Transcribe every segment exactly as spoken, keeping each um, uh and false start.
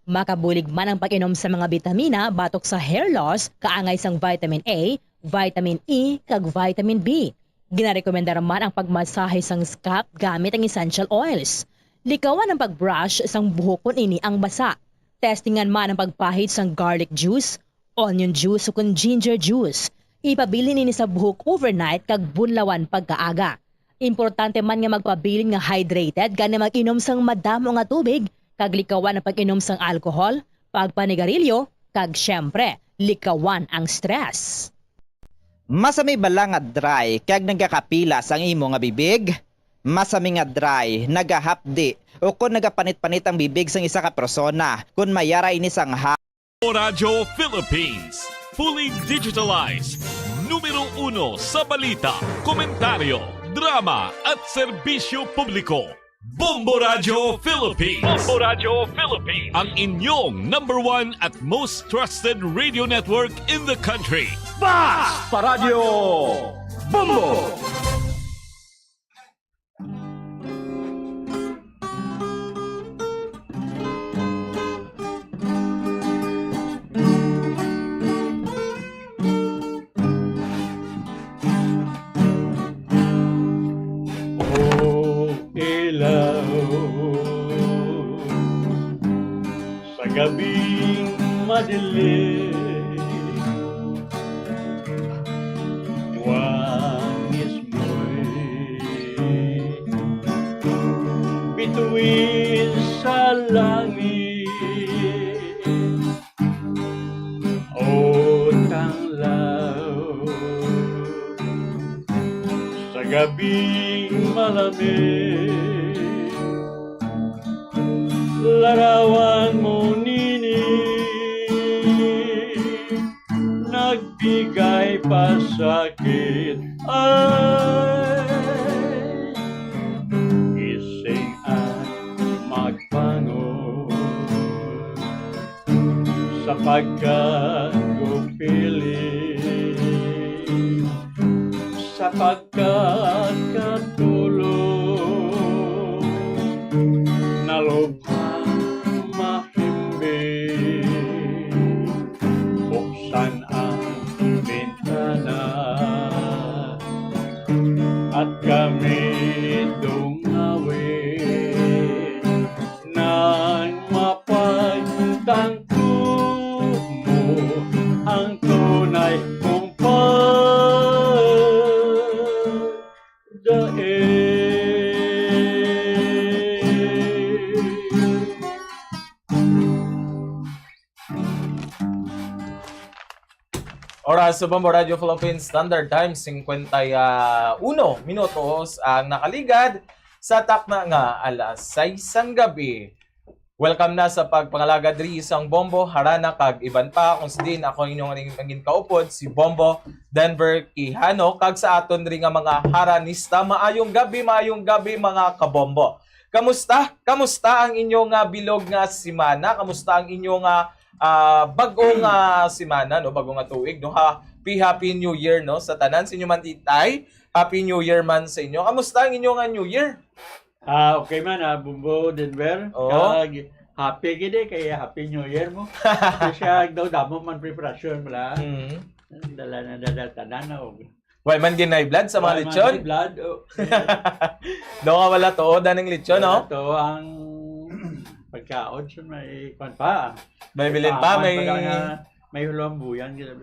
Makabulig man ang pag-inom sa mga bitamina batok sa hair loss, kaangay sang vitamin A, vitamin E, kag vitamin B. Ginarekomendar man ang pagmasahe sang scalp gamit ang essential oils. Likawan ang pag-brush sang buhok kon ini ang basa. Testingan man ang pagpahid sang garlic juice, onion juice, o kon ginger juice. Ipabilin ini sa buhok overnight kag bunlawan pagkaaga. Importante man nga magpabilin nga hydrated, gani mag-inom sang madamo nga tubig, kag likawan ang pag-inom sang alcohol, pagpanigarilyo, kag, siyempre, likawan ang stress. Masami bala nga dry kag nagakapila sang imo nga bibig? Masami nga dry, nagahapdi, o kon nagapanit-panit ang bibig sang isa ka persona, kon may ara ini sang ha- Radyo Philippines, fully digitalized. Numero uno sa balita, komentaryo, drama, at serbisyo publiko. Bombo Radyo Philippines. Bombo Radyo Philippines. Ang inyong number one at most trusted radio network in the country. Bas! Paradyo Bombo! O ilaw sa gabing madilim, Juan mismo'y bituin sa langit. O tanglaw sa gabing malamig, larawan mo nini nagbigay pasakit. Ay, gising at magbangon, sapagkat gupiling, sapagkat katulog, nalubhang mahimbing. Buksan ang bintana at kami dungawin nang mapagtangko mo ang tunay kong pagdaig. Oras sa Bombo Radio Philippines Standard Time, singkwenta y uno minutos ang nakaligad sa takna nga alas sais sang gabi. Welcome na sa pagpangalaga diri sang Bombo, Harana, kag iban pa. Ako si Dean, ako ang inyong nangin kaupod, si Bombo Denver Quijano, kag sa aton diri nga mga haranista, maayong gabi, maayong gabi, mga kabombo. Kamusta? Kamusta ang inyo nga bilog nga semana? Kamusta ang inyo nga ah, bag-o nga semana, no, bag-o nga tuig, no. Happy, happy New Year, no, sa tanan sa inyo man, titay. Happy New Year man sa inyo. Kamusta ang inyo nga New Year? Ah, okay man, ah, Bumbo, Denver. Oo. Kag happy gid eh, kay Happy New Year mo. Kasi siya daw damo man preparasyon mo lang. Mm. Dala na, dala tanan na og Why man ginay blood sa mga Why man lechon? may blood, oh. Do nga wala to, daning lechon, no? Ito ang pagkaon sa may kwan pa. May bilin pa, Paman may pala nga may hulambuyan gid.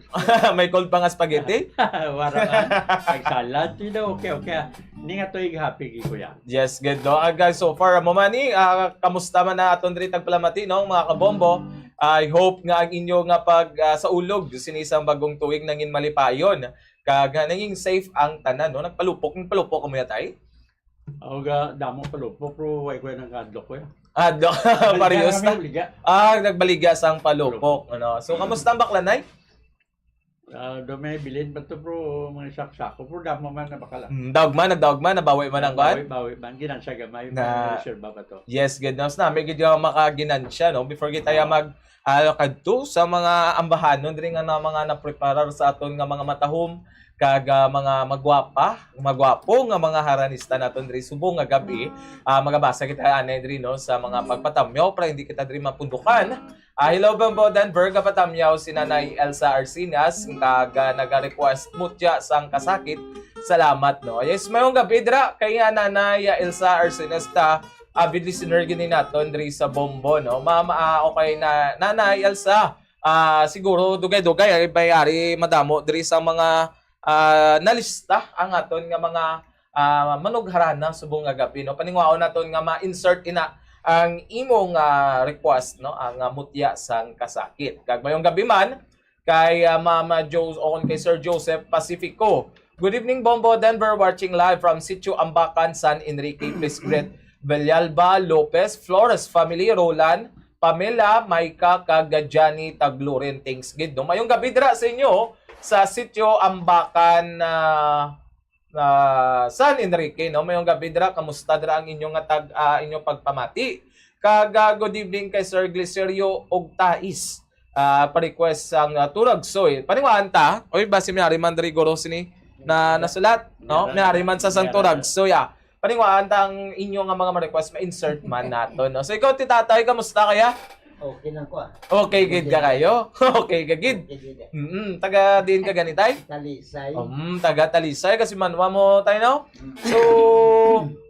May cold pa nga spaghetti. Wala man. May salad. Sige daw, okay, okay. Hindi nga to yung happy gid, kuya. Yes, good, no? Ah, guys, so far, mo man ni, ah, kamusta man na aton diri tagpalamati, no, mga kabombo? I hope nga ang inyo nga pag ah, saulog sini sang bagong tuig nangin malipayon. Kag ah, nanging safe ang tanan, no? Nagpalupok, nagpalupok kamo yata, eh? Ako ga, damo palupok, pero way ko nang kadlok ko, eh. Ah, do, parehas na. Liga. Ah, nagbaliga sang palupok, ano. So, kamusta ang baklanay? Ah, do may bilin pa to, pero mga saksako, pero damo man na bakala. Hmm, daog man, nagdaog man, nabawi man ang kuan. Bawi, bawi man, ginansya gamay, Na- na reserva ba to? Yes, good news na. May gid yung makaginansya, no? Before kita ya mag ah, kadto sa mga ambahanon diri nga na mga napreparar sa aton nga mga matahom, kag, ah, mga magwapa, magwapo nga mga haranista naton diri subong nga gab-i. Ah, magabasa kita anay diri, no, sa mga pagpatamyaw para hindi kita diri mapundukan. Ah, hello, Bombo Denver, gapatamyaw si Nanay Elsa Arsinas, kag, ah, naga-request mutya sang kasakit. Salamat, no. Yes, mayong gab-i dira kay, ah, Nanay, ah, Elsa Arsinas, ta avid listener gini naton diri sa Bombo, no. Ma'am, ah, okay na, Nanay Elsa, ah, siguro dugay-dugay ay may ari madamo diri sa mga, ah, nalista ang aton nga mga, ah, manugharana subong nga gab-i, no. Paningwaon naton nga ma-insert ina ang imong, ah, request, no, ang, ah, mutya sang kasakit. Kag mayong gab-i man kay, ah, Mama Jo-, on kay Sir Joseph Pacifico. Good evening, Bombo Denver, watching live from Sitio Ambacan, San Enrique. Please greet Villalba, Lopez, Flores family, Roland, Pamela, Maika, kag Johnny Taglurin. Thanks gid, no? Mayong gab-i dira sa inyo sa Sitio Ambacan, ah, ah, San Enrique, no? Mayong gab-i dira. Kamusta dira ang inyo nga tag-, ah, inyo pagpamati? Kag, ah, good evening kay Sir Glicerio Ogtais. Ah, pa-request sang, ah, Turagsoy. Paniwaan ta, oy, basi may ari man diri guro sini na nasulat, no? May ari man sa sang Turagsoy, ah. Paniwaan ta ang inyo nga mga ma-request, ma-insert man nato, no? So, ikaw, ti tatay, kamusta kaya? Okay lang ko, ah. Okay gid ka kayo? Okay ka gid? Okay gid, eh. Mm, taga diin ka gani, tay? Talisay. Um, taga Talisay, kasi manwa mo, tay, no? Mm. So,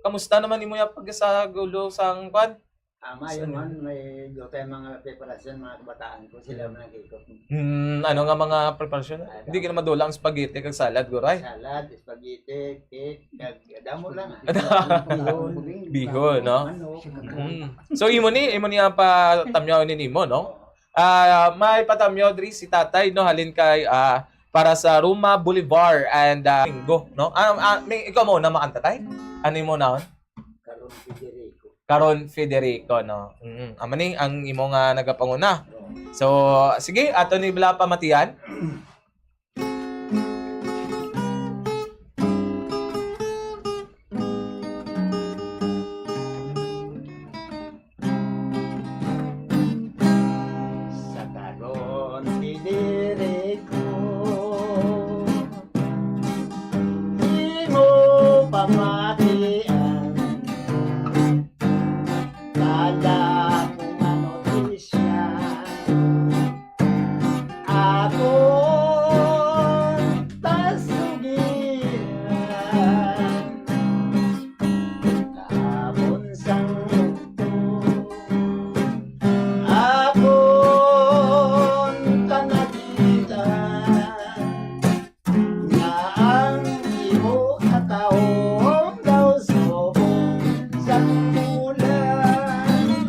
kamusta naman imo yung pag sa gulo sang kwan? Ah, maayo man, may dutay mga preparasyon, mga kabataan ko, sila man nag-ikot. Hmm, ano nga mga preparasyon? Ah, Hindi ka na madula ang spaghetti kag salad, guray? Salad, spaghetti, cake, kag damo lang, ah. Bihon. Bihon, no? Manok. Mm. So, imo ni, imo ni ang patamyaw ni nimo, no? Oo. Ah, may patamyaw diri si tatay, no? Halin kay, ah, para sa Roma Bolivar and, ah, Linggo, no? Ah, ah, may, ikaw mo na makanta, tay? Ano mo na? Karon Federico. Karon Federico, no? Mm. Amo ni ang imo nga nagapanguna. Oo. So, sige, ato ni bala pamatian. Sa karon, Federico, imo pamatian, kada ko nga notisya, akon tasugihan. Kahapon sang bugto, akon kanagitan, nga ang imo katawong daw subong sang bulan.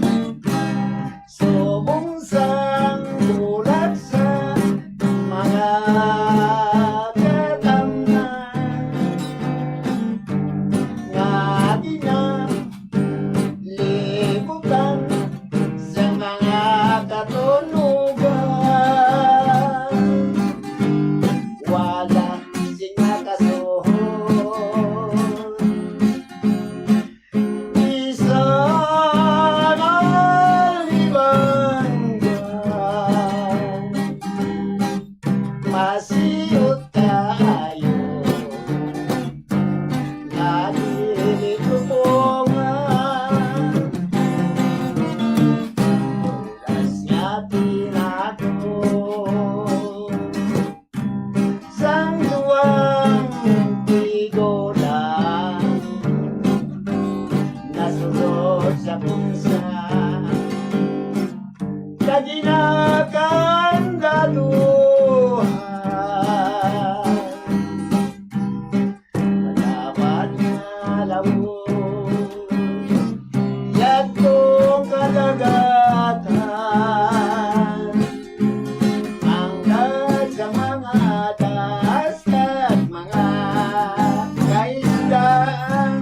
Subong sang bulag sa mga katamnan nga ginalibutan sa mga katunugan. Wala sing makasuhol. Bisan ang libangga, masiot kaayo, nalilitupongan. Oras nga tinagos sang duwang tigulang, nasulod sa punsa, sa ginakandaluhan. Madapat nga lawos, yadtong kadagatan, hangtod sa mga atas kag mga kaisdaan.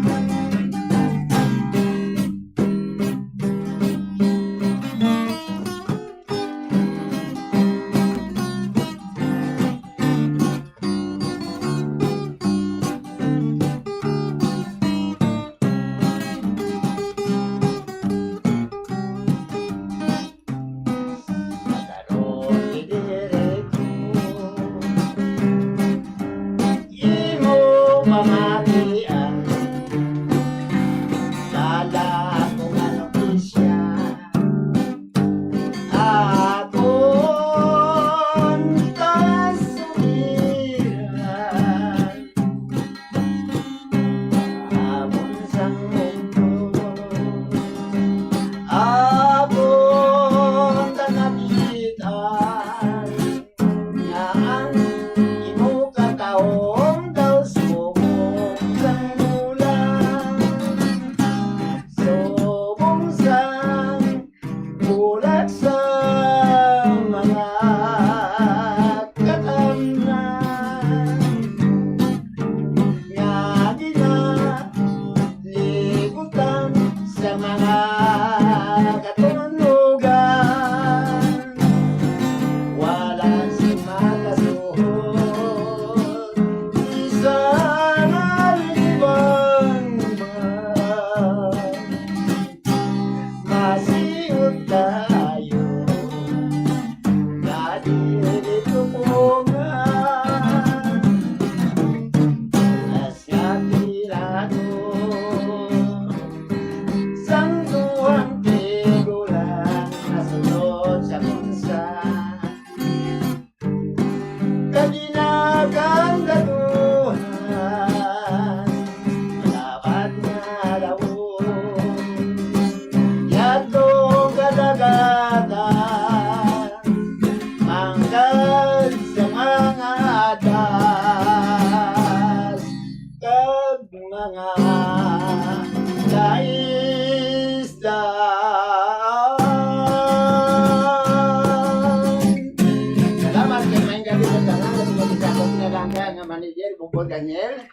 Daniel,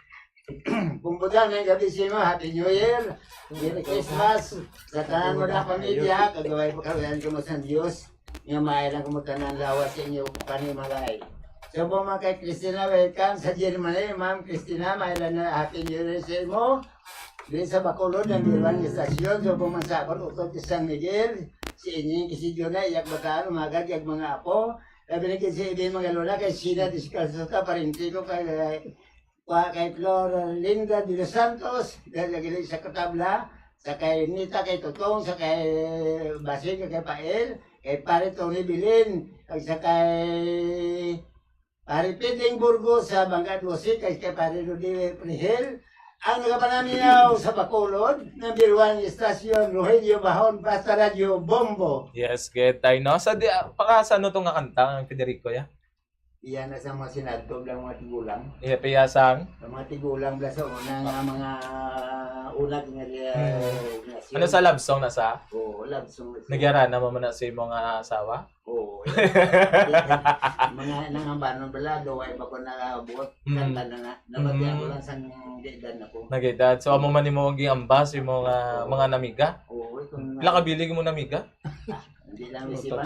bumbuda may gabi sa imo. Happy New Year. Merry Christmas. Sa tanan mo na pamilya, kagaway pa kaluyan ko mo sa Diyos. Nga maayo lang ko mo tanan lawas sa inyo panimalay. So, po mga kay Christina, welcome sa Germany. Ma'am Christina, maayo lang na Happy New Year sa imo. Di sa Bacolod, ang Biruan Estasyon. So, po man sa akon, utod kay San Miguel. Si Inying, si Jona, iyag bataan, umagad, iyag mga apo. Labi na kay si Ibin Magalona, kay Sheila Descalzo, ta, parente ko, kay, pa, kay Flor Linda de los Santos, dahil lagi sa katabla, sa kay Nita, kay Totong, sa kay Basing, kay Pael, kay Pare Tony Bilin, kag sa kay Pare Piding Burgos sa Bangga Dose, kay, kay Pare Rudy Prihel, ang nagapanamiyaw sa Bacolod, number one station, Rogelio Bahon, Basta Radyo, Bombo. Yes, good tayo, no? Sa di, ah, pakasa no to nga kanta, ang Federico, ya? Iya na sa mga sinadto lang mga tigulang. Iya, piyasang? Ang mga tigulang bla sa una nga mga una nga, Hmm. Ano sa love song na sa? Oo, love song na sa. Nagyara na mo man na sa imong, ah, asawa? Oo. Mga nangambanon bala, do ay ba ko nakabuot, Mm. kanta na na. Nabatian ko Mm. lang sa di edad na ko. Nag-edad. So, amo man imo ang giambas, imo nga Oo. mga namiga? Oo, itong Pila ka bilig mo namiga? Hindi lang may Ito. siba.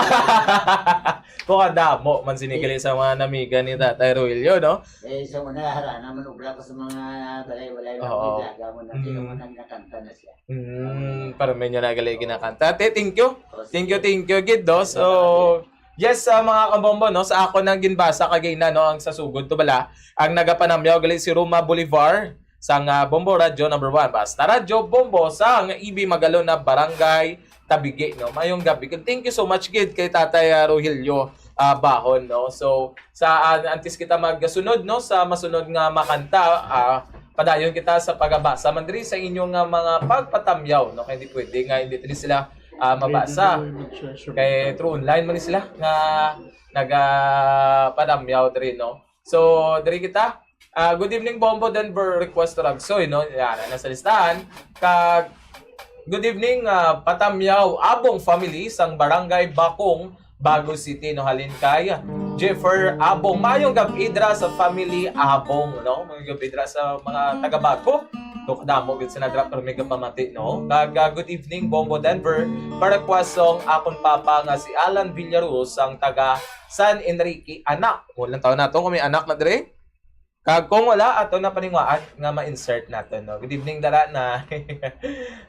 Kung kadamo man sinigali sa mga namiga ni Tatay Rogelio, no? Eh, sa una, hara naman, ubra ko sa mga balay-balay, Oo. mga daga mo na, Mm. kaya mo nang nakanta na siya. Mm, para may nyo na gali ginakanta. Te, thank you. Oh, Thank you, sige. thank you, gid, no? So, yes, sa mga kabombo, no? Sa ako nang ginbasa kagina, no? Ang sa sugod to bala, ang nagapanamyaw gali si Roma Bolivar sang, ah, Bombo Radyo number one. Basta Radyo Bombo sang Ibi Magalona, Barangay Tabigi, no? Mayong gabi. Thank you so much, gid, kay Tatay, ah, Rogelio, ah, Bahon, no? So, sa, ah, antes kita magsunod, no, sa masunod nga makanta, ah, padayon kita sa pagabasa man diri sa inyo nga mga pagpatamyaw, no, kay di pwede nga hindi diri sila, ah, mabasa. Kay through online man ni sila nga nagapatamyaw diri, no. So, diri kita. Ah, good evening, Bombo Denver, request to Ragsoy, no. Yan, na sa listahan. Kag good evening, ah, Patamyaw Abong family sang Barangay Bakong, Bago City, no, halin kay Jeffer Abong. Mayong gab-i dira sa family Abong, no? Mayong gab-i dira sa mga taga Bago. Do kadamo gid sila dira, pero may gapamati, no? Kag, ah, good evening, Bombo Denver. Para request song akon papa nga si Alan Villaruz, ang taga San Enrique, anak. Walang taon nato kung may anak na dire. Kag kung wala, ato na paninguhaan nga ma-insert nato, no? Good evening, dara na.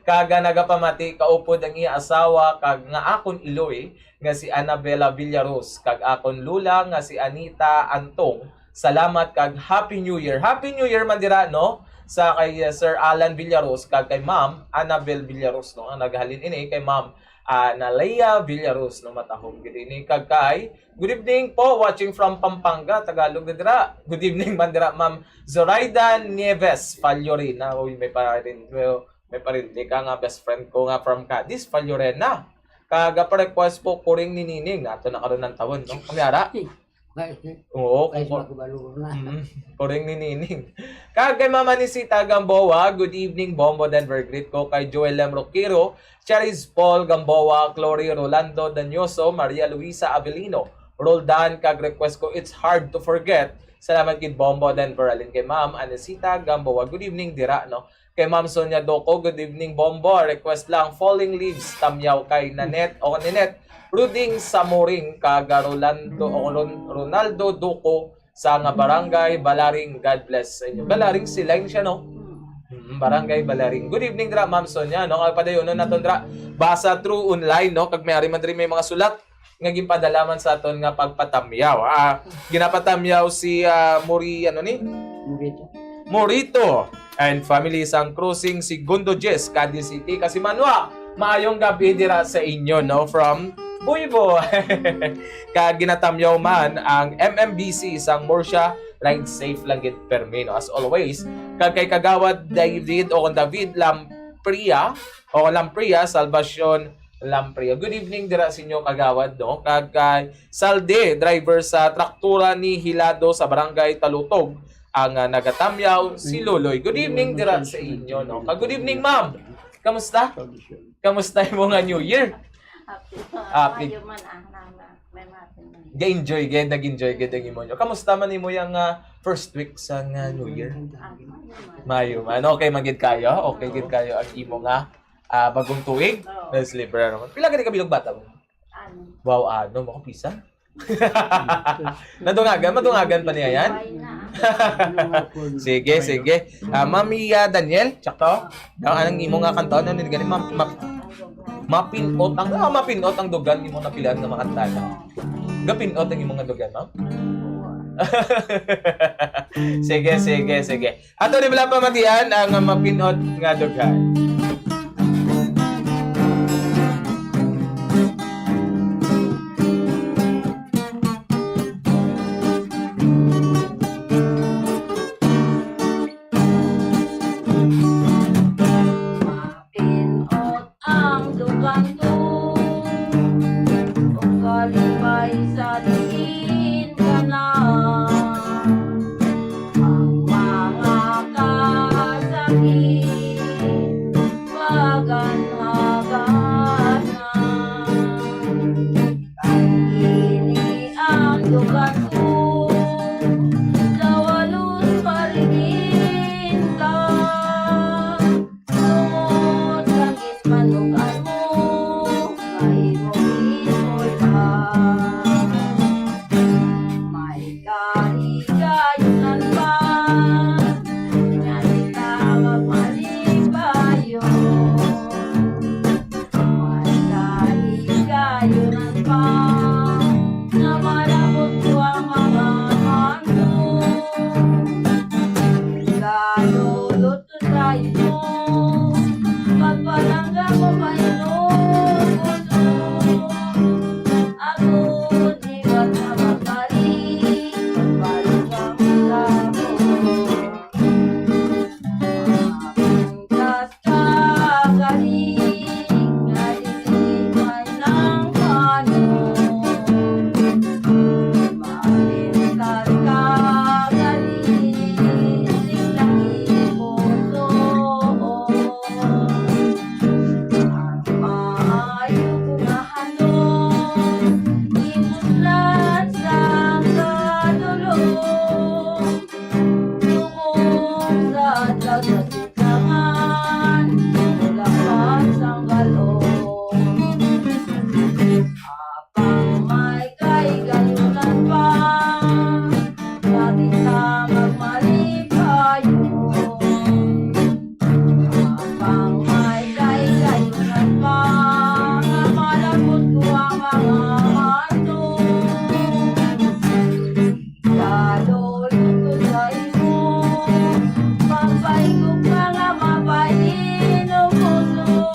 Kag, ah, nagapamati, kaupod ang iya asawa, kag nga akon iloy, nga si Annabella Villaruz, kag akon lula nga si Anita Antong. Salamat kag Happy New Year. Happy New Year man dira, no? Sa kay, uh, Sir Alan Villaruz kag kay Ma'am Annabel Villaruz, no? Ang naghalin ini kay Ma'am, ah, Nalea Villaruz, no? Matahom gid ini kag kay, good evening po, watching from Pampanga, Tagalog na dira. Good evening man dira, Ma'am Zoraida Nieves Fallorina. Uy, may parin-, may, may parente ka nga best friend ko nga from Cadiz, Fallorena. Kag pa-request po, Kuring ni Nining. Ato na karon ang tawon, no? Kami ara? Guys, Oo, guys, kung ko-, magkabalo na. Mm, Kuring ni Nining. Kag kay Mama Nisita Gamboa, good evening, Bombo Denver. Greet ko kay Joel M. Roquero, Charis Paul Gamboa, Glory Rolando Danyoso, Maria Luisa Avelino, Roldan, kag request ko, It's Hard to Forget. Salamat gid, Bombo Denver. Alin kay Ma'am Anisita Gamboa. Good evening, dira, no? Kay Ma'am Sonia Doco, good evening, Bombo. Request lang, Falling Leaves, Tamyaw kay Nanette o Ninette Ruding Samuring, kag Rolando o Ron-, Ronaldo Doco sa nga Barangay Balaring. God bless sa inyo. Balaring, si Line siya, no? Mm, Barangay Balaring. Good evening, dra, Ma'am Sonia, no? Kag padayonon naton, dra, basa through online, no? Kag may ari man diri may mga sulat nga ginpadala man sa aton nga pagpatamyaw. Ah, ginapatamyaw si, ah, Mori, ano ni? Morito. Morito and family sang Crossing Segundo Diez, Cadiz City. Kasi Manwa, maayong gabi dira sa inyo, no? From Buibo. Kag ginatamyaw man ang M M B C sang Murcia, ride safe lang gid permi, no? As always, kag kay Kagawad David o kung David Lampria o Lampria, Salvacion Lampria. Good evening dira sa inyo, Kagawad, no? Kag kay Salde, driver sa traktura ni Hilado sa Barangay Talutog, ang, ah, nagatamyaw, si Loloy. Good evening dira sa inyo, no? Kag good evening, ma'am. Kamusta? Kamusta mo nga New Year? Happy. Happy. Maayo man, ah, na, na, may happy man. Ga-enjoy gid, nag-enjoy gid ang imo nyo. Kamusta man imo yang, ah, first week sa nga New Year? Ah, maayo man. Maayo man. Okay man gid kayo. Okay gid kayo ang imo nga, ah, bagong tuig. Oo. Na-celebrar naman. Pila gani ka bilog bata mo? Ano? Wow, ano mo, pisan? Nadungagan, madungagan pa niya yan? Sige, sige. Ah, Mami, ah, Daniel, tsaka daw anong imo nga kanta, ano ni gani, ma-, ma-, mapinot ang, ah, mapinot ang dugan, imo napilaan nga makanta na. Gapinot ang imo nga dugan, ma'am? Sige, sige, sige. Ato ni bala pamatian ang mapinot nga dugan. Mapinot ang dugan ko, o kalipay sa diin ka na. Ang mga kasakit, paganhagan na. Kay ini ang dugan ko, dawalos pa rin ka. Tungod sa ginpanugan mo, kay mo gihimo pa. May kahigayunan pa, nga di ka magmalipayon. May kahigayunan pa, nga malabot ko ang mga handom. Kalulot Sa imo, pagpalangga mo pa inuuso. Ako, di ba na magbalik, pagpalangga mo sa ako. Mapanggas ka, galing, nga dili man lang paano. Malintal ka, galing, sing lagi puso. Ang maayo ko nga handom, ipuslan sa kadulom. Tumong sa adlaw sa silangan, mulapat sang balon. Apang may kahigayonan pa, dati sa magmalipayon. Apang may kahigayonan pa, nga malabot ko ang mga handom. Kalulot ko sa imo, pagpaigog nga mapainom puso.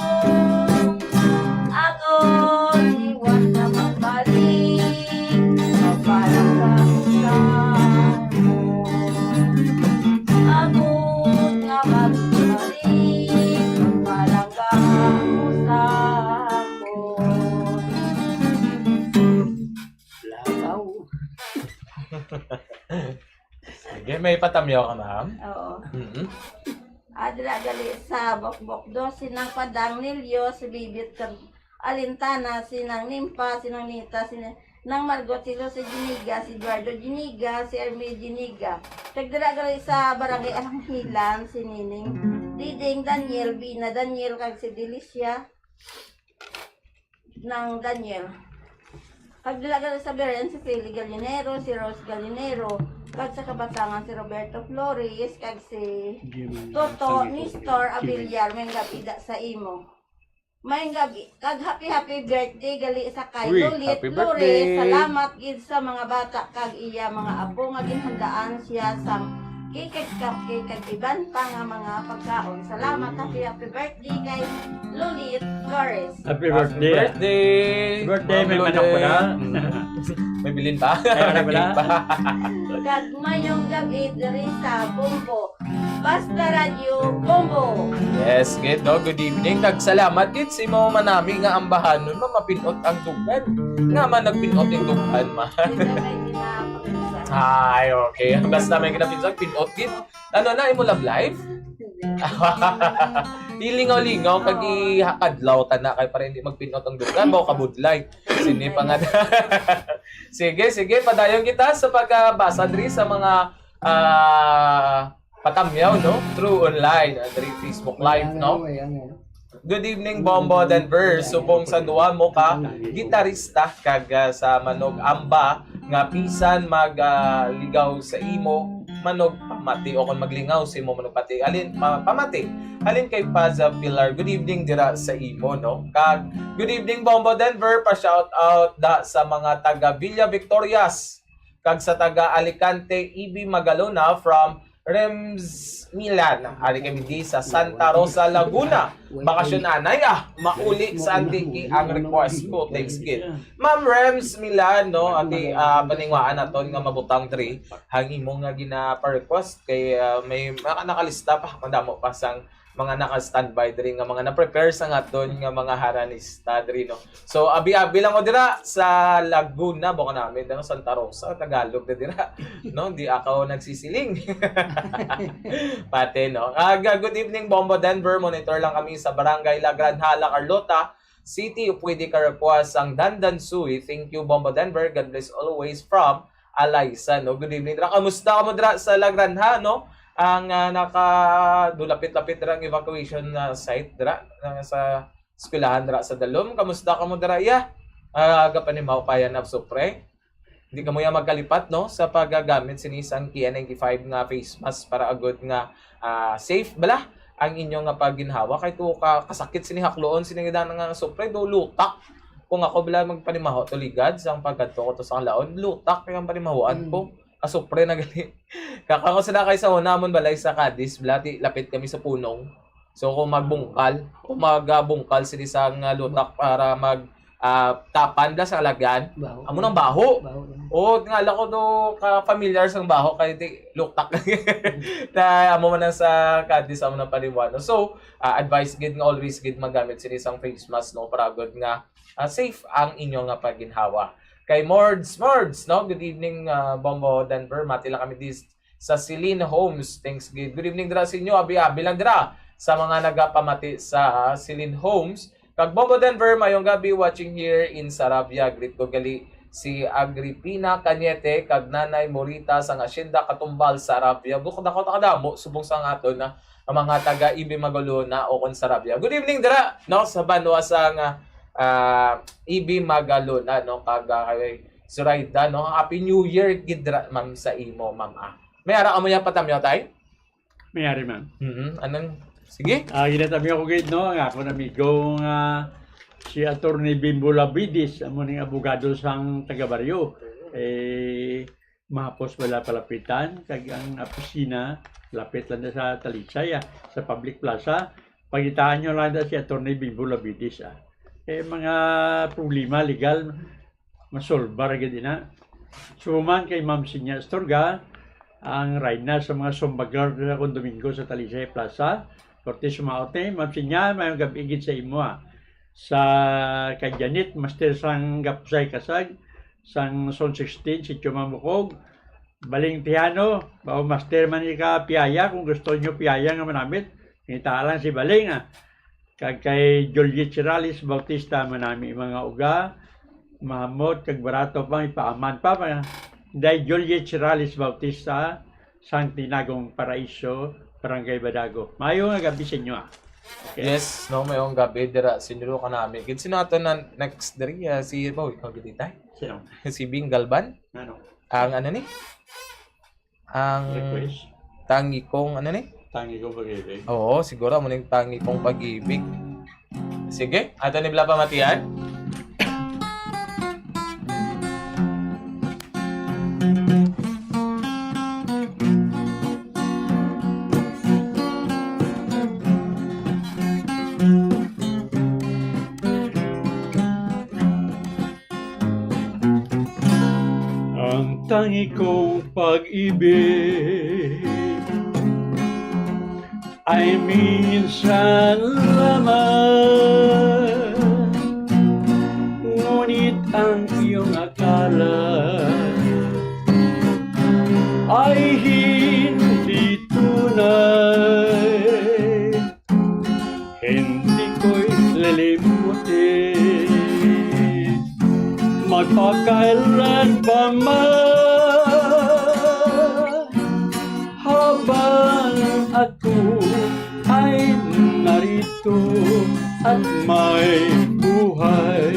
Ako liwat na magbalik, mapalangga ko sa ako. Ako nga magbalik, mapalangga ko sa ako. Langaw. Sige, may patamyaw ka, ma'am? Oo. Mm-mm. Adra gali sa Bokbok dos, si Nang Padang Nilio, si Bibit kag Alintana, si Nang Nimpa, si Nang Nita, si Nang Margot, si Lucy Giniga, si Eduardo Giniga, si Ermi Giniga. Kag dira gali sa Barangay Alanghilan, si Nining Diding, Daniel, Bina, Daniel, kag si Delicia. Nang Daniel. Kag dira gali sa Beren, si Feli Gallinero, si Rose Gallinero, kag sa Kabatangan, si Roberto Flores, kag si Jimmy Toto, Santos, Mister Jimmy. Abiliar, may gabi da sa imo. May gabi, kag happy, happy birthday gali sa kay Uy, Lolit happy Flores. Birthday. Salamat gid sa mga bata kag iya mga apo nga ginhandaan siya sang cake kag cupcake kag iban pa nga mga pagkaon. Salamat, happy, happy birthday kay Lolit Flores. Happy Happy birthday. Birthday! Birthday, may Ma'am manok pa na. Lolit. Mm. May bilin pa? Ay, wala pala. Cake pa. Kag mayong gabi diri sa Bombo. Basta Radyo Bombo. Yes, gid, no? Good evening. Kag salamat gid sa imo manami nga ambahanon, ma, mapinot ang dugan. Nga man nagpinot ang dugan, ma. Hindi na may ginapakita. Ay, okay. Basta may ginapinot, pinot gid. Ano na, imo love life? Hindi. Ilingaw-lingaw kag ihakadlaw ta na kay para hindi magpinot ang dugan, baw kabudlay. Sini pa nga. Sige, sige, padayon kita sa pagbasa diri sa mga, ah, patamyaw, no? Through online, ah, diri Facebook Live, no? Good evening, Bombo Denver. Subong sa duha mo ka gitarista kag, ah, sa manog amba nga bisan mag, ah, ligaw sa imo manog pamati o kon maglingaw sa imo manog pati. Alin pa, pamati. Alin kay Paza Pilar. Good evening dira sa imo, no? Kag good evening, Bombo Denver. Pa shout out da sa mga taga Villa Victorias kag sa taga Alicante, Ibi Magalona from Rems Milan. Ari kami di sa Santa Rosa, Laguna. Bakasyon anay, ah. Mauli sa Antique ang request ko. Thanks, kid. Ma'am Rems Milan, no? Ati, ah, paninguhaan naton nga mabutang diri ang imo nga gina-request kay, ah, may maka-, nakalista pa, madamo pa sang mga naka-standby diri nga mga na-prepare sa aton nga mga haranista diri, no? So, abi-abi lang ko dira sa Laguna, baka namin, ano, Santa Rosa, Tagalog na dira, no? Di ako nagsisiling. Pati, no? Aga, good evening, Bombo Denver. Monitor lang kami sa Barangay La Granja, La Carlota City. O pwede ka request ang Dandan Sui. Thank you, Bombo Denver. God bless always from Alaysa, no? Good evening, dira. Kamusta kamo dira sa La Granja, no? Ang, ah, naka, dulapit-lapit dira ang evacuation na site dira, na sa eskwelahan dira sa Dalom. Kamusta kamo dira, iya? Ah, aga pa ni Mao pa yan, Sopre. Hindi kamo yan magkalipat, no? Sa paggamit sini sang K N ninety-five nga face mask para agud nga, ah, safe bala ang inyo nga pagginhawa. Kay to ka, kasakit sini hakloon, sini nga dana nga Sopre, do lutak. Kung ako bala magpanimaho to ligad sang pagkadto ko to sa Kalaon, lutak kay ang panimahuan ko. Asupre na gali. Kakako sila kay sa una amon balay sa Cadiz, bala, ti lapit kami sa punong. So kung magbungkal, kung magbungkal sila sa nga lutak para mag, ah, tapan bala sa alagyan, Baho. Amo nang baho. Baho lang. O, nga lang ko do ka familiar sang baho kay ti lutak. Na amo man ang sa Cadiz, amo nang paliwano. So, ah, advice gid nga always gid magamit sila sang face mask, no, para good nga, ah, safe ang inyo nga pagginhawa. Kay Mords, Mords, no? Good evening, ah, Bombo Denver. Mati lang kami dis sa Celine Homes. Thanks gid. Good evening dira sa inyo. Abi-abi lang dira sa mga nagapamati sa, ah, Celine Homes. Kag Bombo Denver, mayong gabi, watching here in Sarabia. Greet ko gali si Agripina Cañete kag Nanay Morita sang Hacienda Katumbal, Sarabia. Bukod ako nakadamo, subong sa aton na ang mga taga Ibi Magalona o kon Sarabia. Good evening dira, no, sa banwa sang, ah, Ibi Magalona, no, kag, ah, kay Zoraida, no. Happy New Year gid dira, ma'am, sa imo, ma'am, ah. May ara ka mo yang patamyaw, tay? May ari, ma'am. Mhm. Anong, sige. Ah, ginatamyaw ko gid, no, ang akon amigo nga si Attorney Bimbo Labides, amo ning abogado sang taga-baryo. Eh, mahapos wala palapitan, kag ang opisina, lapit lang na sa Talisay, ah, sa Public Plaza. Pangitaan nyo lang na si Attorney Bimbo Labides, ah. Eh, mga problema legal, masolbar gid ina. Suman kay Ma'am Sinya Astorga, ang rayna sa mga zumba girl sa Condomingo sa Talisay Plaza. Korte sumaot ni, Ma'am Sinya, mayong gabi gid sa imo, ah. Sa kay Janet, master sang Gapsay Kasag, sang Zone sixteen, Sitio Mamukog. Baling Tejano, bao master man ni ka piyaya, kung gusto nyo piyaya nga manamit, ngita lang si Baling, ah. Kag kay Juliet Chirales Bautista, manami mga uga, mahamot, kag barato pa, ipaaman pa, pa. Day Juliet Chirales Bautista, sang Tinagong Paraiso, Barangay Badago. Mayo nga gabi sa inyo, ah. Okay. Yes, no, mayong gabi dira sa inyo kanami. Gid sino ato na next diri, ah, si, ba, ikaw gid, tay? Sino? Si Bing Galban? Ano? Ang ano ni? Ang Request? Tangi kong ano ni? Tangi kong pag-ibig. Oo, siguro amo ning tangi kong pag-ibig. Sige, ato ni bala pamatian. Ang tangi kong pag-ibig ay minsan lamang, ngunit ang iyong akala ay hindi tunay. Pakailan pa man, habang ako ay narito at may buhay,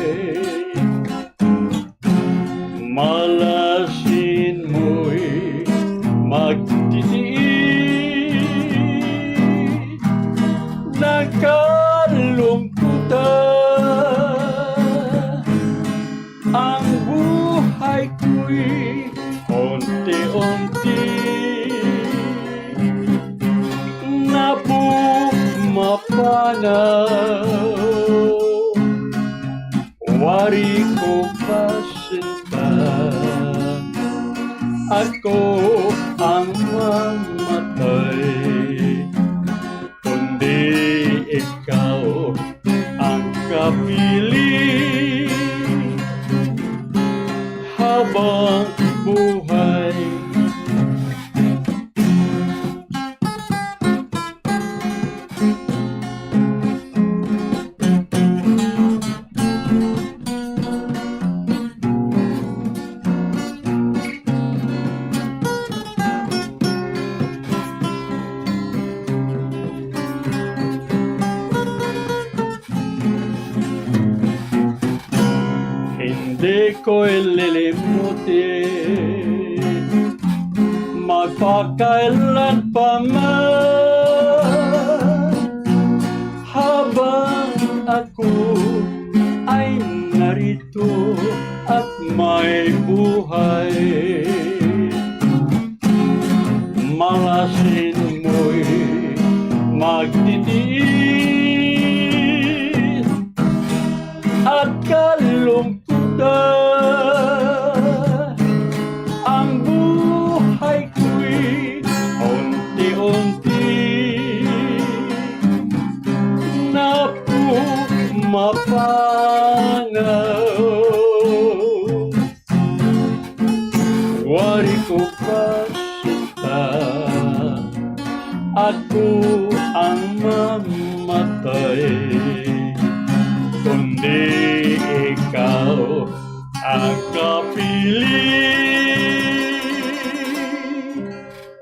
malasin mo'y magtitiis. Nakalungkutan ang buhay ko'y unti-unti na pumapanaw. Wari ko pa sinta, ako ang mamatay, kundi ikaw ang kapili habang buhay. Hindi ko ililimutin, magpakailan pa man, habang ako ay narito at may buhay. Malasin mo'y magtitiis at kalungkutan. Ang buhay ko'y unti-unti na pumapanaw. Wari ko pa sinta, ako ang mamatay, kundi ikaw ang kapili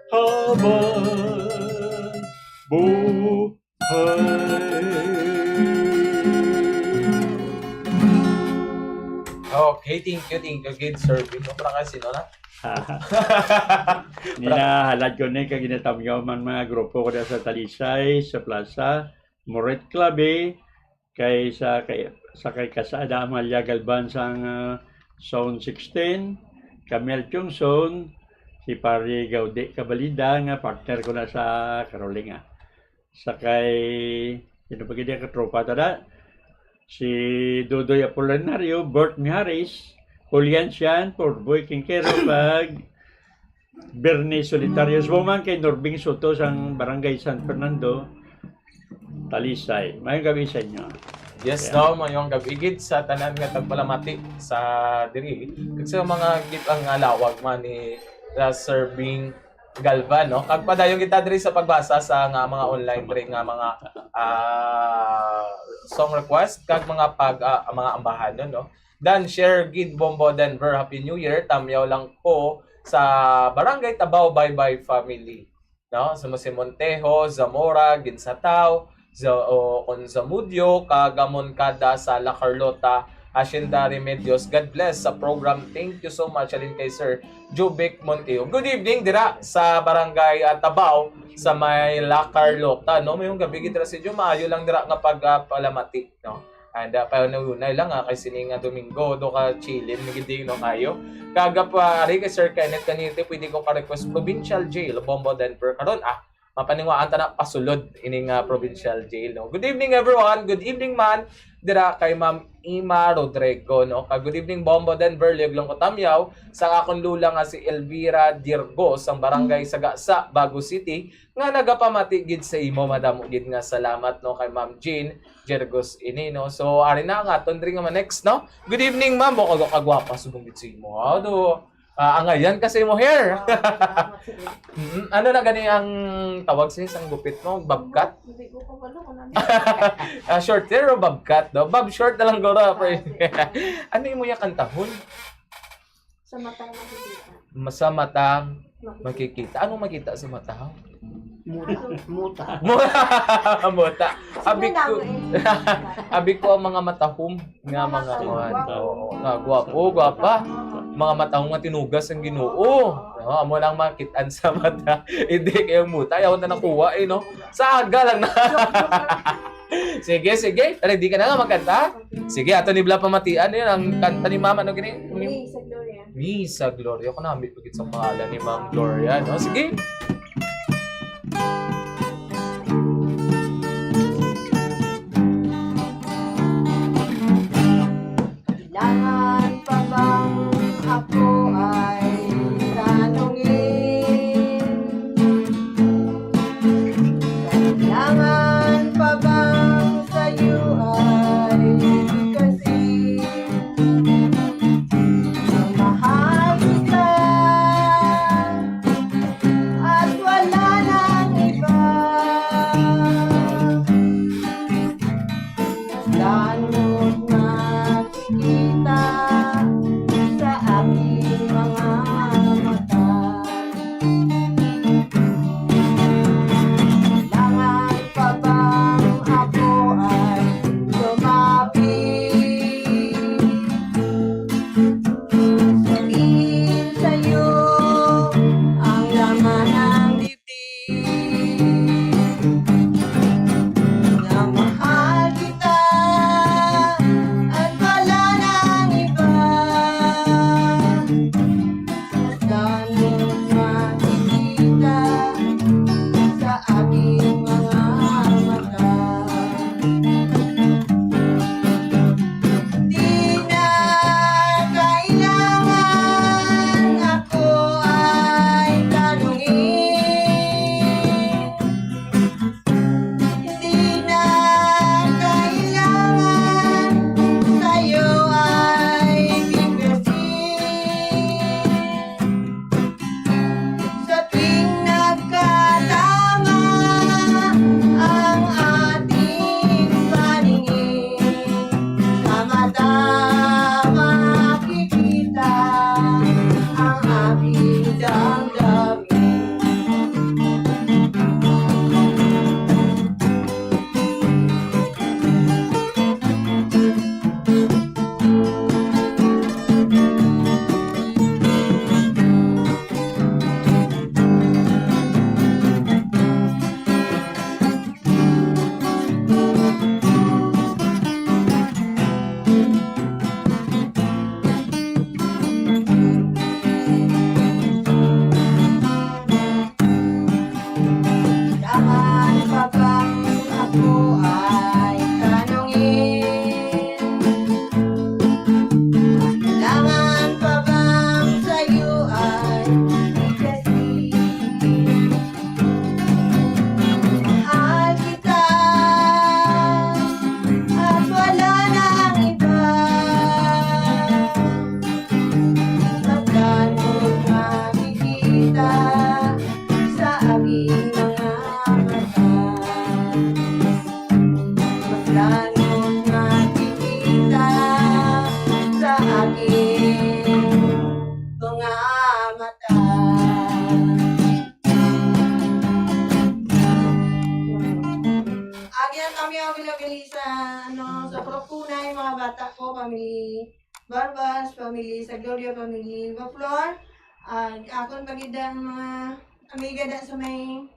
habang buhay. Okay, thank you, thank you, good serving. No, para kasi, no, na? Ginahalad ko ni kag ginatamyaw man mga grupo ko sa Talisay, sa Plaza, Moret Clave, kay sa kay sa kay Kasada Amalia Galban sang ah, Zone sixteen, Camille Chungson, si Pare Gaudi Cabalida nga partner ko na sa Carolinga. Sa kay sino pa gid ang katropa ta da? Si Dodoy Apolinario, Bert Miharis, Julian Sian, Porboy Quinquero, kag Bernie Solitarios Bowman kay Norbing Soto sang Barangay San Fernando, Talisay. Mayong gabi sa inyo. Yes, no, mayong gabi gid sa tanan nga tagpalamati sa diri. Kag sa mga gid ang ah, lawag man ni ah, Sir Bing Galvan, no? Kag padayon kita diri sa pagbasa sa nga mga online diri nga mga ah, song request kag mga pag ah, mga ambahanon, no? Dan share gid Bombo Denver, Happy New Year. Tamyaw lang ko sa Barangay Tabaw, Bye Bye Family. No? Sa mga si Montejo, Zamora, Ginsatao, Za o, kon Zamudio, kag Moncada sa La Carlota, Hacienda Remedios. God bless sa program. Thank you so much. Alin kay Sir Jubic Montejo. Good evening dira sa Barangay ah, Tabaw sa may La Carlota. No? Mayong gabi gid dira sa inyo. Maayo lang dira nga pagpalamati. No? And uh, paunay lang ah, kay sini nga Domingo, do ka chilling, nagiding no kayo. Kaga pa, ari kay Sir Kenneth Canite, pwede ko ka-request Provincial Jail, Bombo Denver. Karon, ah, mapaninguhaan ta na pasulod ining ah, Provincial Jail. No? Good evening everyone, good evening man, dira kay Ma'am Ima Rodrigo. No? Kag good evening Bombo Denver, liog lang ko tamyaw sa akon lula nga si Elvira Dirgo sang Barangay Sagasa, Bago City, nga nagapamati gid sa imo. Madamo gid nga salamat no kay Ma'am Jean Jergos ini, no? So, ari na ang aton diri nga ma-next, no? Good evening, ma'am. Bukag kagwapa subong gid sa imo. Ha? Do, Ah, angayan kasi mo hair. Mm, ano na gani ang tawag sa isang gupit mo? Bob cut? Hindi ko pa wala kung ano. Ah, short hair o bob cut, no? Bob short na lang guro. Ah, sige. Ano imo yung kantahon? Sa matang makikita. Sa matang makikita. Anong makita sa matang? Muta. Muta. Muta. Abi ko, abi ko ang mga matahom nga mga kuwan. Oo, nga gwapo, gwapa. Mga matahom nga tinugas ang Ginoo. No, amo lang makitaan sa mata. Hindi kayo muta. Ayaw na nakuha eh, no? Saga lang na. Sige, sige. Ready ka na nga magkanta? Sige, ato ni Bla pamatian yun. Ang kanta ni Mama, ano gini? Misa Gloria. Misa Gloria. Ako nami pagit sa pangalan ni Ma'am Gloria, no? Sige. Kailangan pa bang ako ay tanungin? Kailangan pa bang sa'yo ay bigkasin? Ang mahal kita at wala nang iba. Tanod makikita sa aking mga mata. Kailangan pa bang ako ay lumapit? Sabihin sa'yo ang laman ng dibdib. Na mahal kita at wala nang iba. Tanong makikita sa aking mga mata. Di na kailangan ako ay tanungin. Di na kailangan sa'yo ay bigkasin. Sa tuwing nagkatama ang ating paningin, sa mata makikita ang aking damdamin. Dapat pa bang ako ay tanungin? Kailangan pa bang sa'yo ay bigkasin? Mahal kita at wala nang iba. Pagkat mo makikita sa aking mga mata. Pagkat mo makikita sa aking mga mata. Agyan kami ang bilabilisa, ano, sa Propunay, mga bata ko, family Barbas, family sa Gloria, family Baflor. Ah, akon pa gid ang mga amiga da sa may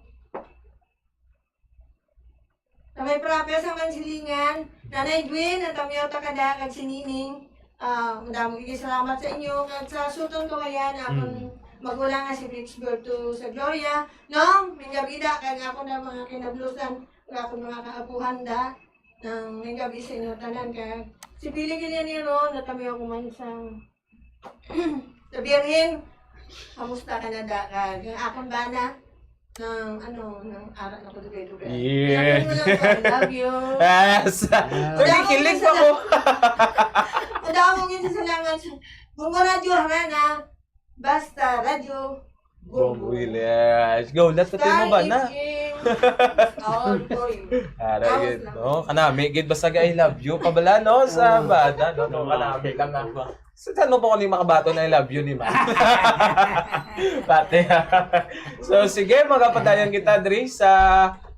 Sa may proper sa Mansilingan, Nanay Gwen, ang Tamyaw Takada, kag si Nining, ah, madamo gid salamat sa inyo. Kag sa Sutton Kawayan, akon Mm. magulang nga si Felix Berto sa Gloria. No, may gabi da, kag ako na mga kinablusan, kag akon mga kaapuhan da. Nang may gabi sa inyo tanan, kag si Pili Gilianero, natamiyaw ko man sa Sa Birhen, kamusta ka na da? Kag ang akon bana, nang, ano, nang ara na ko dugay-dugay. Yeah. Sabi mo lang ko, "I love you." Yes. Ah. Uy, kilig pa ko. Madamo gid sa salamat. Bunga Radyo, Harana. Basta Radyo Bombo Gulay. Hilas. Go, last na tayo mo ba na? All for you. Ara Tapos yun, na. No? Kanami, gid basta I love you. Pabala, no? Sa bada, no? No, kanami lang na. Sa saan mo po kung makabato na I love you ni ma? Pati. So, sige, magapadayon kita, Dre, sa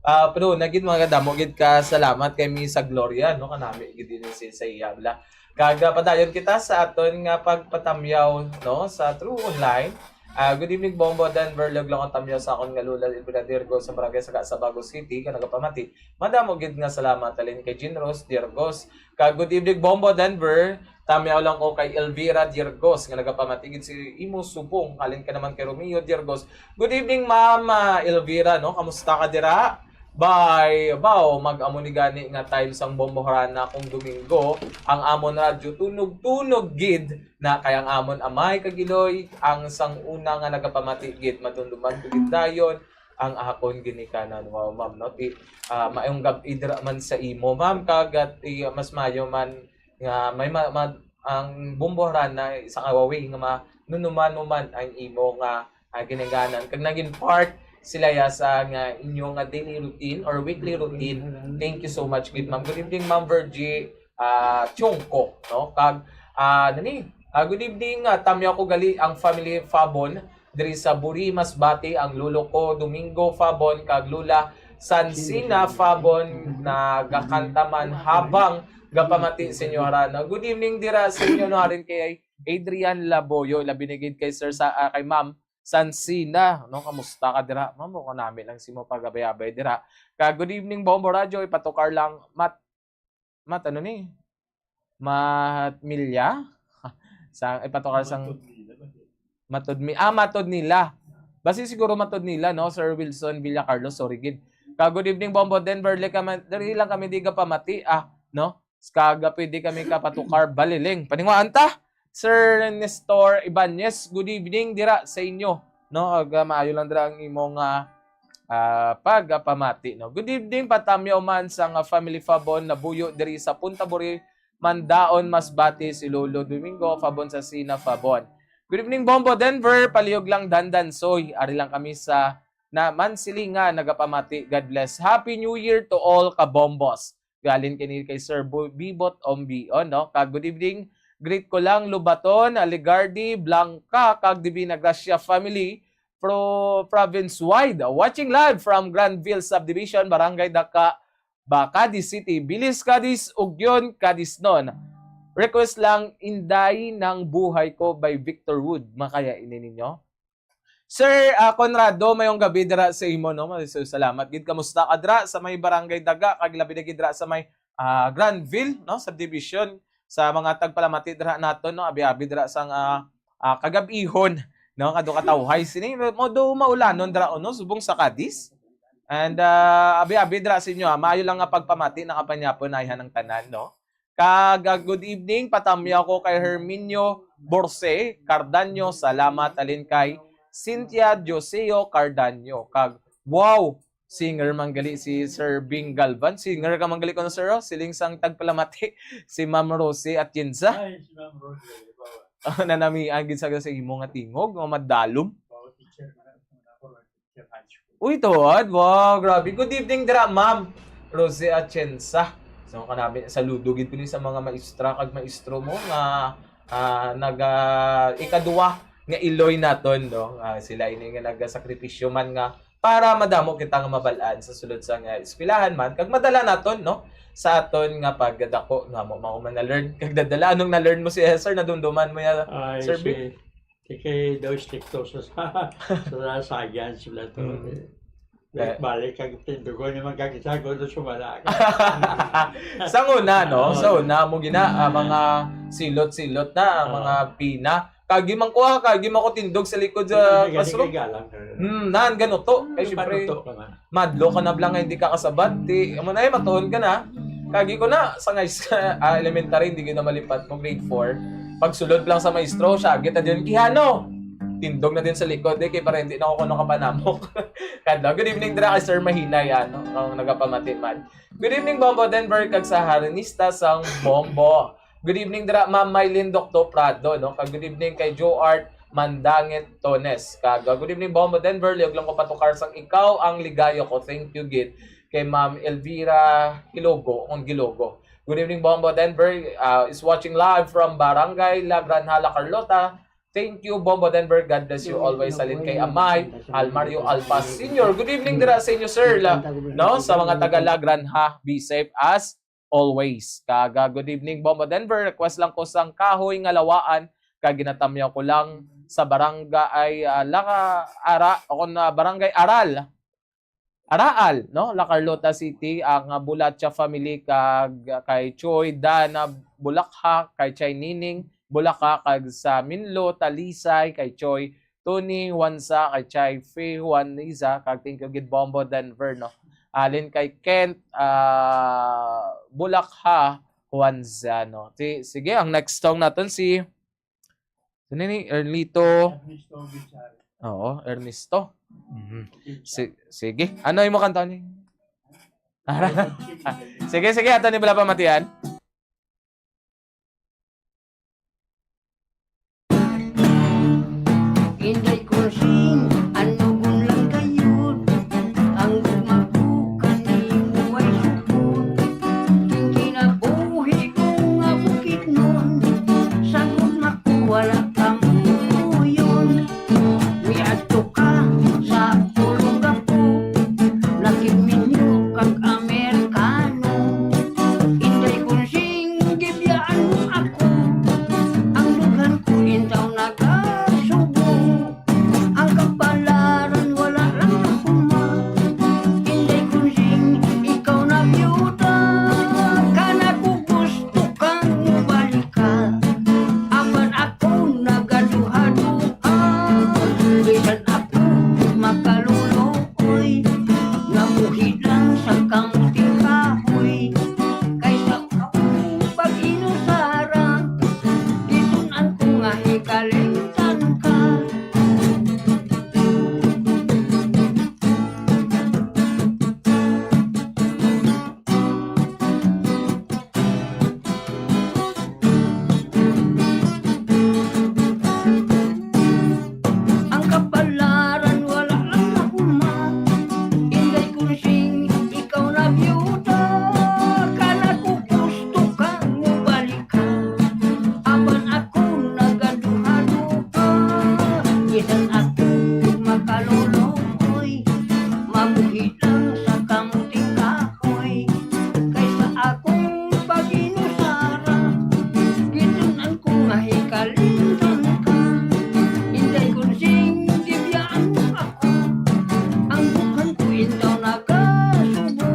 ah, pero nagin mga damo gid ka salamat kay Misa Gloria, no? Kanami gid din si sa iya bala. Kag ah, padayon kita sa aton nga pagpatamyaw, no, sa True Online. Ah, good evening, Bombo Denver. Luglang ang tamyaw sa akon nga lula, Elvira Dirgos, sa barangay Saga, Sabago City, nga nagapamati. Madamo gid nga salamat halin kay Jean Rose Dirgos. Kag good evening, Bombo Denver. Tamyaw lang ko kay Elvira Dirgos nga nagapamati gid si imo subong. Halin ka naman kay Romeo Dirgos. Good evening, Ma'am ah, Elvira, no? Kamusta ka dira? Bay, baw, mag-amo ni gani nga time sang bomboharana kung Domingo, ang amon radyo tunog-tunog gid na kay ang amon amay kag iloy ang sang una nga nagapamati gid, madumduman ko gid dayon ang akon ginikanan. Wow, ma'am, no? Ti, ah, maayong gab-i dira man sa imo, ma'am, kag ah, ti, mas maayo man nga may ma, ma, ang bomboharana sa kawaway nga manunuman-numan ang imo nga ah, ginikanan. Kag naging part sila ya sa nga inyo nga daily routine or weekly routine. Thank you so much gid, ma'am. Good evening, Ma'am Virgie ah, Chongko, no? Kag ah, nani? Ah, good evening, ah, tamyaw ko gali ang family Fabon diri sa Buri, Masbate, ang lolo ko Domingo Fabon kag Lola Sansina Fabon nagakanta man habang gapamati sa inyo harana. Good evening dira sa inyo, no, harin kay Adrian Laboyo, labi na gid kay Sir sa ah, kay Ma'am Sansina, no? Kamusta ka dira? Ma'am, ko nami lang si mo pagabay-abay dira. Ka good evening, Bombo Radyo, ipatukar lang mat mat ano ni? Mat milya? Sa ipatukar sang matod mi ah, matod nila. Basi siguro matod nila, no? Sir Wilson Villacarlos, sorry gid. Ka good evening, Bombo Denver. Dali kami, dali lang kami di ka pamati, ah, no? Kaga pwede kami kapatukar baliling. Paninguhaan ta, Sir Nestor Ibanez, good evening dira sa inyo. No, aga maayo lang dira ang imong ah, ah, pagpamati, no. Good evening, patamyaw man sa nga family Fabon nabuyo diri sa Punta Buri, Mandaon, Masbate, si Lolo Domingo Fabon sa Sina Fabon. Good evening, Bombo Denver, palihog lang Dandan Soy. Ari lang kami sa na Mansilingan nagapamati. God bless. Happy New Year to all kabombos. Galing kini kay Sir Bu- Bibot Ombion, no? Kag good evening. Greet ko lang Lubaton, Aligardi, Blanca, kag Divina Gracia family pro province wide. Watching live from Granville Subdivision, Barangay Daka, Bacadi City, Bilis, Cadiz, Ugyon, Cadiznon. Request lang, Inday ng Buhay Ko by Victor Wood. Makaya ini ninyo? Sir ah, Conrado, mayong gabi dira sa imo, no? Maraming salamat gid. Kamusta ka dira sa may Barangay Daga, kag labi na gid dira sa may ah, Granville, no? Subdivision, sa mga tagpalamati dira naton, no? Abi-abi dira sang ah, ah, kagab-ihon, no? Kado katawhay sini mo do maulanon dira, no? Subong sa Cadiz. And ah, abi-abi dira sa inyo, ah. Maayo lang nga pagpamati, nakapanyapon na ihan ang tanan, no? Kag ah, good evening, patamyaw ko kay Herminio Borse Cardanio. Salamat halin kay Cynthia Dioseo Cardanio. Kag wow, singer man gali si Sir Bing Galvan. Singer ka man gali ko, sir, oh. Siling sang tagpalamati si Ma'am Rosie Atienza. Ay, si Ma'am Rosie. Oh, nanamian gid sa sa imo nga tingog, nga madalom. Wow, teacher na ako, teacher high school. Uy, tuod. Wow, grabe. Good evening dira, Ma'am Rosie Atienza. So, kanami, saludo gid ko ni sa mga maestra kag maestro mo nga ah, nag ah, ikaduwa nga iloy naton, no? Ah, sila ini nga nagasakripisyo man nga para madamo kita nga mabal-an sa sulod sa nga eskwelahan man kag madala naton, no, sa aton nga pagdako nga mo mao man na-learn kag dadala. Anong na-learn mo si Esther? Nadumduman mo ya, Ay, Sir si, Vic? si kay daw stricto sa, sa, sa science sila to. Mm. Eh, balik kag tindugon yung magkakita ko doon sumala. Sa una, no? Oo. Sa una, mo gina, ah, mga silot-silot na, ah, Oo. mga pina. Kagi man ko, ah, kagi man ko tindog sa likod sa Hindi, classroom. Galang ka. Hmm, nan, ganun to. Kay syempre, Panuto ka man. madlo ka na blang nga hindi ka kasabad. Ti, amo na eh, matuon ka na. Kagi ko na, sa nga is-, ah, elementary, hindi ko na malipat mo, grade four. Pagsulod lang sa maestro, siya, kita din, Kihano! Tindog na din sa likod, eh, kay para hindi na ako kuno kapanamok. Kadlaw, good evening, dira kay Sir Mahinay, ano, ang nagapamati man. Good evening, Bombo Denver, kag sa harinista sang Bombo. Good evening dira, Ma'am Mylene Doctor Prado, no? Kag good evening kay Joe Art Mandangit Tones. Kag, uh, good evening, Bombo Denver. Lihog lang ko patukar sang Ikaw ang Ligaya Ko. Thank you, gid. Kay Ma'am Elvira Hilogo, on Gilogo. Good evening, Bombo Denver. Uh, is watching live from Barangay La Granja, La Carlota. Thank you, Bombo Denver. God bless you always. Halin kay Amay Almario Alpas Senior. Good evening dira sa inyo, sir. La, no? Sa mga taga La Granja, be safe as always. Kag, uh, good evening, Bombo Denver. Request lang ko sang Kahoy nga Lawaan. Kag ginatamyaw ko lang sa barangay, ah, Laka-, Ara-, o kung, ah, Barangay Aral. Araal, no? La Carlota City, ang, ah, Bulacha family kag, ah, kay Choi Dana Bulakha, kay Chay Nining Bulakha, kag sa Minlo, Talisay, kay Choi Tony Juanza, kay Chai Fe Juaniza, kag thank you gid Bombo Denver, no? Alin kay Kent, ah, Bulakha Juanza, no? Si-, sige, ang next song naton si, sino ni? Erlito. Ernesto Gonzalez. Oo, Ernesto. Mhm. Si-, sige. Ano imo kanta ni? Sige, sige, ato ni bala pamatian. Inday Kursing, anugon lang gayud, ang gugma ko kanimo ay supot. King kinabuhi ko nga bukidnon, sa gugma ko wala ka mutuyon. Miadto ka sa pulong gapo, nakigminyo kag Amerikano. Inday Kursing, gibiyaan mo ako, ang dughan ko intaw nagasubo. Ang kapalaran wala lang nakuha. Inday Kursing, ikaw na biyuda, kana ko gusto kang mubalikan. Apan ako nagaduha-duha, bisan ako makaluloy, nga buhi lang sa kamuting kahoy. Kaysa akong pag-inusara, gitun-an ko nga hikalimtan ka. Ang kapalaran wala lang nakuha. Inday Kursing, ikaw na biyuda, kana ko gusto kang mubalikan. Apan ako nagaduha-duha, bisan ako makaluluoy, mabuhi lang sa kamuting kahoy. Kaysa akong pag-inusara, gitun-an ko nga hikalimtan ka. Inday Kursing, gibiyaan mo ako, ang dughan ko intaw nagasubo.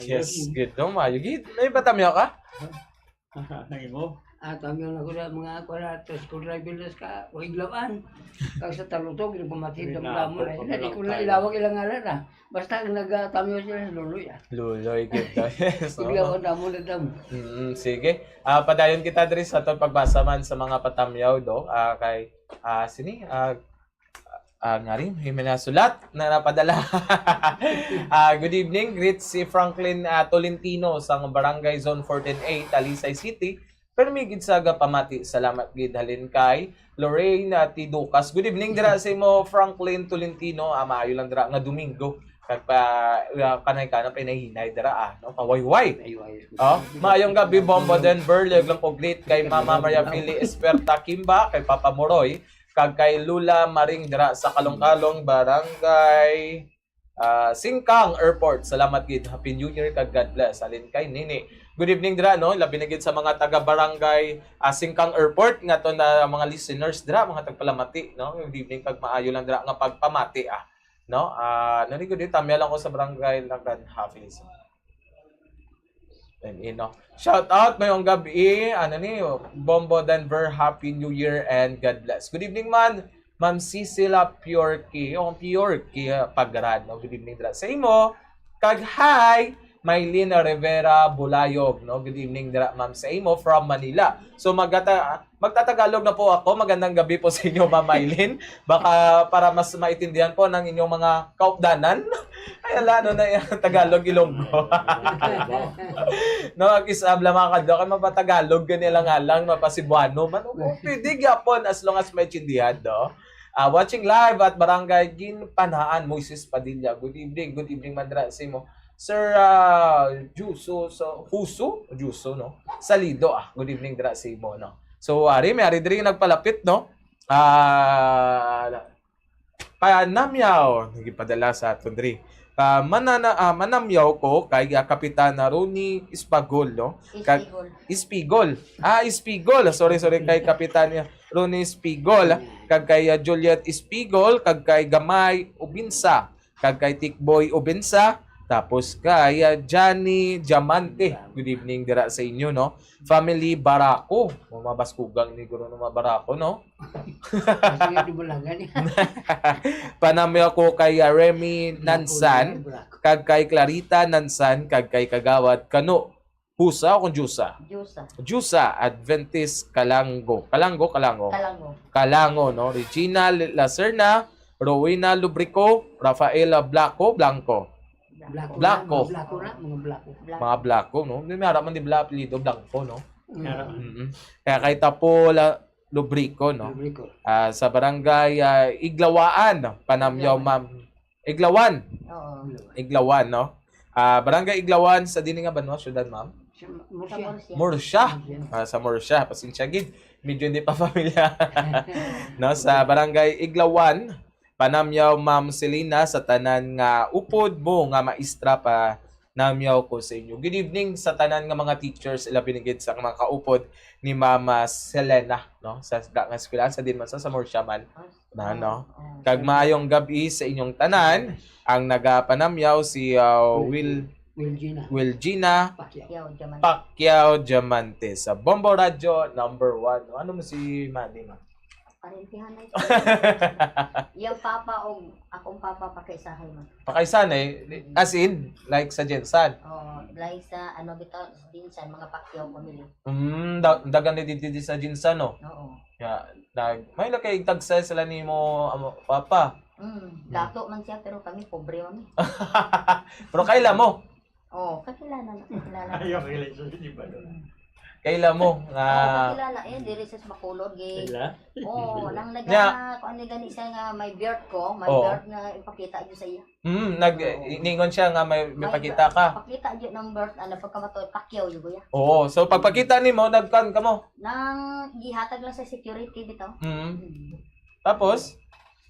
Yes, good. No, maayo gid. May patamyaw ka? Ang imo? Ah, tamyaw na ko na mga kuwan na, tricycle driver na sa Iglawan. Kag sa Talutog, nagpamati Ay, damdamo na nako, sila. Di ko pagkakay. Na ilawag ilang ngalan, ah. Basta nagtamyaw sila sa Luloy, ah. Luloy, good daw. Yes, oo. Iglawan, damo na damo. Mm, sige. Ah, padayon kita diri sa aton pagbasa man sa mga patamyaw, do. Ah, kay, ah, sini, ah, Ah, ngari, may mga sulat na napadala. Ah, good evening. Greet si Franklin, ah, Tolentino sa Barangay Zone fourteen A, Talisay City. Permi gid sa gapamati. Salamat gid halin kay Lorraine, ah, Tiducas. Good evening dira sa imo, Franklin Tolentino. Ah, maayo lang dira nga Domingo. Kag pa, ah, kanay ka na pinahinay dira, ah, no? Pawayway. Pawayway. Oh, maayong gabi, Bombo Denver. Lihog lang ko greet kay Mama Maria Fili Esperta Kimba, kay Papa Moroy, kag kay Lula Maring dira sa Kalongkalong, Barangay, ah, Singkang Airport. Salamat gid. Happy New Year kag God bless. Halin kay Nini. Good evening dira, no? Labi na gid sa mga taga Barangay, ah, Singkang Airport nga to na mga listeners dira, mga tagpalamati, no? Good evening kag maayo lang dira nga pagpamati, ah. No? Ah, nani gud, tamya lang ko sa Barangay Lagran Hafiz. And, you know, shout out, maayong gabi. Ano ni, Bombo Denver, Happy New Year and God bless. Good evening, man. Ma'am Cicila Piorki. O, Piorki, ah, Pagrad, no? Good evening, dra. Sa imo, kag hi, Mylene Rivera Bulayog, no? Good evening dira, ma'am, sa imo from Manila. So, magata-, magtatagalog na po ako. Magandang gabi po sa inyo, Ma'am Mylene. Baka para mas maintindihan po ng inyong mga kaupdanan. Ay, ala, ano na yan? Tagalog, Ilonggo. No, ang isab lang, mga kadlok, ay mapatagalog ka nila nga lang, mapasibuano man. O, pwede gyapon, as long as maintindihan, no? Ah, watching live at Barangay Ginpanaan, Moises Padilla. Good evening, good evening, Mandra, sa imo. Sir, ah, Juso, so, Huso? Juso, no? Salido, ah. Good evening, dira sa imo, no? So, ari, may ari diri nagpalapit, no? Ah, Panamyaw, nagipadala sa aton diri. Ah, manana-, ah, manamyaw ko kay, ah, Kapitana Ronnie Espagol, no? Kag Espigol. Espigol. Ah, Espigol. Sorry, sorry, kay Kapitana Ronnie Espigol. Kag kay, ah, Juliet Espigol, kag kay Gamay Ubinsa, kag kay Tikboy Ubinsa, tapos kay, ah, Johnny Diamante. Good evening dira sa inyo, no? Family Baraco. Mga baskugang ni guro ng mga Baraco, no? Sige, di mo lang gani. Panamyo ako kay, ah, Remy Nansan, Baraco. Kag kay Clarita Nansan, kag kay Kagawad Kano. Husa o kung Jusa? Jusa. Jusa, Adventist Kalango. Kalango, Kalango. Kalango. Kalango, no? Regina L-, Lacerna, Rowena Lubrico, Rafaela Blanco, Blanco. Blanco. Blanco. Mga Blanco na, mga Blanco. Blanco. Mga Blanco, no? May ara man di bala apelyido Blanco, no? Mm. Mm-mm. Kaya kay Tapo La-, Lubrico, no? Lubrico. Ah, sa barangay, ah, Iglawaan, Panamyaw, Iglawaan. Ma'am. Iglawan. Oo. Iglawan, no? Ah, Barangay Iglawan sa dini nga banwa, syudad, ma'am? Sa Murcia. Sa Murcia. Murcia. Murcia. Ah, sa Murcia, pasensya gid. Medyo hindi pa familiar. No, sa Barangay Iglawan, panamyaw, Ma'am Selena, sa tanan nga upod mo nga maestra, panamyaw ko sa inyo. Good evening sa tanan nga mga teachers, ilabi na gid sa mga kaupod ni Mama Selena, no? Sa, sa eskwelahan, sa din man sa, sa Murcia man. Ah, na, no? Oo. Kag maayong gab-i sa inyong tanan. Ang nagapanamyaw si, uh, Wil-, Wilgina. Wilgina Pacquiao. Pacquiao Diamante. Pacquiao Diamante sa Bombo Radyo number one. Ano mo si Madi, ma? Parentihan na ito. Yung papa o akong papa pakaisahay mo. Pakaisahan eh, as in, like sa Gensan. Oo, like sa ano bitaw, sa Gensan, mga Pacquiao family. Mm, da-, dagan ni didi sa Gensan, no? Oo. Ya, nag, may lakay tagsa sila nimo, amo, papa. Mm, dato man siya, pero kami pobre man eh. Pero kaila mo? Oh, kakilala na, kakilala na. Ayaw, kakilala siya, di ba, doon? Kaila mo, oh, ah, kakilala eh, diri sa Bacolod, eh. Kaila? Oh, nang naga-, kuan ni gani siya nga may birth ko, may birth nga ipakita yun sa iya. Mm, nag-, oo, iningon siya nga may, may, may pakita ka. Pakita yun ng birth, ano, pagkamatod, Pacquiao yun, kuya. Oo, so pagpakita nimo, nagkuan ka mo? Nang gihatag lang sa security bitaw. Mm. Mm. Tapos?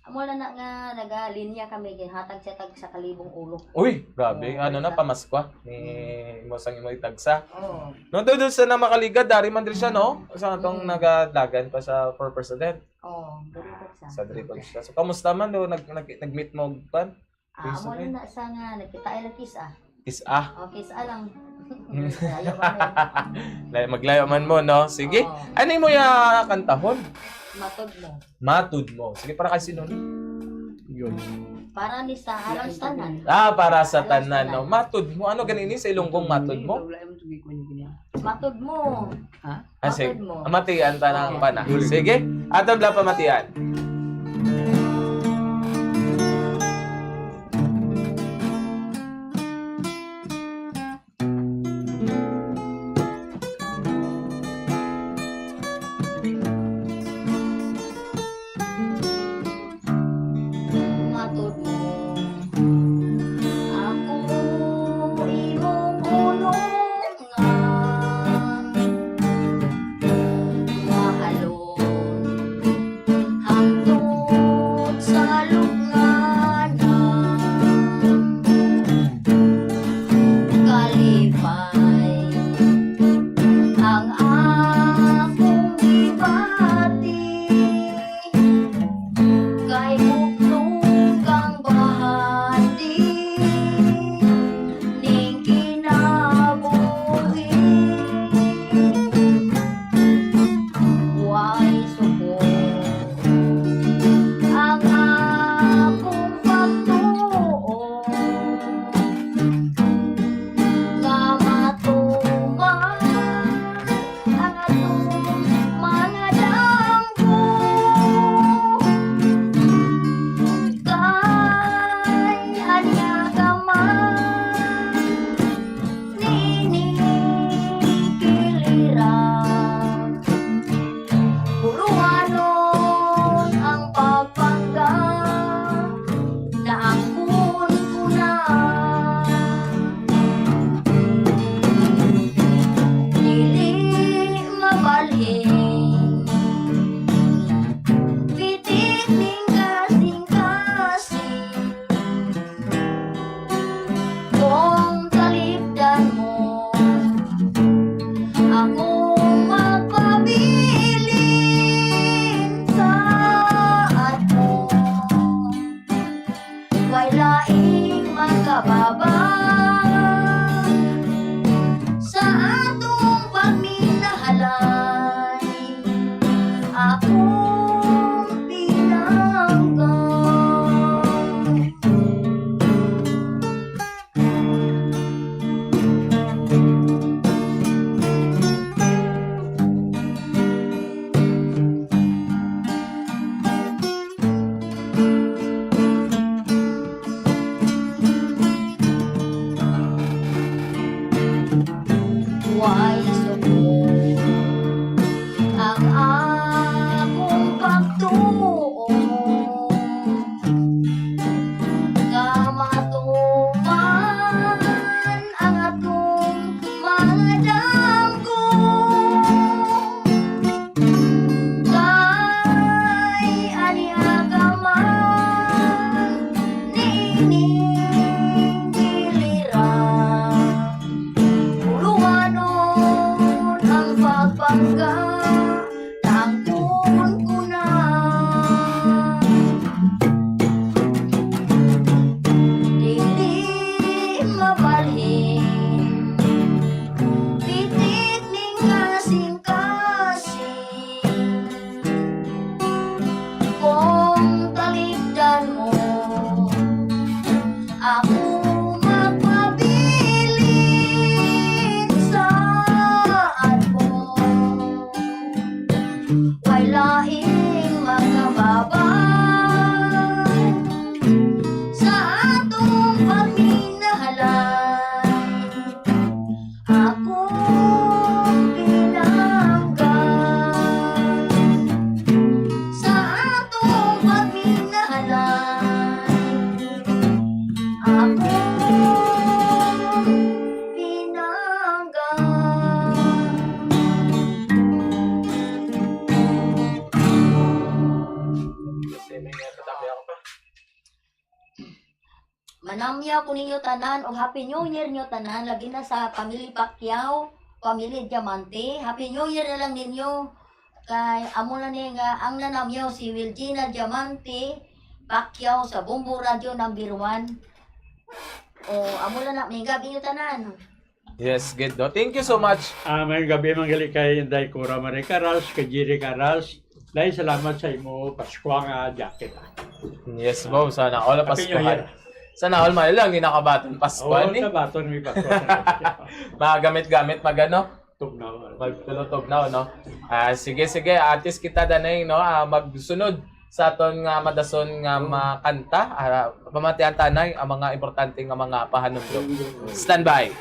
Amo lang na nga nagalinya kami, gihatag siya tag sa kalibong ulo. Uy, grabe. Oo, ano na, pamaskwa ni, mm, imo sang imo itagsa. Oo. No, doon, doon sa na makaligad, dari man diri siya, no? Sa atong, mm, nagadagan pa sa for president. Oo, diri pa siya. Sa diri pa siya. So, kamusta man, no? Nag-, nag-, nag-meet mo, kwan? Ah, amo lang na sa nga, nagkita ay lang kiss, ah. Kiss, ah. Oh, kiss, ah lang. Hmm. Layo man eh. Lay-, maglayo man mo, no? Sige. Oo. Ano mo ya kantahon? Matod mo. Matod mo. Sige, para kay sino ni? Yun. Para ni sa alam sa tanan. Ah, para sa tanan, no? Matod mo. Ano ganini sa Ilonggong matod mo? Matod mo. Ha? Ah, sige. Matod mo. Matian ta nang pana. Sige. Ato bala pamatian. Matod mo, ako imong unong mahalon, ang Pitik ning kasing-kasing, kung talipdan mo, akong magpabilin sa ato. Way laing makababa sa atong pagminahalay, akong pinangga. Way suko ang akong pagtuo nga matuman ang atong mga damgo. Kay ania ka man nining gilira, puluwanon ang pagpangga, tangkon ko na. Dili mabalhin, pitik ning kasing-kasing. Kung talipdan mo, ako magpabilin sa ato. Way laing makababa sa atong pagminahalay. Akong pinangga sa atong pagminahalay. Akong pinangga. Manamyaw ko ninyo tanan og Happy New Year nyo tanan, lagi na sa Pamilya Pacquiao, Pamilya Diamante. Happy New Year na lang ninyo. Kay amo na ni nga ang nanamyaw si Wilgina Diamante Pacquiao sa Bombo Radio number one. O, amo na na, may gabi nyo tanan. Yes, good, no? Thank you so much. Ah, may gabi man gali kay Inday Cora Marie Caras, kay Jerry Caras. Dahil salamat sa imo Paskwa nga jacket, ah. Yes, Bo. Sana all Happy New Paskuhan. Year. Sana all man lang ginakabaton Paskuhan, Oo, eh. Kabaton may Paskwa. Magamit-gamit, magano? Tugnaw. Magtulotugnaw, no? Ah, sige, sige. Artist kita, danay, no? Ah, magsunod sa aton nga madason nga Mm. mga kanta. Ah, pamatian tanay ang mga importante nga mga pahanumdom. Mm. Standby.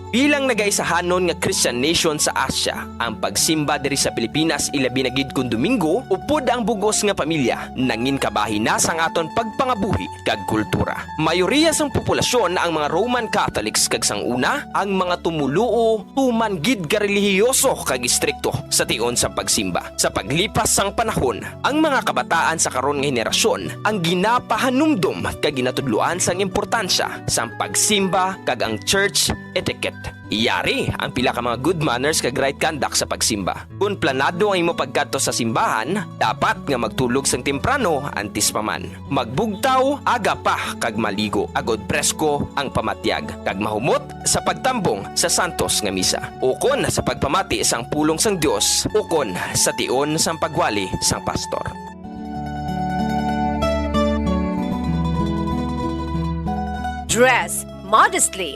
Bilang nagaisahanon nga Christian nation sa Asia, ang pagsimba diri sa Pilipinas, ilabi na gid kon Domingo, upod ang bug-os nga pamilya, nangin kabahin na sang aton pagpangabuhi kag kultura. Mayoriya sang populasyon ang mga Roman Catholics, kag sang una, ang mga tumoluo tuman gid ka relihiyoso kag istrikto sa tion sa pagsimba. Sa paglipas sang panahon, ang mga kabataan sa karon nga henerasyon ang ginapahanumdom kag ginatudloan sang importansya sang pagsimba kag ang church etiquette. Yari ang pila ka mga good manners kag right conduct sa pagsimba. Kon planado ang imo pagkadto sa simbahan, dapat nga magtulog sang temprano antes pa man. Magbugtaw aga pa kag maligo, agod presko ang pamatyag, kag mahumot sa pagtambong sa santos nga misa, ukon sa pagpamati sang pulong sang Dios, ukon sa tion sang pagwali sang pastor. Dress modestly.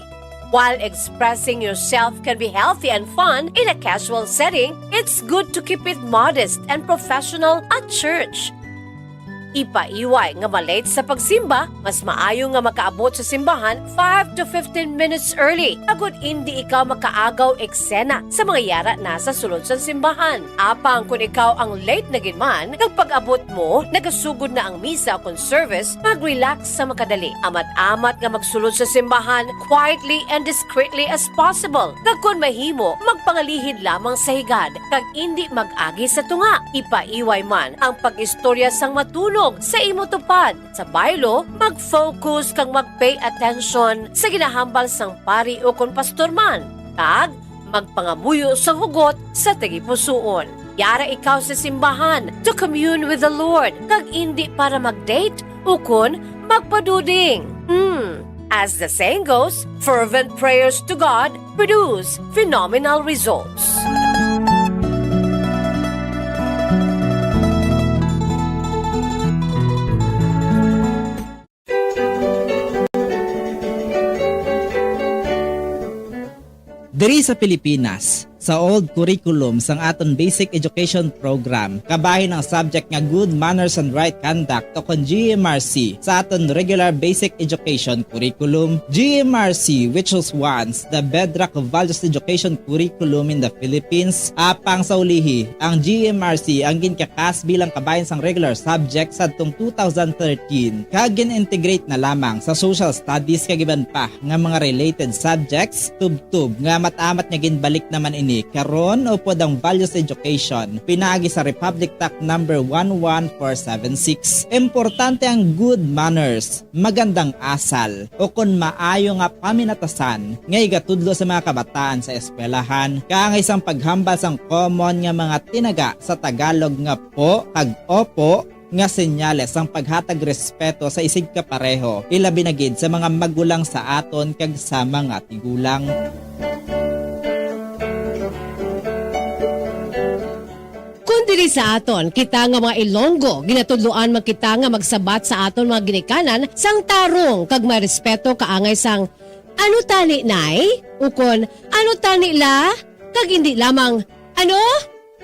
While expressing yourself can be healthy and fun in a casual setting, it's good to keep it modest and professional at church. Ipaiway nga ma-late sa pagsimba, mas maayo nga makaabot sa simbahan five to fifteen minutes early, agud indi ikaw makaagaw eksena sa mga yara na sa sulod sang simbahan. Apang kon ikaw ang late na gid man, kag pag-abot mo, nagasugod na ang misa kon service, mag-relax sa makadali. Amat-amat nga magsulod sa simbahan quietly and discreetly as possible. Kag kon mahimo, magpangalihid lamang sa higad, kag indi mag-agi sa tunga. Ipaiway man ang pag-istorya sang matunog sa imo tupad. Sa baylo, mag-focus kag mag-pay attention sa ginahambal sang pari ukon pastor man, kag magpangamuyo sang hugot sa tagipusoon. Yara ikaw sa simbahan to commune with the Lord, kag indi para mag-date ukon magpaduding. Hmm. As the saying goes, fervent prayers to God produce phenomenal results. Diri sa Pilipinas, sa old curriculum sang aton basic education program, kabahin ang subject nga good manners and right conduct o kon G M R C sa aton regular basic education curriculum. G M R C, which was once the bedrock of values education curriculum in the Philippines, apang sa ulihi, ang G M R C ang ginkakas bilang kabahin sang regular subject sadtong two thousand thirteen, kag gin-integrate na lamang sa social studies kag iban pa nga mga related subjects, tubtob nga amat-amat nga ginbalik naman ini karon upod ang values education pinaagi sa Republic Act number one one four seven six. Importante ang good manners, magandang asal, o kon maayo nga paminatasan nga igatudlo sa mga kabataan sa eskwelahan, kaangay sang paghambal sang common nga mga tinaga sa Tagalog nga po kag opo, nga senyales sang paghatag respeto sa isigkapareho, ilabi na gid sa mga magulang sa aton kag sa mga tigulang. Kon diri sa aton, kita nga mga Ilonggo, ginatudloan man kita nga magsabat sa aton mga ginikanan sang tarong kag may respeto kaangay sang, "Ano tani, Nay?" ukon, "Ano tani, La?" kag indi lamang, "Ano?"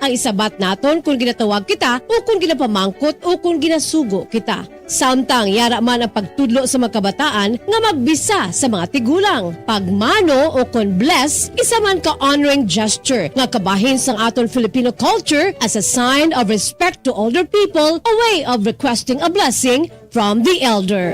ang isabat naton kon ginatawag kita o kon ginapamangkot o kon ginasugo kita. Samtang yara man ang pagtudlo sa mga kabataan nga magbisa sa mga tigulang. Pagmano o kon bless, isa man ka honoring gesture nga kabahin sang aton Filipino culture as a sign of respect to older people, a way of requesting a blessing from the elder.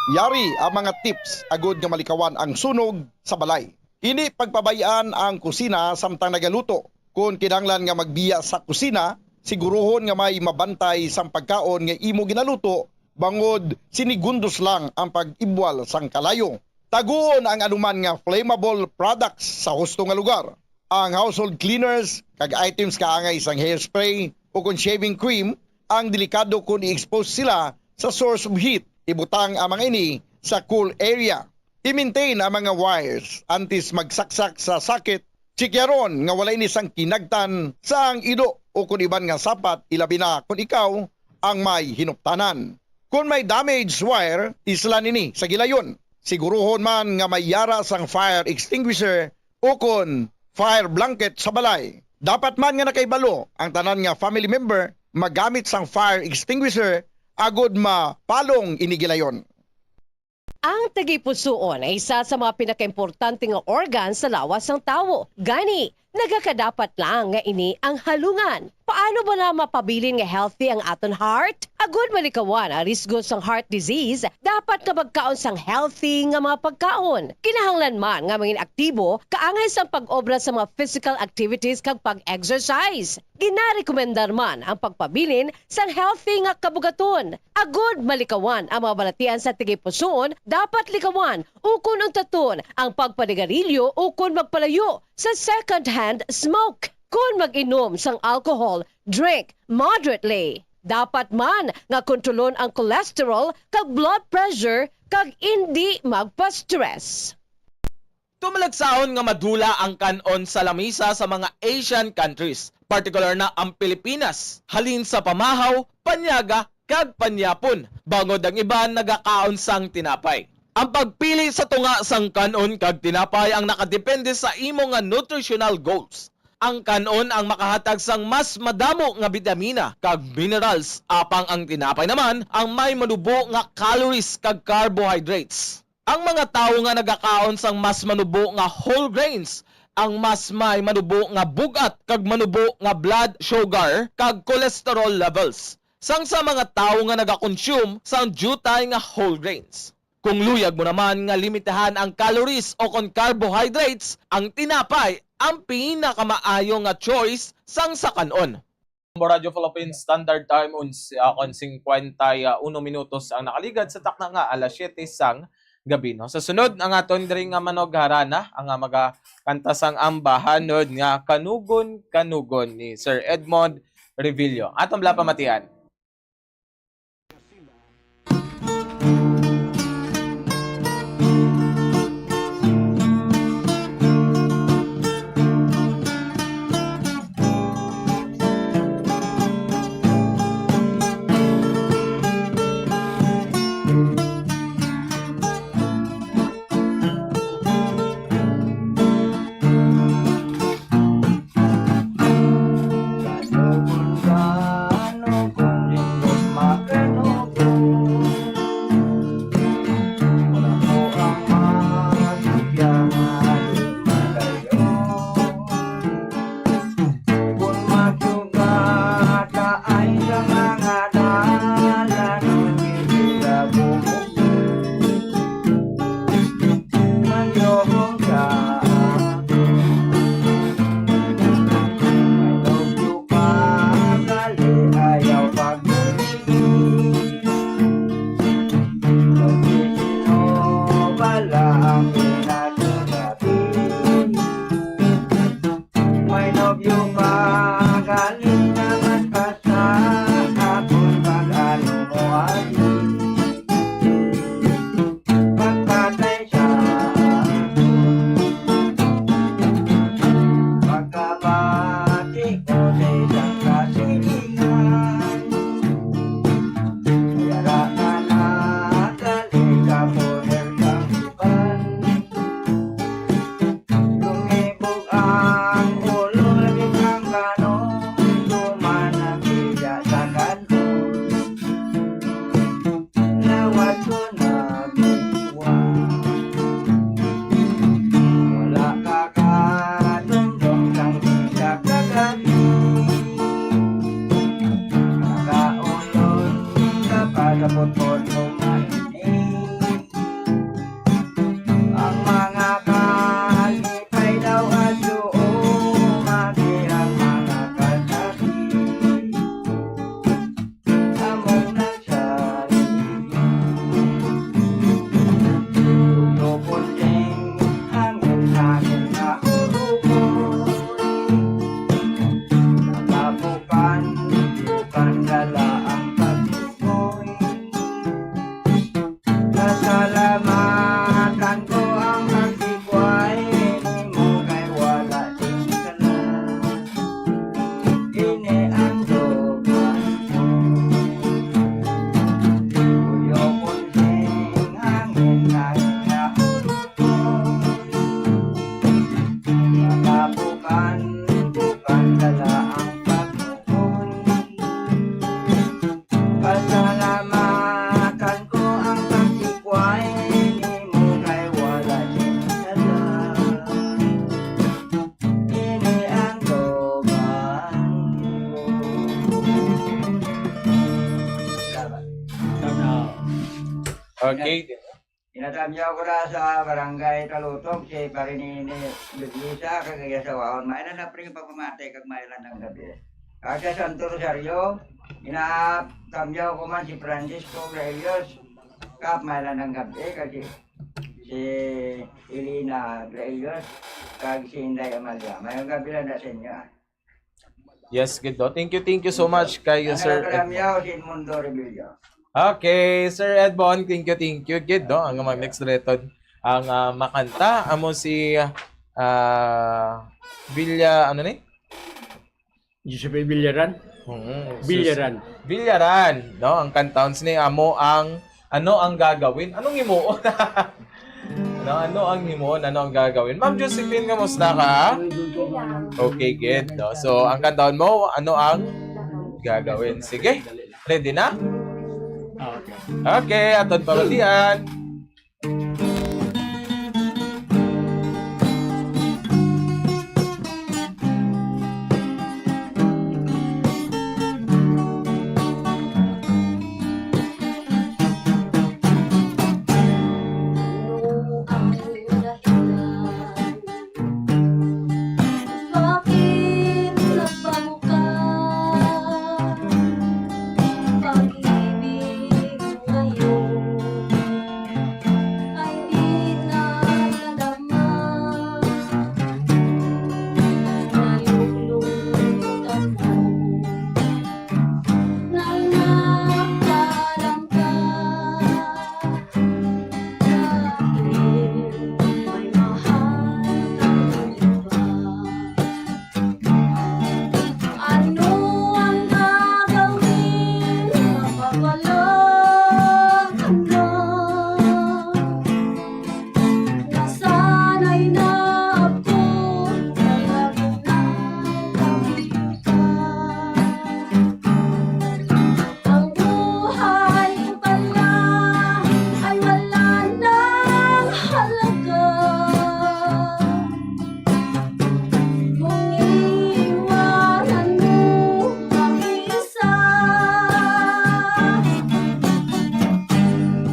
Yari ang mga tips agud nga malikawan ang sunog sa balay. Indi pagpabay-an ang kusina samtang nagaluto. Kon kinahanglan nga magbiya sa kusina, siguruhon nga may mabantay sang pagkaon nga imo ginaluto, bangod sinigundos lang ang pag-ibwal sang kalayo. Taguon ang anuman nga flammable products sa husto nga lugar. Ang household cleaners kag items kaangay sang hairspray o kon shaving cream ang delikado kon i-expose sila sa source of heat. Ibutang ang mga ini sa cool area. I-maintain ang mga wires antes magsaksak sa socket. Tsikyaron nga wala ini sang kinagtan sa ang ido o kon iban nga sapat, ilabi na kon ikaw ang may hinuptanan. Kon may damaged wire, islan ini sa gilayon. Siguruhon man nga may yara sang fire extinguisher o kon fire blanket sa balay. Dapat man nga nakahibalo ang tanan nga family member magamit sang fire extinguisher agud mapalong ini gilayon. Ang tagipusoon ay isa sa mga pinakaimportante nga organ sa lawas sang tawo. Gani, nagakadapat lang nga ini ang halungan. Paano ba na mapabilin nga healthy ang aton heart? Agud malikawan ang risgo sang heart disease, dapat nga magkaon sang healthy nga mga pagkaon. Kinahanglan man nga mangin aktibo kaangay sang pag-obra sa mga physical activities kag pag-exercise. Ginarekomendar man ang pagpabilin sang healthy nga kabugaton. Agud malikawan ang mga balatian sa tagipusoon, dapat likawan ukon untaton ang pagpanigarilyo ukon magpalayo sa second-hand smoke. Kon mag-inom sang alcohol, drink moderately. Dapat man nga kontrolon ang cholesterol kag blood pressure kag indi magpa-stress. Tumalagsahon nga madula ang kan-on sa lamisa sa mga Asian countries. partikular na ang Pilipinas, halin sa pamahaw, panyaga, kag panyapon, bangod ang iban nagakaon sang tinapay. Ang pagpili sa tunga sang kan-on kag tinapay ang nakadepende sa imo nga nutritional goals. Ang kan-on ang makahatag sang mas madamo nga bitamina kag minerals, apang ang tinapay naman ang may manubo nga calories kag carbohydrates. Ang mga tawo nga nagakaon sang mas manubo nga whole grains ang mas may manubo nga bug-at kag manubo nga blood sugar kag cholesterol levels sang sa mga tawo nga nagakonsume sang diutay nga whole grains. Kung luyag mo naman nga limitahan ang calories o kon carbohydrates, ang tinapay ang pinakamaayo nga choice sang sa kan-on. Mo Radyo Philippines, standard time, uns-, ah, kon singkwenta y uno minutos ang nakaligad sa takna nga alas siyete sang gabi, no? Sa sunod, ang aton diri nga manugharana, ang, ah, magakanta sang ambahanod nga Kanugon, Kanugon ni Sir Edmond Revillo. Aton bala pamatian. May nobyo pa, galing na magpasa, akon pag-ano mo ay magpatay siya. Pagkabati ko sa isang kasilingan, yara ka na, galing ka po ng Pag lumibog ang ulo, labis ang kanong, tuman ang biya sa kanto. Lawat ko na biwa. Wala ka katundong sang isa ka gabi. Makaulon ka pa sa putpot mo mainit. Ang mga kalipay daw at doon, mati ang mga kasakit. Among nagsabi, tuyo punding hangin, hangin na hurupon. Nakabukan, bukan dala ang pagtukoy. Pasalamatan ko ang pagtikway nimo kay wala sing sala. Ini ang dugang ko. Tuyo punding hangin, hangin na hurupon. Nakabukan, bukan dala ang pagtukoy. Pasalamatan ko ang pagtikway nimo kay wala sing sala. Ini ang dugang ko. Salamat. Okay. Ginatamyaw ko na sa Barangay Talutok, si Pare Nini Luglisa, kag iya asawahon. Maayo na, pre, pagpamati kag maayo lang ang gabi. Kag sa Santo Rosario, ginatamyaw ko man si Francisco Graelius, kag maayo lang ang gabi, kag si, si Elena Graelius, kag si Inday Amalia. Maayong gabi lang na sa inyo, ah. Yes, gid, no? Thank you, thank you so much kay Sir Ed. Nagakaramyaw si Edmundo Revilla. Okay, Sir Edmond, thank you, thank you, gid, no? Ang mag next reton, ang, ah, makanta, amo si, ah, Villa, ano ni? Josephine Villaran. Hmm, sus- Villaran. Villaran, no? Ang kantahon sini amo ang Ano ang Gagawin? Anong himuon? Ano, ano ang himuon? Ano ang gagawin? Ma'am Josephine, kamusta ka? Okay, good, no? So, ang kantahon mo, Ano ang Gagawin? Sige, ready na? Ah, okay. Okay, aton pamatian. Ano ang dahilan? Bakit nagbago ka? Pag-ibig ngayon ay di na nadama. Nalulungkot ako na nagpaalam ka. Dahil may mahal kang iba. Ano ang gagawin? Mapapala ka na. Nasanay na ako sa laging nakikita. Ang buhay ko pala ay wala nang halaga. Kung iiwanan mo ang isa,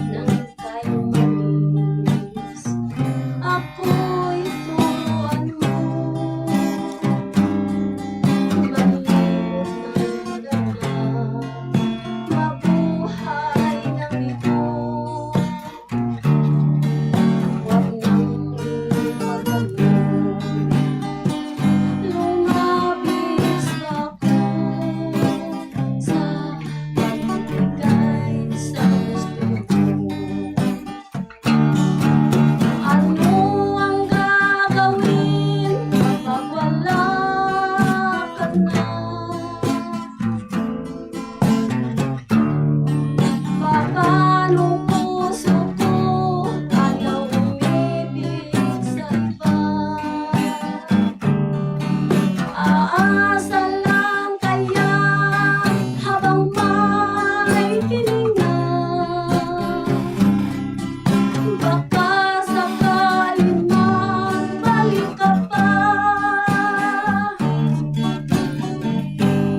nang ika'y umalis, ako'y turuan mo. Malimot ang dama, mabuhay ng ito. Huwag nang ipagtanong. Lumabis ako sa pagbibigay sa gusto ko. Ano ang gagawin kapag wala ka na? Paano puso ko ayaw umibig sa iba? Aasa lang kaya habang may hininga? Baka sakaling magbalik ka pa.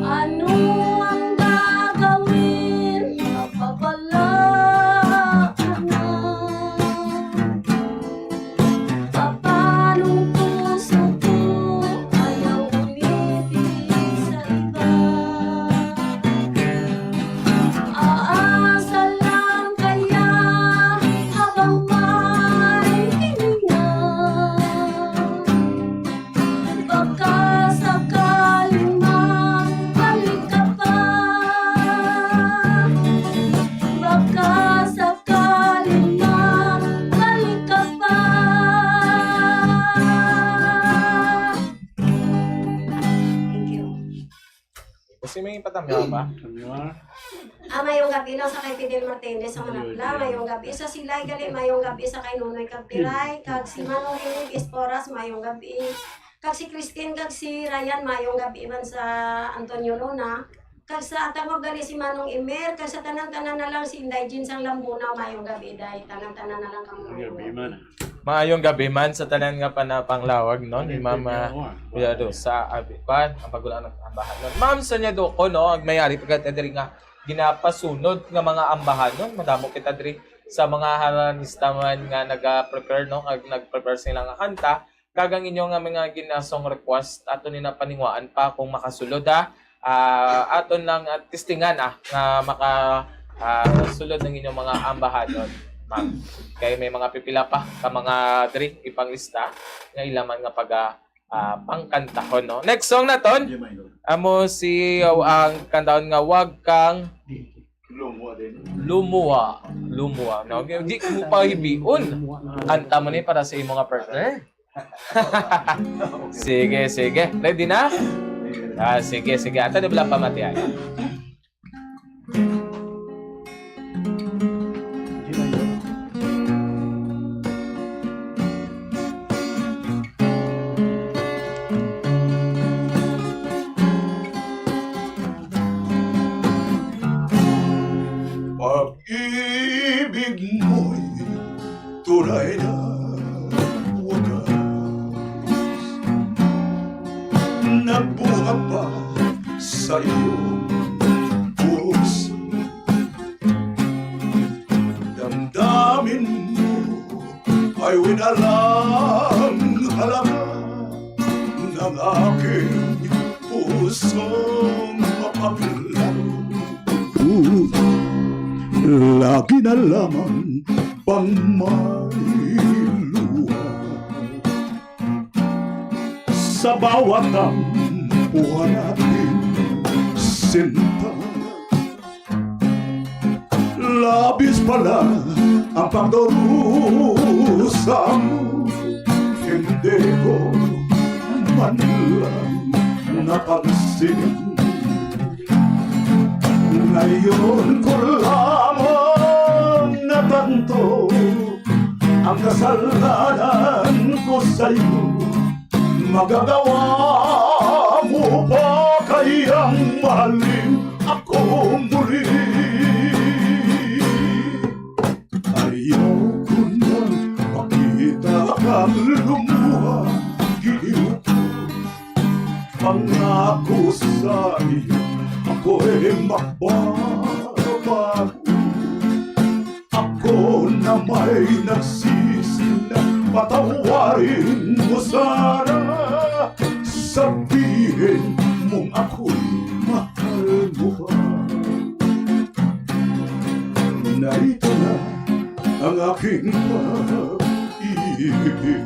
Ano ang gagawin? Mapapala ka na. Papanong puso ko ayaw umibig sa iba. Aasa lang kaya habang may hininga? Baka sakaling magbalik ka pa. Baka sakaling magbalik ka pa. Thank you. Kasi may patamyaw ba? Ah, mayong gabi no sa kay Fidel Martinez sa Manapla, mayong gabi sa Silay gali, mayong gabi sa kay Nonoy Kagpiray, kag si Manong Rene Esporas, mayong gabi. Kag si Christine kag si Ryan, mayong gabi man sa Antonio Luna. Kag sa atangog gali si Manong Emer, kag sa tanan-tanan na lang si Inday Jean sang Lambuna, mayong gabi, day. Tanan-tanan na lang kamo. Mayong gabi man. Maayong gabi man sa tanan nga panapanglawag, no, ni Mama Kuya Rosa, abi, kwan, ang pagulaan ng ambahanon. Ma'am Sonia Duco, no, ang may-ari pagkat diri nga ginapasunod nga mga ambahanon. Madamo kita diri sa mga harmonista man nga naga-prepare, no, kag nag-prepare sila nga kanta. Kag ang inyo nga mga ginasong request, ato ni na paningwaan pa kung makasulod, ha. Ah, aton lang, ah, testingan, ah, nga maka, ah, sulod ang inyong mga ambahanon, ma'am. Kay may mga pipila pa ka mga diri ipanglista nga ila man nga paga, ah, pangkantahon, no? Next song naton, amo si, oh, ang kantahon nga Wag Kang Lumuwa din. Lumuwa. Lumuwa, no? Di mo pa hibion. Kanta mo ni para sa imo nga partner. Sige, sige. Ready na? Ah, sige, sige. Ato na bala pamatiay. Pag-ibig mo'y tunay na wakas. Nagbuhat pa sa iyong puso. Damdamin mo ay winalang halaga ng aking pusong mapaglaro. Lagi na lamang pang may luha. Sa bawat tampuhan natin sinta, labis pala ang pagdurusa mo. Hindi ko man lang napansin. Ngayon ko lamang natanto ang kasalanan ko sa iyo. Magagawa mo ba kayang mahalin ako muli? Ayaw ko nang makita kang lumuha, giliw ko. Pangako sa iyo, ako'y magbabago. Ako na may nagsisi na, patawarin mo sana. Sabihin mong ako'y mahal mo pa. Narito na ang aking pag-ibig.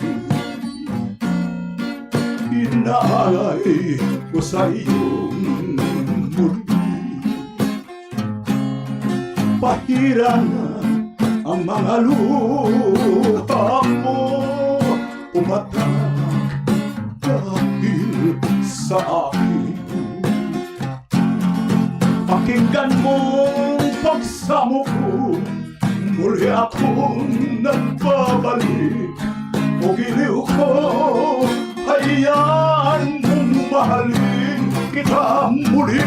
Inaalay ko sa iyong muli. Pahira na ang mga luha mo, umatras dahil sa akin. Pakinggan mo ang pagsamok ko, muli akong nagbabalik. O giliw ko, hayaan mong mahalin kita muli.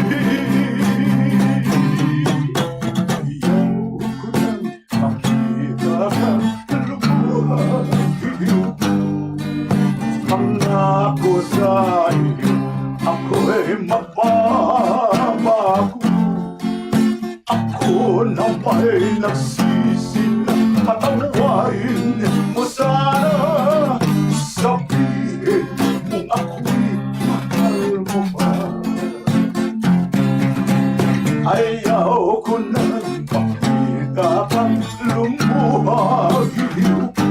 Ayaw ko nang makita ka lumuha, giliw ko. Pangako sa iyo, ako'y magbabago. Ako na may nagsisi na, patawarin mo sana. Sabihin mong ako'y mahal mo pa. Ayaw ko na makita kang lumuha, giliw ko.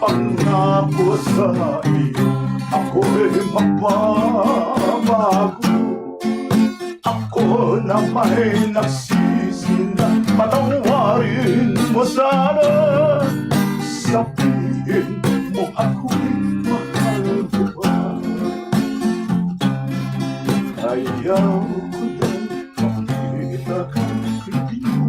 Pangako sa iyo, ako'y magbabago. Ako na may nagsisi na, patawarin mo sana. Sabihin mo ako'y mahal mo pa. Ayaw ko na makita ka, hindi mo.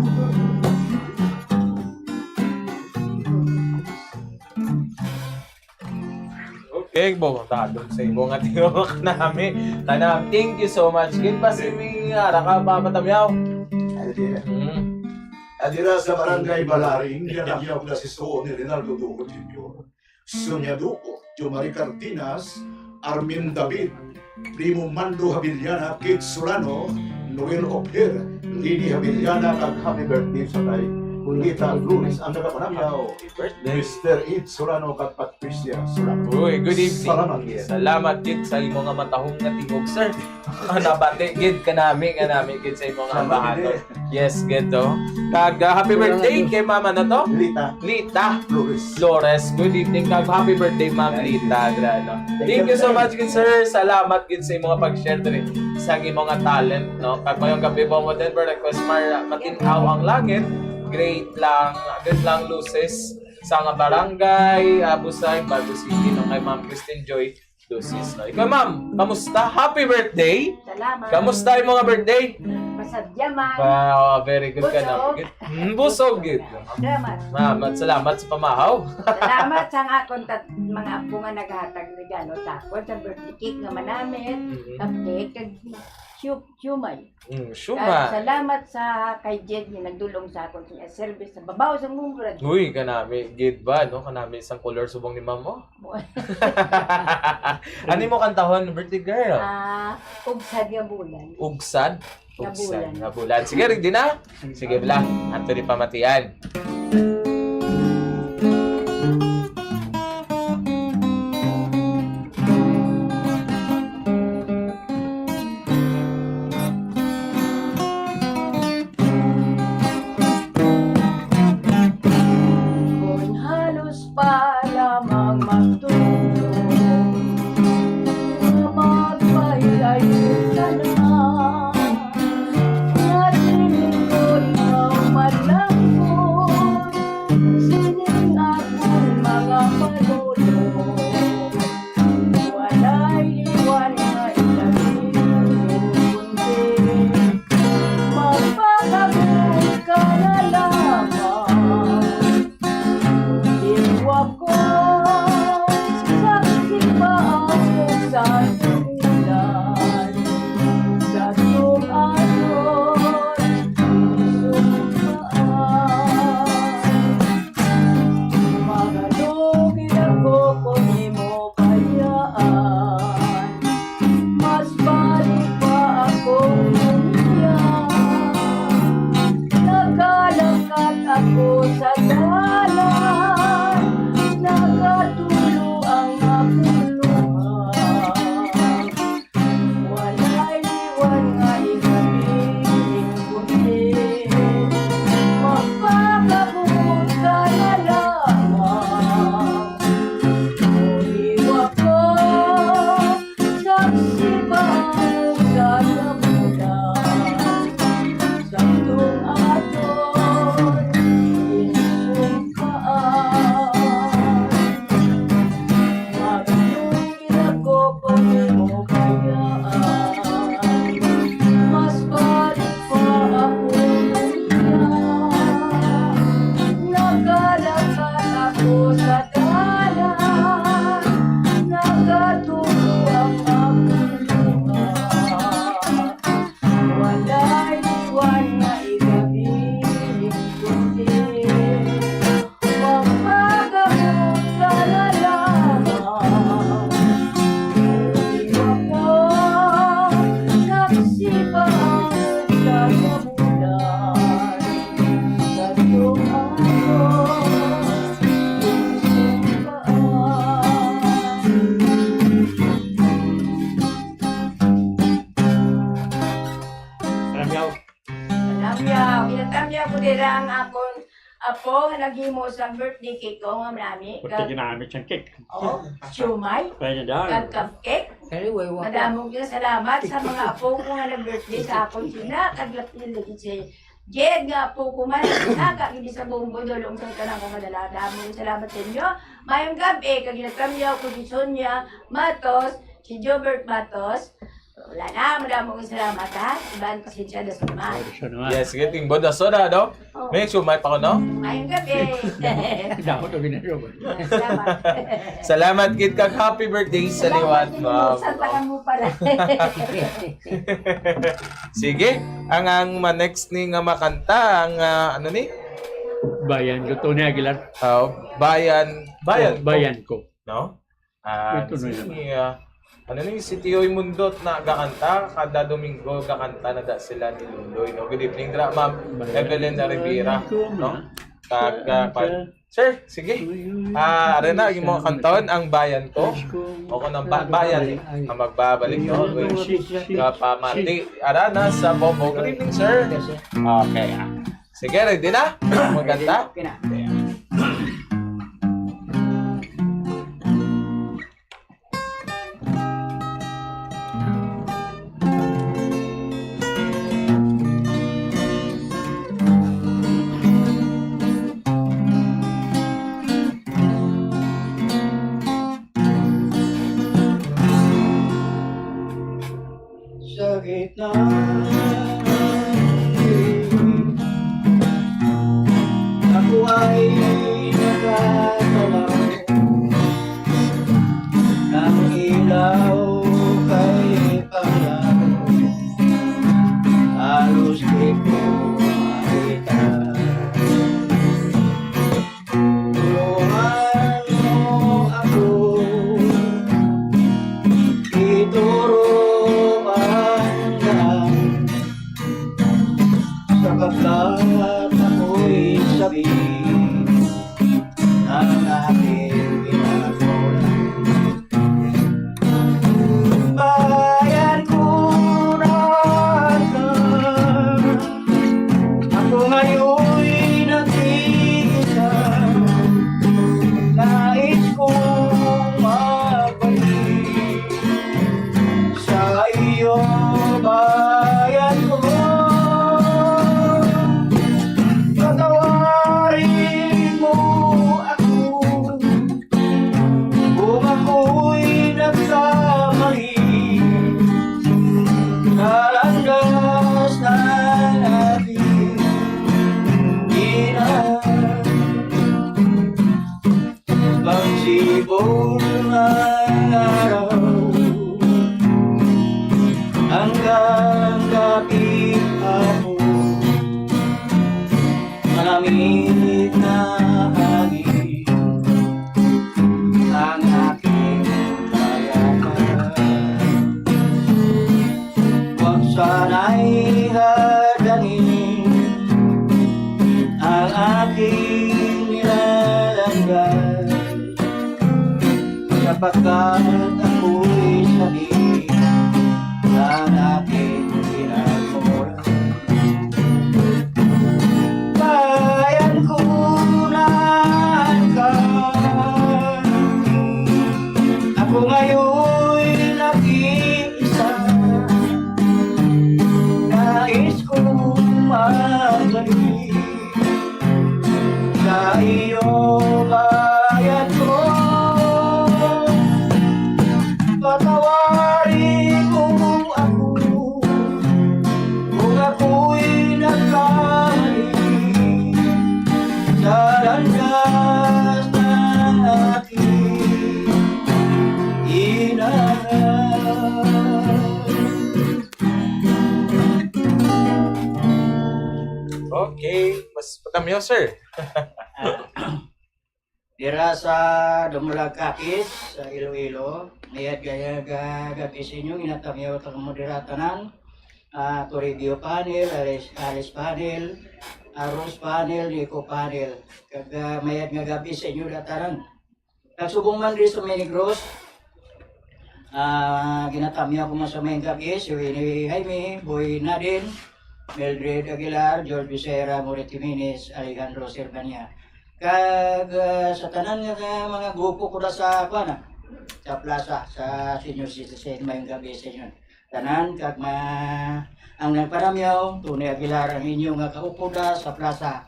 Okay, buntag sa imo nga tingog kanami. Kanami, thank you so much. Gid pa si Ming, ara ka ba matamyaw? Adi, Mm. Adira sa Barangay Balaring, ginamyaw na si Suo ni Rinaldo Duco Junior, Sonia Duco, Jomari Cardenas, Armin David, Primo Mando Havillana, Kate Solano, Noel Oper, Lini Havillana, kag happy birthday sa kay Kulita Flores, ang nagapanamyaw. Birthday. Mister Ed Solano kag Patricia Solano. Uy, good evening. Salamat, Ed. Salamat gid sa imo nga matahong nga tingog, sir. Ah, nabati gid kanami, kanami gid sa imo nga Salamat, bahaton. Ed. Yes, gid to. Kag, ah, happy Salamat, birthday Ed. Kay mama na to? Lita. Lita Flores. Flores. Good evening, kag happy birthday, Ma'am Thank you. Lita, dra, no? Thank Thank you you, so sir. Much gid, sir. Salamat gid sa imo nga pag-share diri sa imo nga talent, no? Kag mayong gabi po mo din, Brother Cosmar, ah, matin-aw ang langit. Great lang, great lang luces sa nga barangay, ah, Busay, Bago City, no? Kay Ma'am Christine Joy. Dusis, no? Ikaw, ma'am, kamusta? Happy birthday! Salamat. Kamusta yung mga birthday? Masadya man. Wow, very good ka na. Busog. Mm, busog, good. Salamat. Ma'am, at salamat sa pamahaw. Salamat sa nga akon tat-, mga apo nga naghatag regalo sa akon sa birthday cake nga manamit, Mhm. cupcake, kag siu-, siumay. Mm, siumay. Kag salamat sa kay Jed nga nagdulong sa akon sa iya service sa babaw sa mong grad. Uy, kanami, gid ba, no? Kanami sang color subong ni ma'am mo. Ano mo kantahon, birthday girl? Ah, Ugsad nga Bulan. Ugsad? Nga Ugsad Bulan. Nga Bulan. Sige, ready na? Sige, bala. Ato ni pamatian. Kon halos pa lamang magtulog, nga magpahiay ka na, nga tinuod nga malangkot sining akong mga panulog. Walay liwan nga ilabi, kundi magpakabog ka na lamang. Iwa ko, saksi ba ako sa tulan, sa tumayon, sumpaan. Magalugid ako kon imo bayaan. Mas balik pa ako niya. Nagalakat ako sa dalan, nagatulo ang akong luha. Walay liwan nga ikabiling kundi magpakabot ka na lamang. Uliwa ko, saksi ba ang usa ka bulan? Sa atong aton ginsumpaan. Maglugid ako kon imo bayaan. Mas balik pa ako niya. Nagalakat ako sa dalan, nagatulo ang akong luha. Walay liwan nga ikabiling kundi magpagamot ka na lamang. Di ako nagsipa ang usa ka bulan. Sa tumayon, ginsumpaan. Ramyaw. Ramyaw. Ginatamyaw ko dira ang akon apo nga naghimo sa birthday cake ko nga marami. Birthday Kag, ginamit siyang cake. Oo, siumay, Kaya niya dahil. Kag cupcake. Anyway, wa ko. Madamo nga salamat sa mga apo ko nga nag-birthday sa akon sina. Kag lapil lagi si Jed nga apo ko man, naka, hindi sa buong budol, ang sa kanang kong madala. Damo nga salamat sa inyo. Mayong gabi, kag ginatamyaw ko si Sonia Matos, si Jobert Matos. Wala na, madamo nga salamat, ha? Iban, pasensya na sa naman. Sorry, sorry naman. Yes, sige, ting boda soda, no? Oh. May sumay pa ko, no? Mayong gabi. Dapat ang ginagawa. Salamat. Salamat gid kag happy birthday sa Salamat liwat, gid, ma'am. Sa tanan mo pala. Sige, ang, ang ma-next ni nga makanta, ang, ah, ano ni? Bayan ko, Tony Aguilar. Ah, bayan, bayan Oh, ko. Bayan ko. No? Ah, Ito na si, yun. Ah, ano ni, si Tiyoy Mundot na gakanta, kada Domingo gakanta na da sila ni Luloy, no? Good evening, dra, Ma'am Bayan Evelyn ko, Rivera, bayan ko, no? ma. Kag, ah, Bayan pa-, ko. Sir, sige. Uy, uy, Ah, uy, are na, uy, yung mga sa kanton, mga ang bayan ko. Diyos ko, O kung ang ba-, grabe bayan, ka rin. Ay. Ang magbabalik, Uy, no? uy, Uy, uy, uy, uy, kapamati. Uy. Ara na sa Bobo. Good evening, sir. Yes, sir. Okay, ah. Sige, ready na? Maganda? Okay na. Pagkat ako'y sabi ng aking pinagmumura, bayan ko na ka. Ako ngayon'y nag-iisa. Nais kong magbalik sa iyo, bayan ko. Patawari mo ako kung ako'y nagkamali sa landas ng aking inaral. Okay, mas patamyo, sir. Dira sa Dumulag, Capiz, sa Iloilo, mayad nga gab-i sa inyo, ginatamyaw ta kamo dira tanan, ah, Toribio panel, Aris, Aris panel, Arroz panel, Nico panel. Kag, ah, mayad nga gab-i sa inyo dira tanan. Kag subong man diri sa Negros, ah, ginatamyaw ko man sa may gab-i, si Winnie Jaime, Boy Nadin, Mildred Aguilar, George Becerra, Moret Jimenez, Alejandro Servania. Kag, ah, sa tanan nga, nga mga grupo ko na sa, kuwan na, sa plaza, sa senior citizen, may gab-i sa inyo. Tanan, kag ma-, ang nagparamyaw, Tony Aguilar, ang inyo nga kaupod na sa plaza.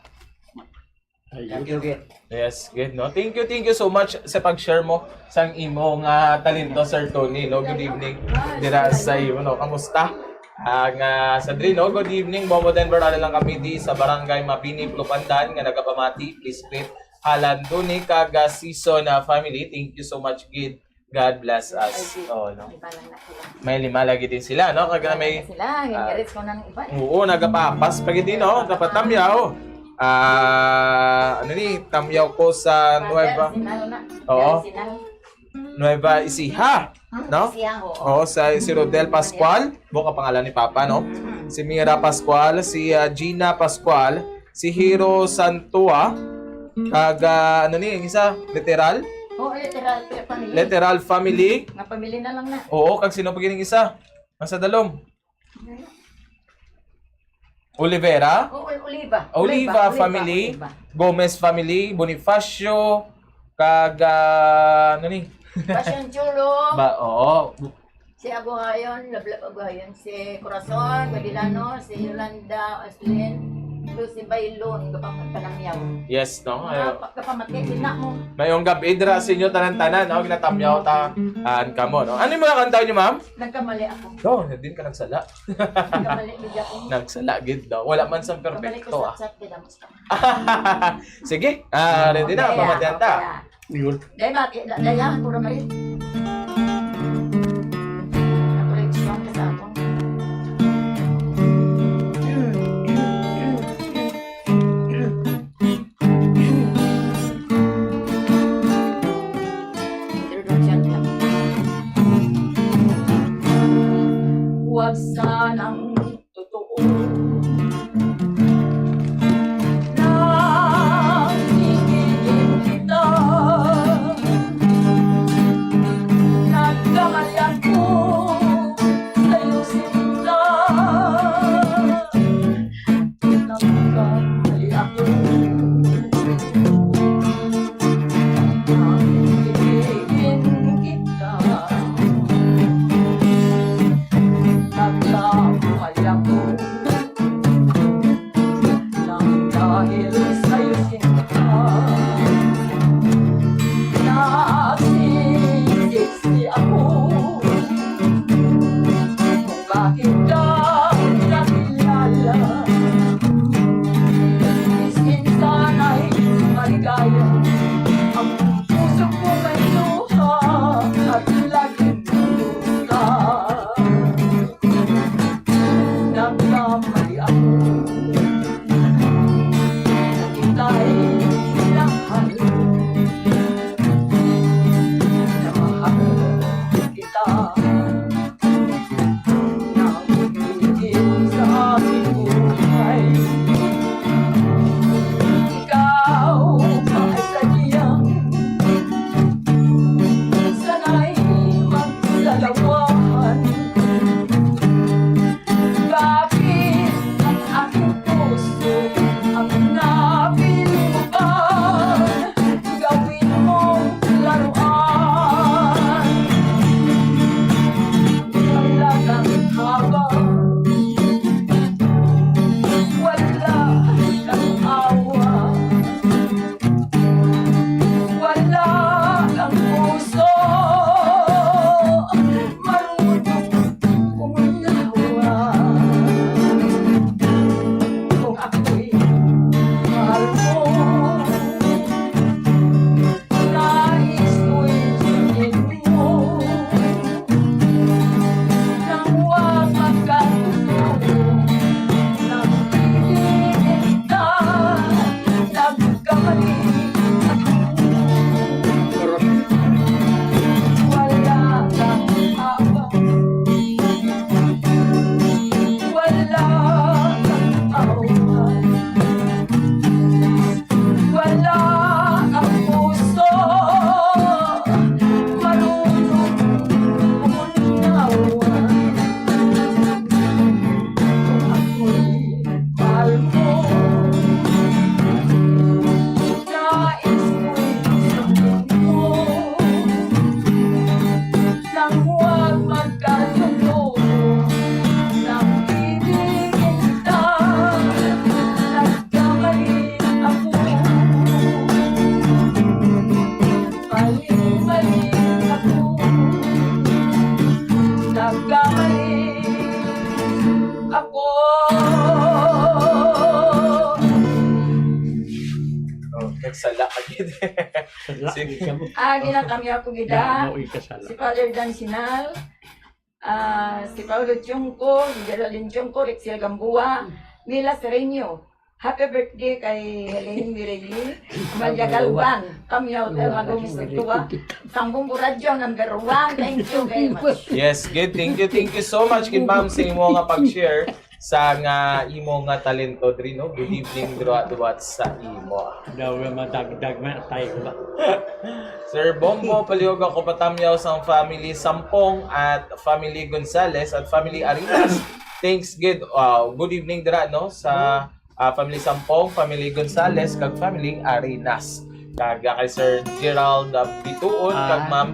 Thank you, Git. Yes, good, no? Thank you, thank you so much sa pag-share mo sang imo nga talento, Sir Tony, no? Good evening. Dira sa imo, no? Kamusta? Ah, nga sa diri, no? Good evening, Momo Denver. Ano lang kami di sa Barangay Mabini, Plupandan, nga nagapamati. Please greet Alan Tony kag, ah, Season, ah, family. Thank you so much, Gid. God bless us. Ay, di. Oh, no? May lima lang na sila. May lima lagi din sila, no? Kag may, sila, ah, gingaris ko ng iba, eh. Oo, nagapapas pa gid, no? Kapatamyaw. Ah, ano ni? Tamyaw ko sa Father Nueva. Sinal na. Oo. Father Sinal. Nueva Ecija, hmm, no? Ecija, oo. Oo, sa si Rodel Pascual, buka pangalan ni Papa, no? Mm. Si Mira Pascual, si, ah, Gina Pascual, si Hiro Santua, kag, ah, ano ni, ang isa? Literal? Oo, Literal, pe-, family. Literal family. Nga family na lang na. Oo, kag sino pa gining isa? Nasa dalom. Olivera? Oo, Oliva. Oliva Oliva, Oliva, family. Oliva. Gomez family, Bonifacio, kag, ah, ano ni? Passion Chulo. Ba, oo. Si Aguhayon, Lablab Aguhayon, si Corazon, Gadilano, si Yolanda, Aslin, Lucy Bailon, kapag panamyaw. Yes, no? Mga Ayo. Pa-, kapamati, sila mo. Mayong gab-i dira sa inyo tanan-tanan, no? Ginatamyaw ta, an kamo, no? Ano yung mga kanta niyo, ma'am? Nagkamali ako. No, din ka nagsala. Nagkamali, bigla ko. Nagsala, gid daw. Wala man sang Kamali ko perfecto, sa ah. Chat, bigla mo sa Sige, ah, ready na, Okay, pamatihan ta. Okay. Yun. Dahil bakit, dahil puro mali. Correction ka sa ako. Introduction lang. Huwag sanang totoo. Nangingilin kita. Sige. Ah, ginatamyaw ko gid. Damo ikasala. Si Father Dan Sinal, ah, si Paolo Tiungco, si Geraldine Tiungco, Rexel Gamboa, Mila Sereno. Happy birthday kay Helene Mirelli, Amalia Galvan, Tamyaw, Telma Gomez Nagtua, Sangbong Buradyo number one. Thank you very much. Yes, good. Thank you. Thank you so much, kid ma'am, sa imo nga pag-share sa nga imo nga talento diri, no? Good evening, duwa, duwa sa imo. Daw nga madagdag man tayo ba? Sir Bombo, palihog ako patamyaw sang family Sampong at family Gonzales at family Arinas. Thanks, good. Uh, good evening dira, no, sa, ah, family Sampong, family Gonzales, kag family Arinas. Kag, ah, kay Sir Gerald, ah, Bituon, kag Ah. Ma'am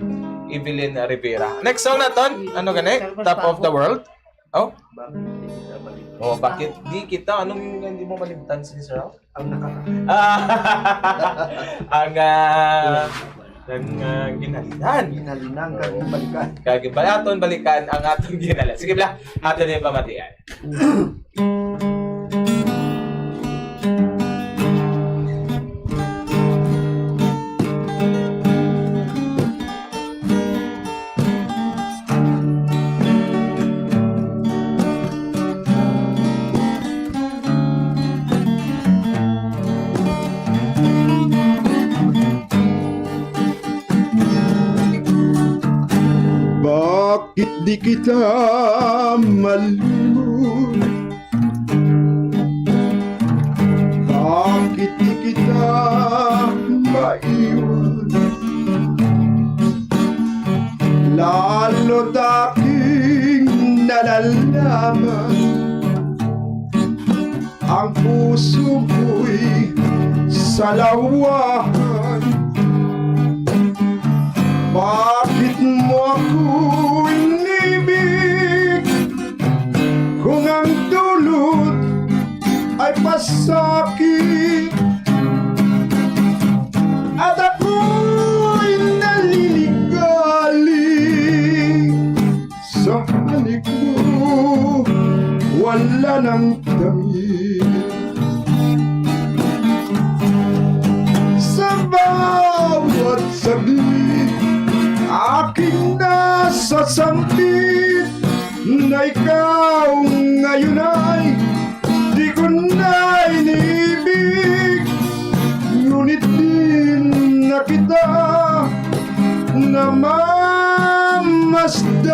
Evelyn Rivera. Next song naton, ano gani? Top of the World? Oh? Bakit di kita maligtan? Oh, bakit di kita? Anong yun nga hindi mo maligtan, Sir Al? Ang nakaka- Ah, ang, ah, ang, ah, ginhalinan. Ginhalinan, kag Oo. Balikan. Kag bal-, aton balikan ang aton ginhalinan. Sige, bala, aton yung pamatian. Bakit di kita malimot? Bakit di kita maiwan? Lalo't aking nalalaman, ang puso ko'y salawahan. Bakit mo ako inibig? Kung ang dulot ay pasakit at ako'y naliligalig, sa halik mo wala nang damit. Sa bawat saglit aking nasasambit, na ikaw ngayon ay di ko na inibig, ngunit di na kita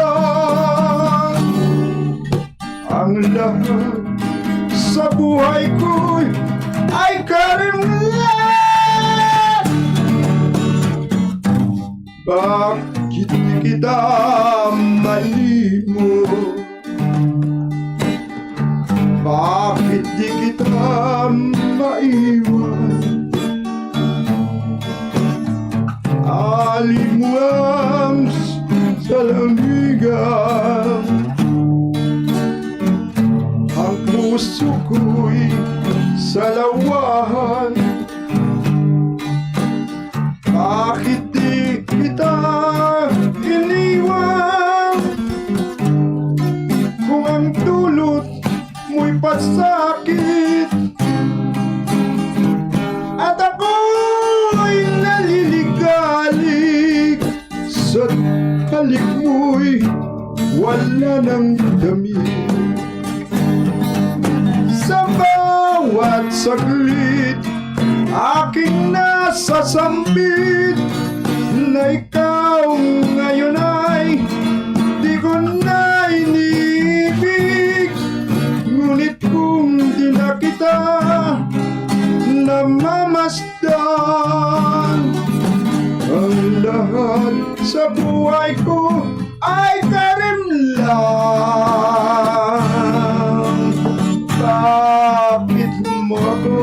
namamasdan. Ang lahat sa buhay ko'y ay karimlan. Bakit di kita malimot? Bakit di kita maiwan? Alimuang salamigan, ang puso ko'y salawahan. Bakit di kita iniwan? Kung ang dulot mo'y pasakit at ako'y naliligalig, sa halik mo'y wala nang damit. Sa bawat saglit aking nasasambit, na ikaw ngayon ay di ko na inibig. Ngunit kung di na kita namamasdan, ang lahat sa buhay ko ay karimlan. Bakit mo ako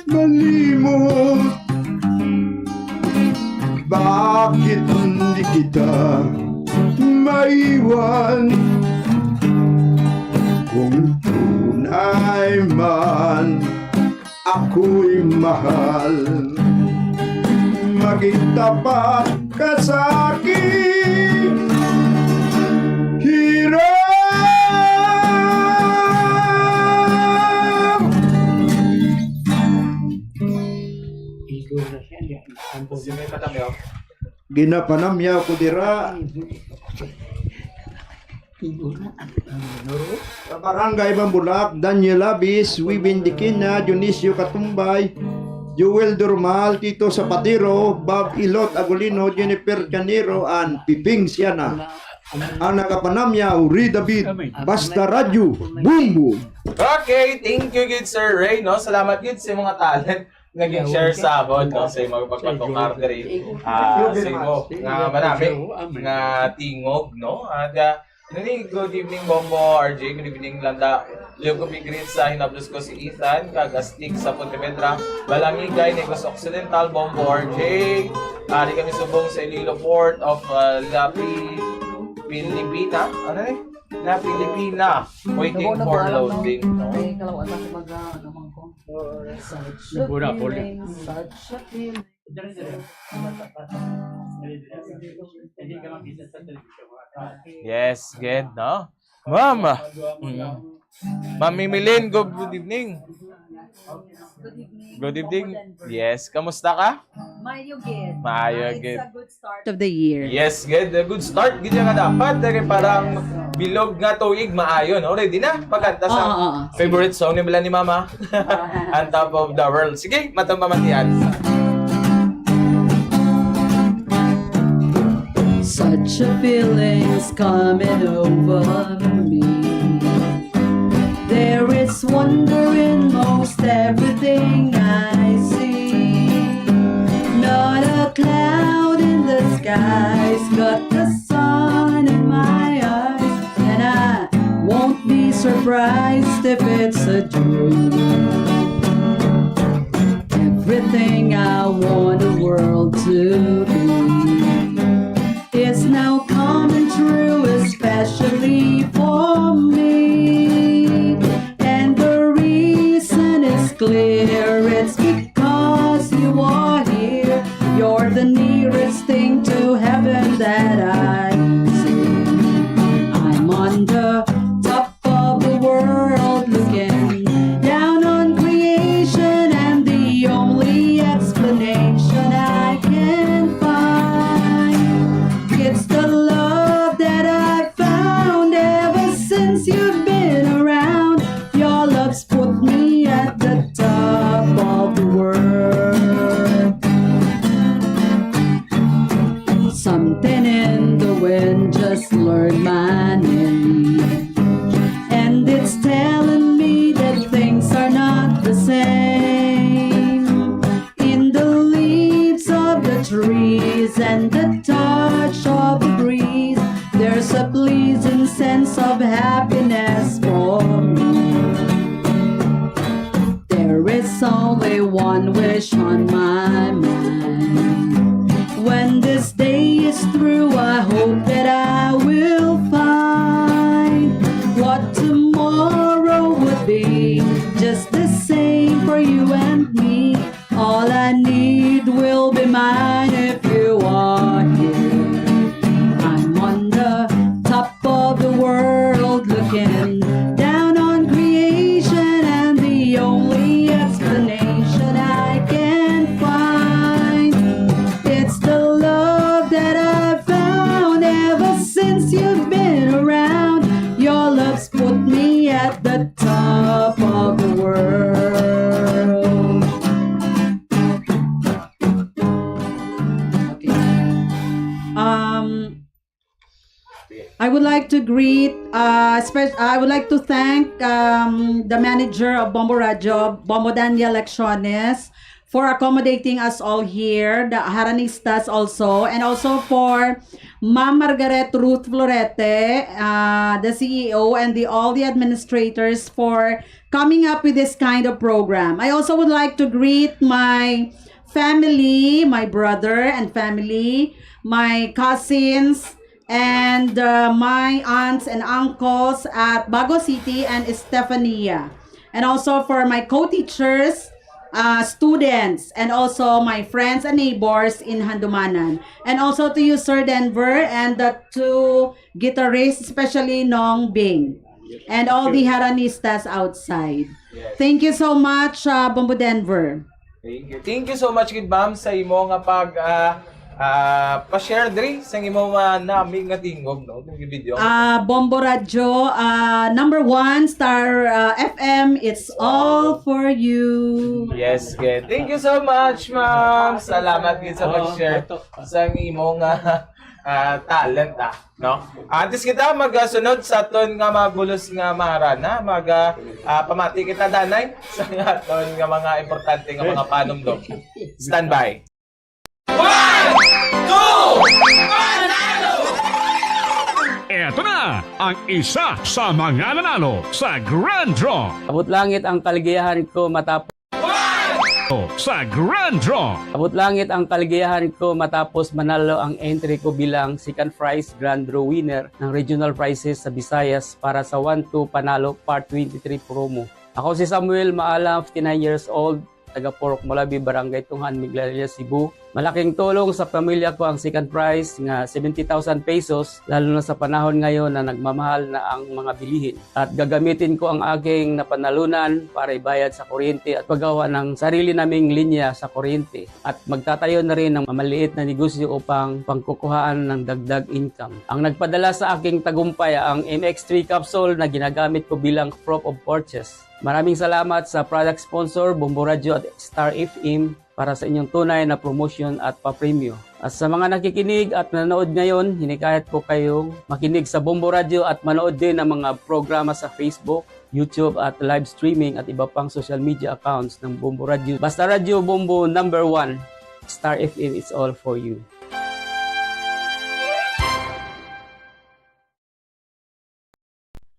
malimot? Bakit di kita maiwan? Kung tunay man ako'y mahal, maging tapat ka sa aking hirap. Sino may patamyaw? Ginapanamyaw ko dira. Sa Barangay Bambulak, Daniel Labis, Wibin Dikina, Dionisio Katumbay, Joel Durmal, Tito Zapatero, Bob Ilot Agulino, Jennifer Canero, and Piping Siana. Ang nagapanamyaw, Uri David, Basta Radyo, Boom Boom. Okay, thank you gid, Sir Ray, no? Salamat gid sa mga talent nga gin-share sa amon, no, sa imong pagpatukar diri, ah, sa imo nga manami nga tingog, no? At, ah, nini, good evening, Bombo, R J, good evening, Landa. Liw ko big greet sa hinablos ko si Ethan, kag Astig sa Pontevedra, Balangigay, Negros Occidental, Bombo, R J. Ari kami subong sa Iloilo Port of, ah, Lapi, Pilipina. Ano eh? La Pilipina, waiting for loading, no? Ay, kalawa na mag, ah, ano man ko. Such a feeling, such a feeling. Yes, good, no? Ma'am, mm. Ma'am Mimilin, good, good evening. Good evening. Good evening. Yes, kamusta ka? Maayo gid. Maayo gid. It's a good start of the year. Yes, good. A good start gid nga dapat. Kay parang bilog nga tuig, maayo, no? Ready na? Pagkanta sa Oo, oo, oo. Favorite song ni, ni Mama. On top of the world. Sige, matang pamatian. Such a feeling's coming over me. There is wonder in most everything I see. Not a cloud in the skies, got the sun in my eyes, and I won't be surprised if it's a dream. Everything I want the world to be is now coming true, especially for me. And the reason is clear, it's because you are here. You're the nearest thing to heaven that I see. I'm on the top of the world looking down on creation, and the only explanation I can find, it's the love that I found ever since you've been around. Your love's put me at the top of the world. Something in the wind just learned my name, and it's telling me that things are not the same. In the leaves of the trees and the touch of the breeze, there's a pleasing sense of happiness for me. There is only one wish on my mind. When this day is through, I hope that I will find what tomorrow would be, just the same for you and me. All I need will be mine if you are here. I'm on the top of the world looking down on creation, and the only explanation I can find, it's the love that I found ever since you've been around. Your love's put me at the top of the world. Okay. Um, I would like to greet, uh, spe-, I would like to thank, um, the manager of Bombo Radio, Bombo Daniel Lecciones, for accommodating us all here, the Haranistas also, and also for Ma'am Margaret Ruth Florete, uh, the C E O, and the, all the administrators for coming up with this kind of program. I also would like to greet my family, my brother and family, my cousins, and, uh, my aunts and uncles at Bago City and Estefania. And also for my co-teachers, uh, students, and also my friends and neighbors in Handumanan. And also to you, Sir Denver, and the two guitarists, especially Nong Bing, and all the Haranistas outside. Yes. Thank you so much, uh, Bombo Denver. Thank you. Thank you so much gid, ma'am, sa imo nga pag, ah, ah, pa-share diri sa imo nga nami nga tingog, no? Yung video. Ah, Bombo Radyo, ah, number one, Star ah, F M, it's all for you. Yes, good. Thank you so much, ma'am. Salamat gid sa pag-share sa imo nga ah, talent, ah, no? Antes kita magasunod sa aton nga mabulos nga maharana, mag ah, ah, pamati kita, danay, sa aton nga mga importante nga mga panumdom. Standby. Eto na ang isa sa mga nanalo sa Grand Draw. Abot langit ang kaligayahan ko matapos Sa Grand Draw. Abot langit ang kaligayahan ko matapos manalo ang entry ko bilang second prize Grand Draw winner ng Regional Prizes sa Visayas para sa one two Panalo Part twenty-three promo. Ako si Samuel Maala, fifty-nine years old, taga Purok Mulabi, Barangay Tunghan, Miglalia, Cebu. Malaking tulong sa pamilya ko ang second prize nga seventy thousand pesos, lalo na sa panahon ngayon na nagmamahal na ang mga bilihin. At gagamitin ko ang aking napanalunan para ibayad sa kuryente at paggawa ng sarili naming linya sa kuryente. At magtatayo na rin ng mamaliit na negosyo upang pangkukuhaan ng dagdag income. Ang nagpadala sa aking tagumpay ang M X three capsule na ginagamit ko bilang proof of purchase. Maraming salamat sa product sponsor, Bombo Radyo at Star F M, para sa inyong tunay na promosyon at papremyo. At sa mga nakikinig at nanood ngayon, hinikayat ko kayong makinig sa Bombo Radyo at manood din ng mga programa sa Facebook, YouTube at live streaming at iba pang social media accounts ng Bombo Radyo. Basta Radyo Bombo number one, Star F M is all for you.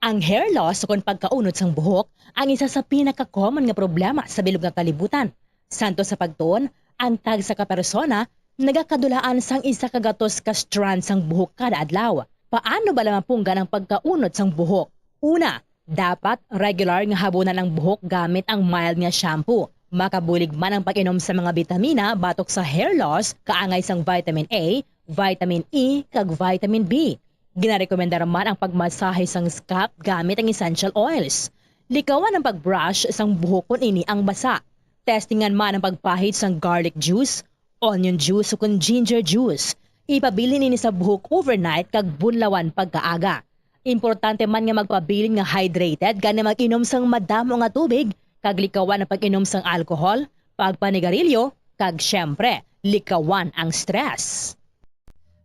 Ang hair loss ukon pagkaunod sang buhok ang isa sa pinaka-common nga problema sa bilog nga kalibutan. Santo sa pagtuon, ang tagsa ka persona nagakadulaan sang isa ka gatos ka strand sang buhok kada adlaw. Paano bala mapunggan ang pagkaunod sang buhok? Una, dapat regular nga habunan ang buhok gamit ang mild nga shampoo. Makabulig man ang pag-inom sa mga bitamina batok sa hair loss, kaangay sang vitamin A, vitamin E, kag vitamin B. Ginarekomendar man ang pagmasahe sang scalp gamit ang essential oils. Likawan ang pag-brush sang buhok kon ini ang basa. Testingan man ang pagpahid sang garlic juice, onion juice, ukon ginger juice. Ipabilin ini sa buhok overnight kag bunlawan pagkaaga. Importante man nga magpabilin nga hydrated gani mag-inom sang madamo nga tubig kag likawan ang pag-inom sang alcohol, pagpanigarilyo, kag, siyempre, likawan ang stress.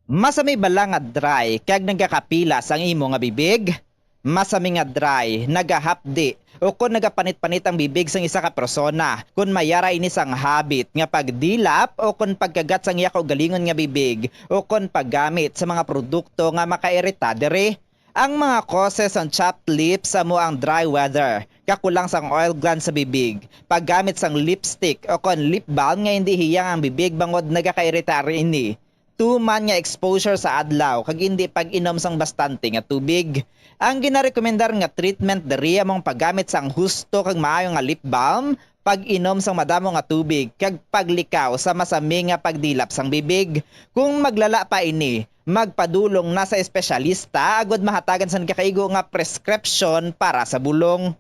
Masami bala nga dry kag nagakapilas ang imo nga bibig? Masami nga dry, nagahapdi, o kon nagapanit-panit ang bibig sang isa ka persona. Kon mayara ini sang habit nga pagdilap o kon pagkagat sang iya kaugalingon nga bibig o kon paggamit sa mga produkto nga makairita diri. Ang mga causes sang chapped lips amo ang dry weather, kakulang sang oil gland sa bibig, paggamit sang lipstick o kon lip balm nga indi hiyang ang bibig bangod nagakairita ini, tuman nga exposure sa adlaw kag indi pag-inom sang bastante nga tubig. Ang ginarekomendar nga treatment diri amo ang paggamit sang husto kag maayo nga lip balm, pag-inom sang madamo nga tubig, kag paglikaw sa masami nga pagdilap sang bibig. Kung maglala pa ini, magpadulong na sa espesyalista agud mahatagan sang nagakaigo nga prescription para sa bulong.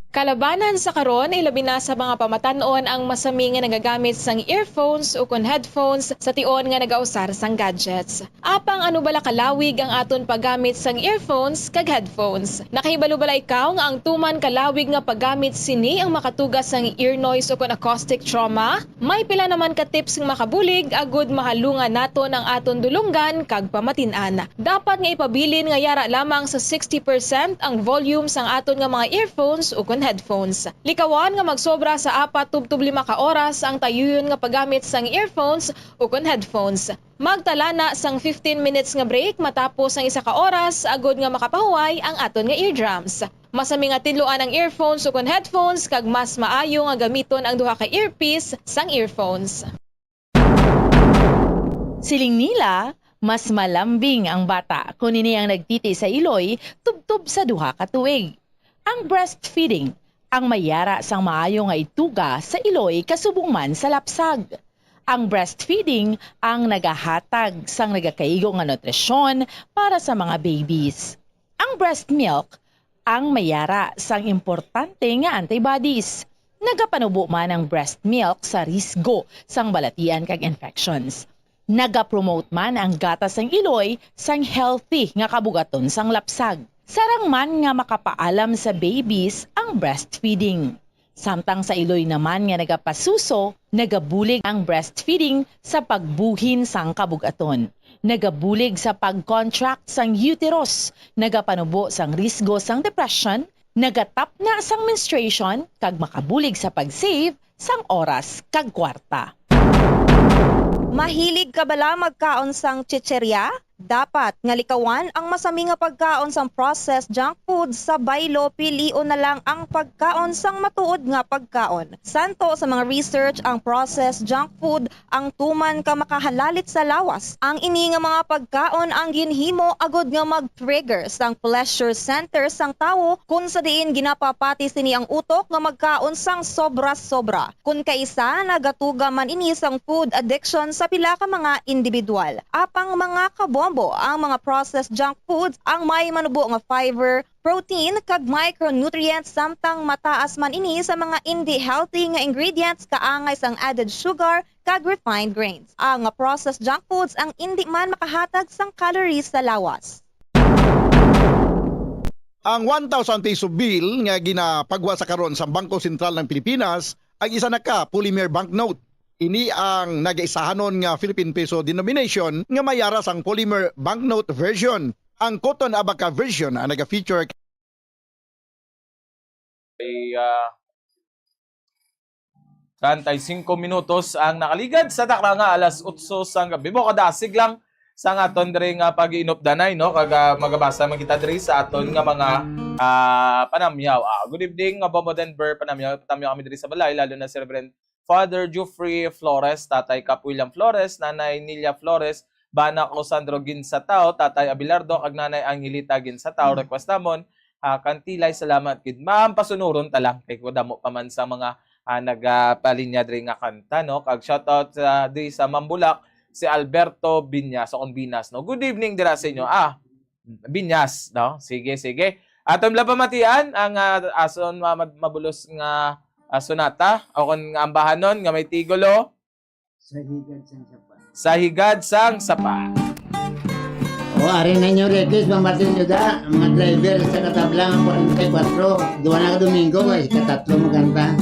Kalabanan sa karon, ilabi na sa mga pamatan-on ang masami nga nagagamit sang earphones ukon headphones sa tion nga nagausar sang gadgets. Apang ano bala kalawig ang aton paggamit sang earphones kag headphones? Nakahibalo bala ikaw nga ang tuman kalawig nga paggamit sini ang makatuga sang ear noise ukon acoustic trauma? May pila naman ka tips nga makabulig agud mahalungan naton ang aton dulonggan kag pamatin-an. Dapat nga ipabilin nga yara lamang sa sixty percent ang volume sang aton nga mga earphones ukon headphones. Likawan nga magsobra sa apat tubtob lima ka oras ang tayuyon nga paggamit sang earphones ukon headphones. Magtala na sang fifteen minutes nga break matapos ang isa ka oras agud nga makapahuway ang aton nga eardrums. Masami nga tinluan ang earphones ukon headphones kag mas maayo nga gamiton ang duha ka earpiece sang earphones. Siling nila, mas malambing ang bata kon ini ang nagtiti sa iloy tubtob sa duha ka tuig. Ang breastfeeding ang may yara sang maayo nga ituga sa iloy kasubong man sa lapsag. Ang breastfeeding ang nagahatag sang nagakaigo nga nutrisyon para sa mga babies. Ang breast milk ang may yara sang importante nga antibodies. Nagapanubo man ang breast milk sa risgo sang balatian kag infections. Nagapromote man ang gatas sang iloy sang healthy nga kabugaton sang lapsag. Sarang man nga makapaalam sa babies ang breastfeeding. Samtang sa iloy naman nga nagapasuso, nagabulig ang breastfeeding sa pagbuhin sang kabugaton. Nagabulig sa pag-contract sang uterus, nagapanubo sang risgo sang depression, nagatapna sang menstruation, kag makabulig sa pag-save sang oras kag kwarta. Mahilig ka bala magkaon sang chicherya? Dapat nga likawan ang masami nga pagkaon sang processed junk food sa baylo, pilion na lang ang pagkaon sang matuod nga pagkaon. Santo sa mga research, ang processed junk food ang tuman ka makahalalit sa lawas. Ang ini nga mga pagkaon ang ginhimo agud nga mag-trigger sang pleasure center sang tawo, kun sa diin ginapapati sini ang utok nga magkaon sang sobra-sobra. Kun kaisa, nagatuga man ini sang food addiction sa pila ka mga individual. Apang, mga kabombo, ang mga processed junk foods ang may manubo nga fiber, protein, kag micronutrients, samtang mataas man ini sa mga indi healthy nga ingredients kaangay sang added sugar kag refined grains. Ang processed junk foods ang indi man makahatag sang calories sa lawas. Ang one thousand peso bill nga ginapagwa sa karon sa Bangko Sentral ng Pilipinas ang isa na ka polymer banknote. Ini ang nagaisahanon nga Philippine peso denomination nga may ara sang polymer banknote version. Ang cotton abaca version ang naga-feature. Ay, ah, treinta y cinco minutos ang nakaligad sa takna nga alas otso sang gabi. Mo kadasig lang sa aton diri nga pag-iinupdanay, no? Kag, ah, magabasa man kita diri sa aton nga mga, ah, panamyaw. Ah, good evening, nga Bombo Denver, panamyaw, panamyaw kami diri sa balay, lalo na si Reverend Father Geoffrey Flores, Tatay Cap William Flores, Nanay Nilia Flores, Bana ko Sandro Ginsatao, Tatay Abelardo, kag Nanay Angelita Ginsatao. Request namon, ah, Kantilay, salamat gid. Ma'am, pasunuron ta lang kay ko damo pa man sa mga, ah, nagapalinya diri nga kanta, no? Kag shoutout sa diri sa Mambulak, si Alberto Binyas, o kung Binas, no? Good evening dira sa inyo. Ah, Binyas, no? Sige, sige. Aton lang pamatian ang, ah, ason ma-, ma-, mabulos nga, ah, sonata o kung ambahanon nga may tigulo, Sa higad sang sapa. Sa higad sang sapa. O, ari na inyo request, Ma'am Martin Yuda, mga driver sa katablang forty-four. Duwa na ka Domingo, kay katatlo mo kanta.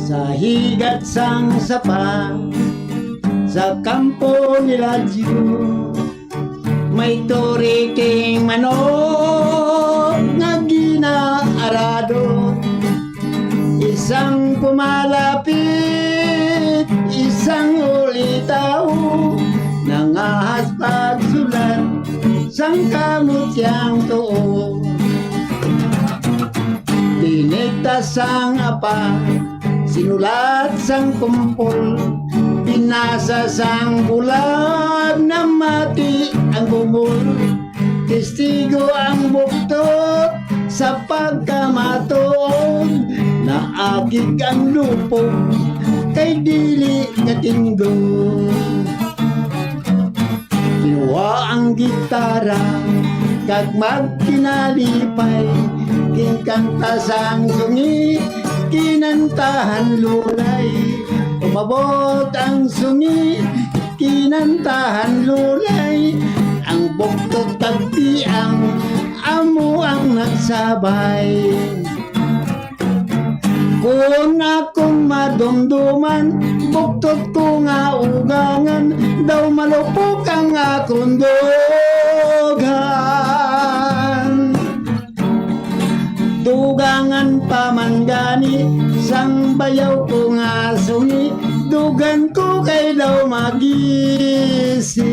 Sa higad sang sapa, sa kampo ni Radyo, may turiking manok nga ginaarado. Isang pumalapit, isang ulitaw, nangahas pagsulat sang kamot siyang tuo. Dinikta sang apa, sinulat sang kumpol, binasa sang bulag, namati ang bungol. Testigo ang buktot sa pagkamatuod, naagig ang lupog kay dili katindog. Kinuha ang gitara kag magkinalipay, ginkanta sang sungi, kinantahan lulay. Umabot ang sungi, kinantahan lulay, ang buktot kag tiang amo ang nagsabay. Kun akon madumduman, buktot ko nga ugangan, daw malupok ang akon dughan. Dugangan pa man gani sang bayaw ko nga sungi, dugan ko kay daw magisi.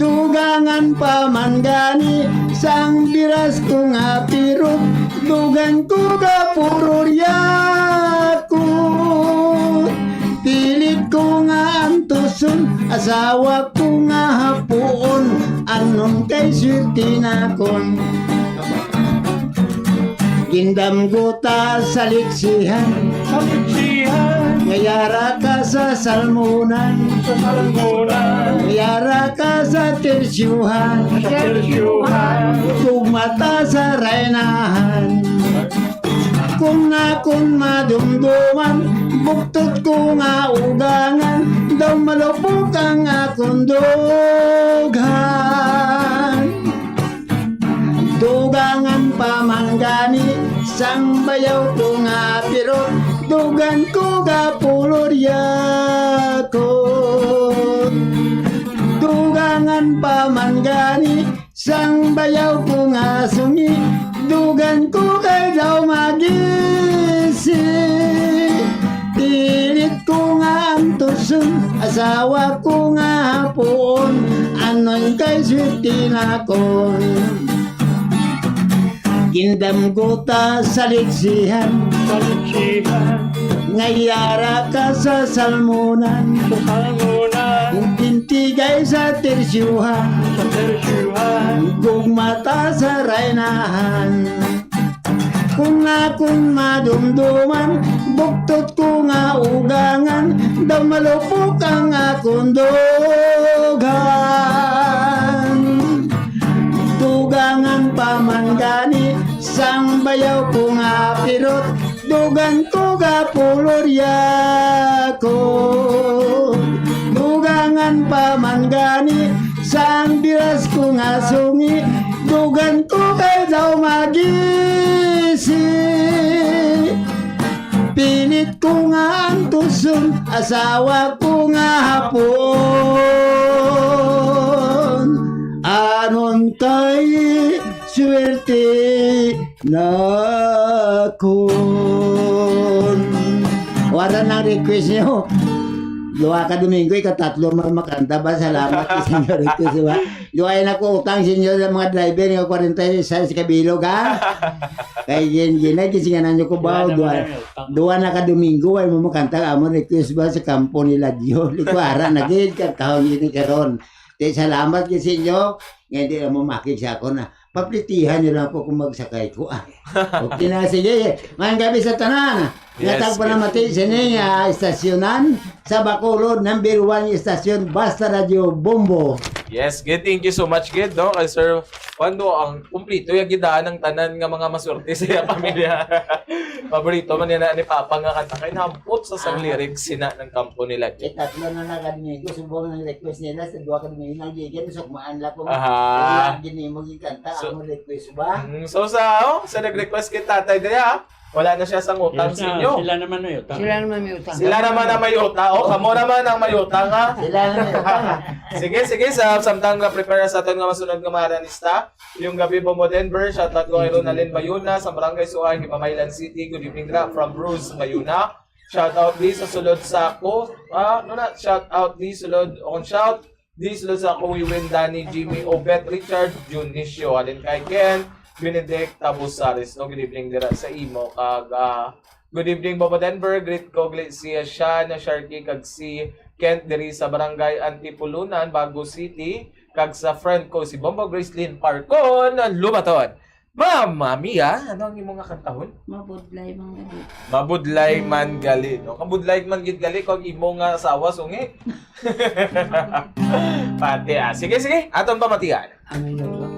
Dugangan pa man gani sang biras ko nga pirot, dugan ko ka pururya ko. Pilit ko nga antuson, asawa ko nga hapuon, anon kay swerte nakon. Gindamgo ta sa liksihan. Ngayara ka sa salmonan, sa salmonan. Ngayara ka sa tersyuhan, sa tersyuhan. Gugma ta sa raynahan. Kung akon madumduman, buktot ko nga ugangan, daw malupok ang akon dughan. Dugangan pa man gani sang bayaw ko nga pirot, dugan ko gapulod yakot. Dugangan pa man gani sang bayaw ko nga sungi, dugan ko kay daw magisi. Pilit ko nga antuson, asawa ko nga hapuon, anoy kay swerte nakon. Gindamgo ta sa liksihan, sa liksihan. Ngayara ka sa salmonan, sa salmonan. Gintigay sa tersyuhan, sa tersyuhan. Gugma ta sa raynahan. Kung akon madumduman, buktot ko nga ugangan, daw malupok ang akon dughan. Dugangan pa man gani sang bayaw ko nga pirot, dugan ko gapulod yakot. Dugangan pa man gani sang biras ko nga sungi, dugan ko kay daw magisi. Pilit ko nga antuson, asawa ko nga hapon. Anon kay swerte nakon. Wala nang request niyo. Duha ka Domingo, ikatatlo man makanta ba? Salamat sa inyo request, di ba? Luway na ko utang sa inyo sa mga driver nga forty-six ka bilog, ha? Kay gin-, gin-, ginay, gisinganan nyo ko ba? Wala Duha, naman ang utang. Duha na ka Domingo, ay mo makanta, amo request ba sa kampo nila Dio? Likwara na gid, kakahon gini karon. Te, salamat gid sa inyo. Nga hindi na mo makig sa ako na. Paplitihan nyo lang po kung magsakay ko, ah. Okay na, sige. Mayang gabi sa tanan. Yes, Natag yes. Panamati sa ining, ah, istasyonan sa Bacolod, number one istasyon, Basta Radyo Bombo. Yes, good. Thank you so much, good, no? Kay Sir Juan, no, ang kumplito yung gidaan ng tanan nga mga maswerte sa iya pamilya. Paborito man yan na ni Papa nga kanta. Kay nampot sa sang Ah. lyrics sina ng kampo nila, Jay. Eh, tatlo na nagad niya. Gusto mo ng request nila sa duha ka Domingo nang gigan, sukmaan lang ko. Aha. Wala, gini mo gikanta, So, ang request ba? Mm, so sa, oh, sa nag-request kay Tatay Dre, ha? Wala na siya sa ngutang Yes, sa ah, inyo. Sila naman may utang. Sila naman may utang. Sila naman ang may utang. Oh, kamo naman ang may utang, ha? Sila naman may utang, ha? Sige, sige, sa samtang nga prepare sa aton nga masunod nga mga artista. Yung gabi, Bombo Denver, shout out ko kay Ronaldin Bayuna sa Barangay Suhay, Himamaylan City. Good evening, Ra, from Rose Bayuna. Shout out di sa sulod sa ko. Ah, no na, shout out di sulod on shout. Di sulod sa ko, Wiwin, Danny, Jimmy, Obet, Richard, Dionisio. Alin kay Ken, Benedict, Tabusares. No, good evening dira sa imo. Kag, ah, good evening, Bombo Denver. Greet ko, greet si Shan, Sharky, kag si Kent diri sa Barangay Antipulunan, Bago City. Kag sa friend ko, si Bombo Gracelyn Parcon Lumaton. Mama Mia, ano ang imo nga kantahon? Mabudlay man gali. Mabudlay man gali, no? Mabudlay man gid gali kung imo nga asawa, sungi. Pati, ah. Sige, sige. Aton pamatian. Ano yun?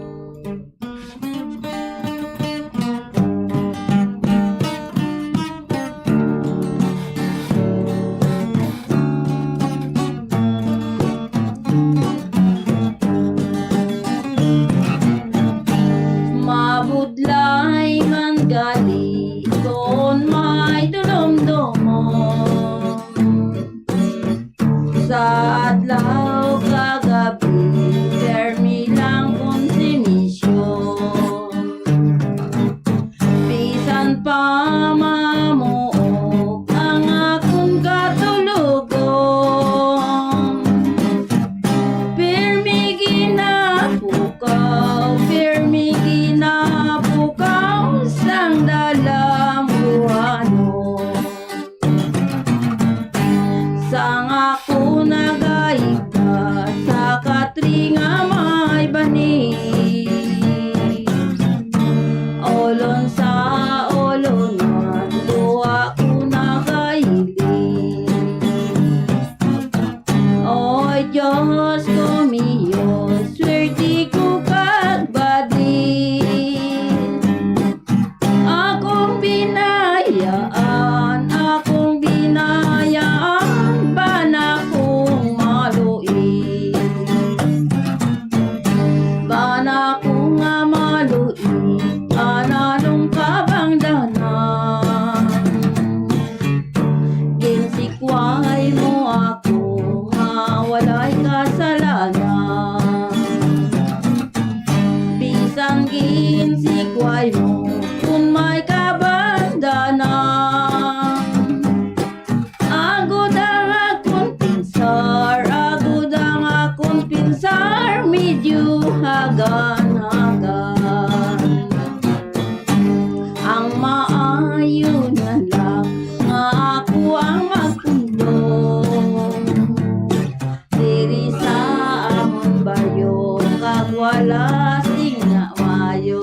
Mabudlay man gali kon may tulomdomon. Sa adlaw kag gab-i, permi lang konsumisyon. Bisan pa mamuok ang akon katulogon, pirmi ginapukaw, pirmi ginapukaw sang dalambuhanon. Sang ako nagahigda Panagan. Ang maayo na lang nga ako ang magpundong diri sa among bayo, kag wala sing maayo.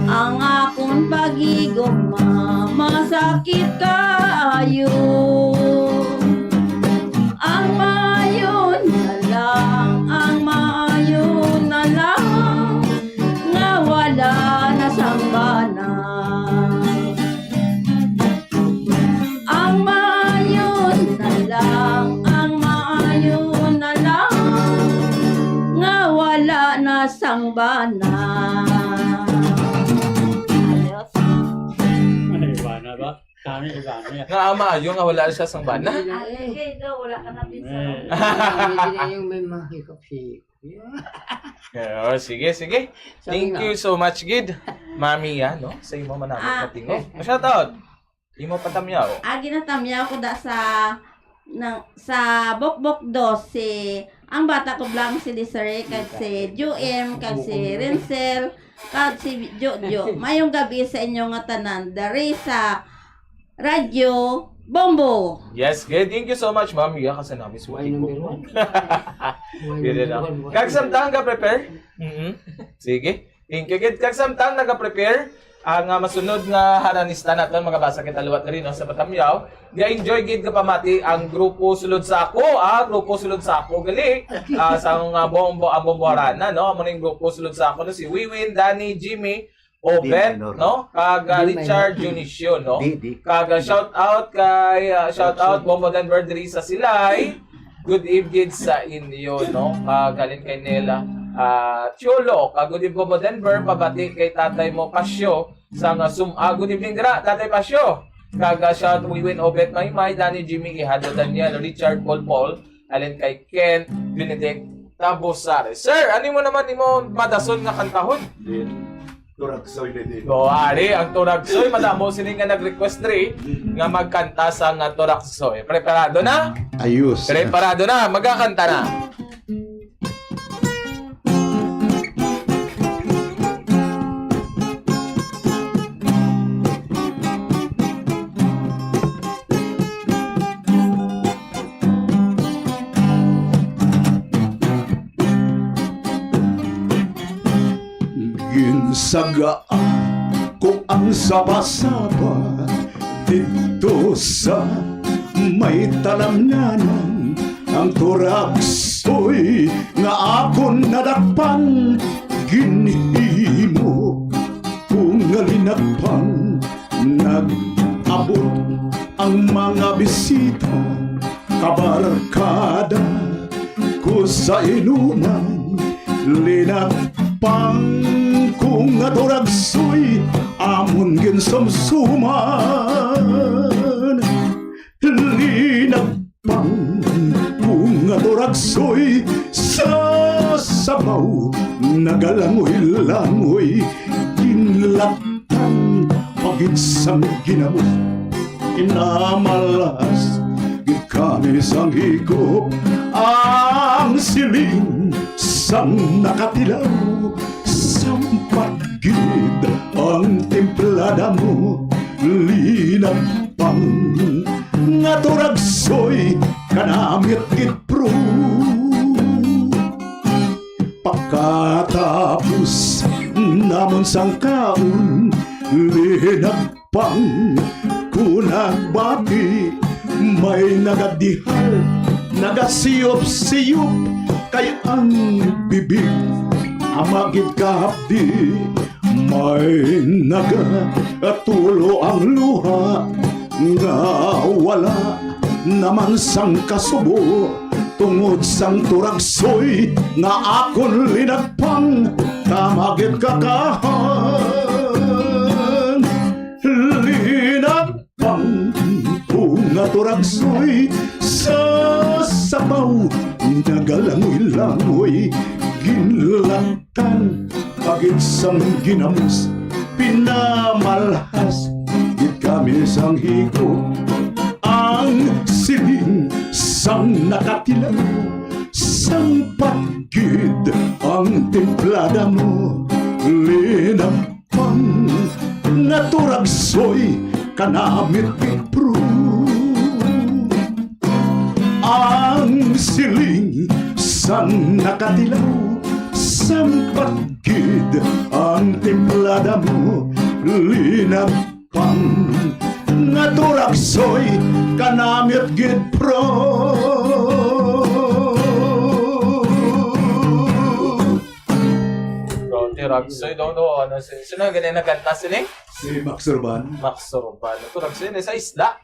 Ang akon paghigugma masakit kaayo. Ang maayo na lang, ang maayo na lang, nga wala na sang bana. Ang maayo na lang, ang maayo na lang, nga wala na sang bana. Ano, iba na ba? Kami, iba na. Nga maayo nga wala siya sang bana. Ay, ay, ikaw, wala ka na pinsan. Eh. Hindi na yung may mahikap si Yeah, oh, sige, sige. Sorry Thank na. you so much, gid. Mami, ya, no? Sa imo manamit Ah. na tingog. Shout out. Imo patamyaw. Ah, ginatamyaw ko da sa, nang, sa Bokbok Dos, si, ang bata ko lang si Desiree, kag si Juem, kag si Renzel, kag si Jojo. Mayong gabi sa inyo nga tanan. Dari sa Radyo Bombo. Yes, good. Thank you so much, ma'am. Iya ka sa namin sa Why number one? Why Dili number na. one? Why Kag number samtang ka prepare? Mhm. Sige. Thank you, good. Kag samtang naka-prepare ang, ah, masunod nga haranista naton, magabasa kita liwat diri, no, sa patamyaw. Ga-enjoy gid ka pamati ang grupo Sulod Sako, ah, grupo Sulod Sako gali. Ah, sa mga bombo, ah, bombo harana, no? Amo ning grupo Sulod Sako, no, si Wiwin, Danny, Jimmy, Obet, minor. no? Kag, ah, Di Richard minor. Dionisio, no? Di, di. Kag, ah, shout out kay, ah, shout out Richard. Bombo Denver diri sa Silay. Good evening sa inyo, no? Kag halin kay Nela, ah, Cholo. Kag good evening, Bombo Denver. Pabati kay tatay mo, Pasyo. Sa nga sum-, ah, good evening dira, Tatay Pasyo. Kag, ah, shout Wiwin Obet Maymay, Danny Jimmy Ihado Daniel, Richard Paul Paul. Halin kay Ken Benedict Tabusare. Sir, ano mo naman imo madason nga kantahon? Din, Turagsoy ni Dino. O, ari, ang Turagsoy. Madamo sini nga nag-request diri nga magkanta sa nga Turagsoy. Preparado na? Ayos. Preparado na. Magkakanta na. Ginsagaan ko ang saba-saba didto sa may talamnganan, ang Turagsoy nga akon nadakpan, ginhimo ko nga linagpang. Nag-abot ang mga bisita, kabarkada ko sa inuman, linagpang ko nga Turagsoy, amon ginsumsuman. Linagpang ko nga Turagsoy, sa sabaw nagalangoy-langoy, ginlatan pa gid sang ginamos. Pinamalhas gid kami sang higop, ang siling sang nakatilaw, sampat gid ang timplada mo, linagpang nga Turagsoy, kanamit gid, bro. Pagkatapos namon sang kaon, linagpang ko nagbati, may nagadihal, nagasiyop-siyop, kay ang bibig ama gid kahapdi. May nagatulo ang luha nga wala naman sang kasubo, tungod sang Turagsoy nga akon linagpang, tama gid kakahan. Linagpang ko nga Turagsoy, sa sabaw nagalangoy-langoy, ginlatan pa gid sang ginamos, pinamalhas gid kami sang higop, ang siling sang nakatilaw, Sang patgid ang timplada mo, linapang nga turagsoy kanamit gid, bro. Ang siling sang nakatilaw, sang patgid ang timplada mo, linapang nga turagsoy kanamit gid, bro. Bro, turagsoy daw, no? Ano, si-, sino ang ganyan nagkanta, sini? Si Max Urban. Max Urban. Turagsoy na sa isla.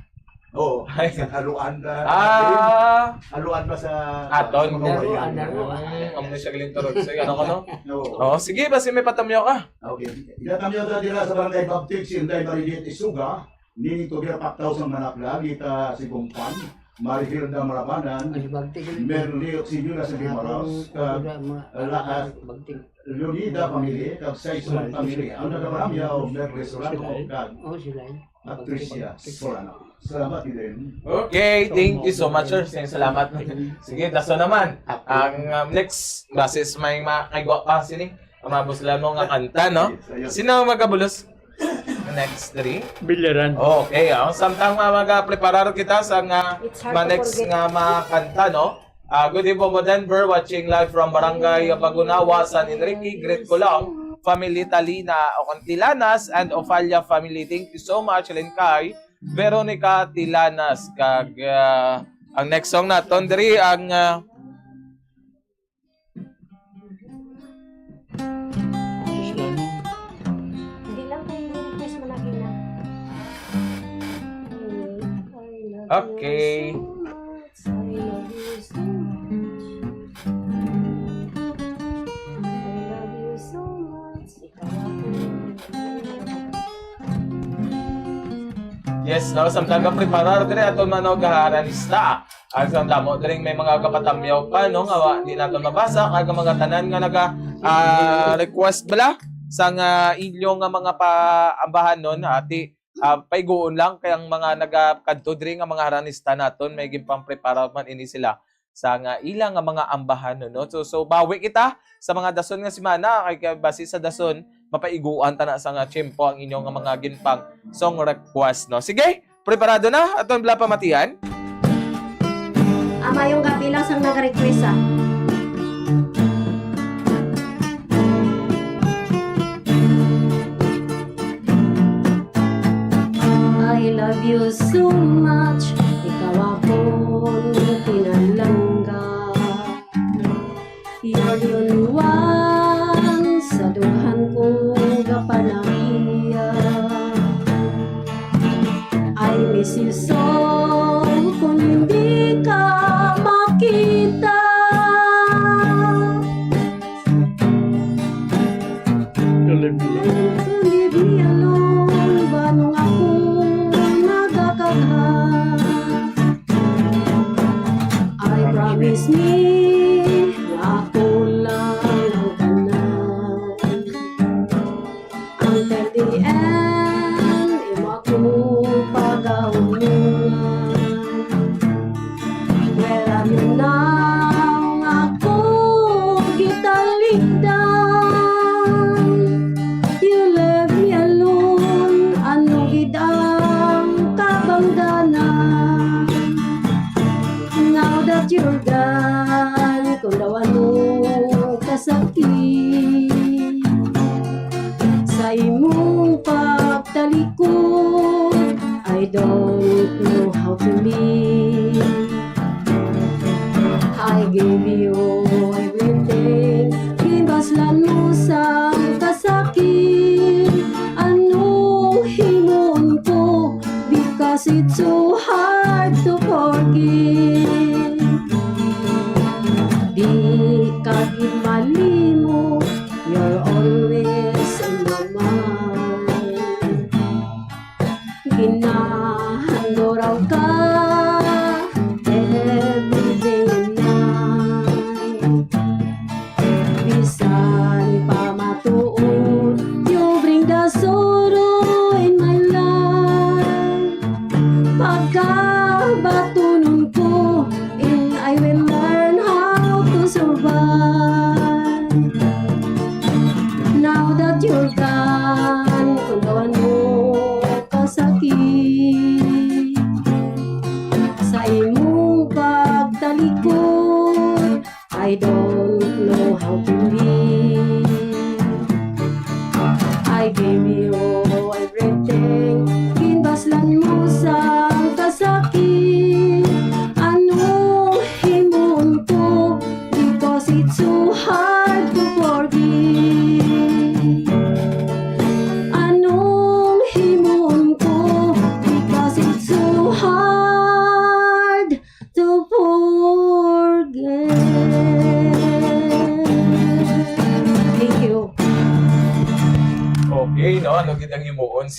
Oo. Ay. Sa haluan na. Ah. Haluan pa sa, Aton. Sa mga Haluan, wayan. Haluan. Mm, amo na siya galing turagsoy. Ano ko, no? Oo. Oo, sige, basi may patamyaw ka. Okay. Ginatamiyo ta dira sa Barangay Baptist, si Inday Marinette Isuga, ni Tubira Paktaw sang Manaklag, kita si Bungpan, Marihilda Marabanan, Ay, bagti ko. Merly Oxidiona sa Ako, Guimaras, ako kag na, mga, Laas, bagti. Leonida family, kag Saison family. Ang nagaparamya o Merly Solano, Sila, eh. kag Oh, sila, eh. Patricia Bagti, bagti. Solano. Salamat, Eden. Okay, thank you so much, sir. Sing salamat. Sige, daso naman. Ang, um, next, basis may ma-, kay gwa pa, sini. Ang mga buslan mo nga kanta, no? Yes, ayun. Sino ang magabulos? Next three? Bilyaran. Okay, ang samtang mga magapreparar kita sa nga It's hard ma-, to next forget. nga mga kanta, no? Ah, good evening po, Denver, watching live from Barangay Bagunawa, San Enrique. Greet ko lang, family Talina, o kung Tilanas, and Ofalia family. Thank you so much, Len Kai. Veronica Tilanas, kag, ah, ang next song naton diri ang, ah, Hindi lang kung request mo na gina. Okay. I love you so much. I love you so much. I love you so much. Ikaw ako. Yes, no? Samtang ka preparar, dire ato man, no, gaharan lista. Ang sang damo diri may mga gapatamyaw pa, no, nga wa, di naton mabasa, kag ang mga tanan nga naga, ah, request bala sa nga inyo nga mga paambahanon, ati, ah, paiguon lang kay ang mga nagakadto diri nga mga haranista naton may ginpangprepara man ini sila sa nga ila nga mga ambahanon, no? So, so bawi kita sa mga dason nga semana kay, kay basi sa dason mapaiguan ta na sa nga tiyempo ang inyo nga mga ginpang song request, no? Sige, preparado na aton bala pamatian? Ah, mayong gabi lang sang nag-request, ah. I love you so much, ikaw akon pinalangga. You're the only one sa dughan ko nga panahon. I miss you so, kung hindi ka makita. Leave me alone, banong ako nagakagha. I promise me, nga ako lang ang tanan. Until the end, imo ako pagaumungan. Where are you now? Nga ako gitalikdan. You left me alone. Ano gid ang kabangdanan? Now that you're gone, kung daw ano kasakit sa imong pagtalikod, I don't know how to live. I gave you everything. Ginbaslan mo sang kasakit. Ano himuon ko? Because it's so hard to forgive. Di ka gid malimot, you're always in my mind. Ginahanduraw ka talikod. I don't know how to live. I give you everything. Ginbaslan mo sang kasakit. Anong himuon ko? Because it's so hard to forgive. Anong himuon ko? Because it's so hard to forget. Thank you. Okay, no? Ano gid ang himuon?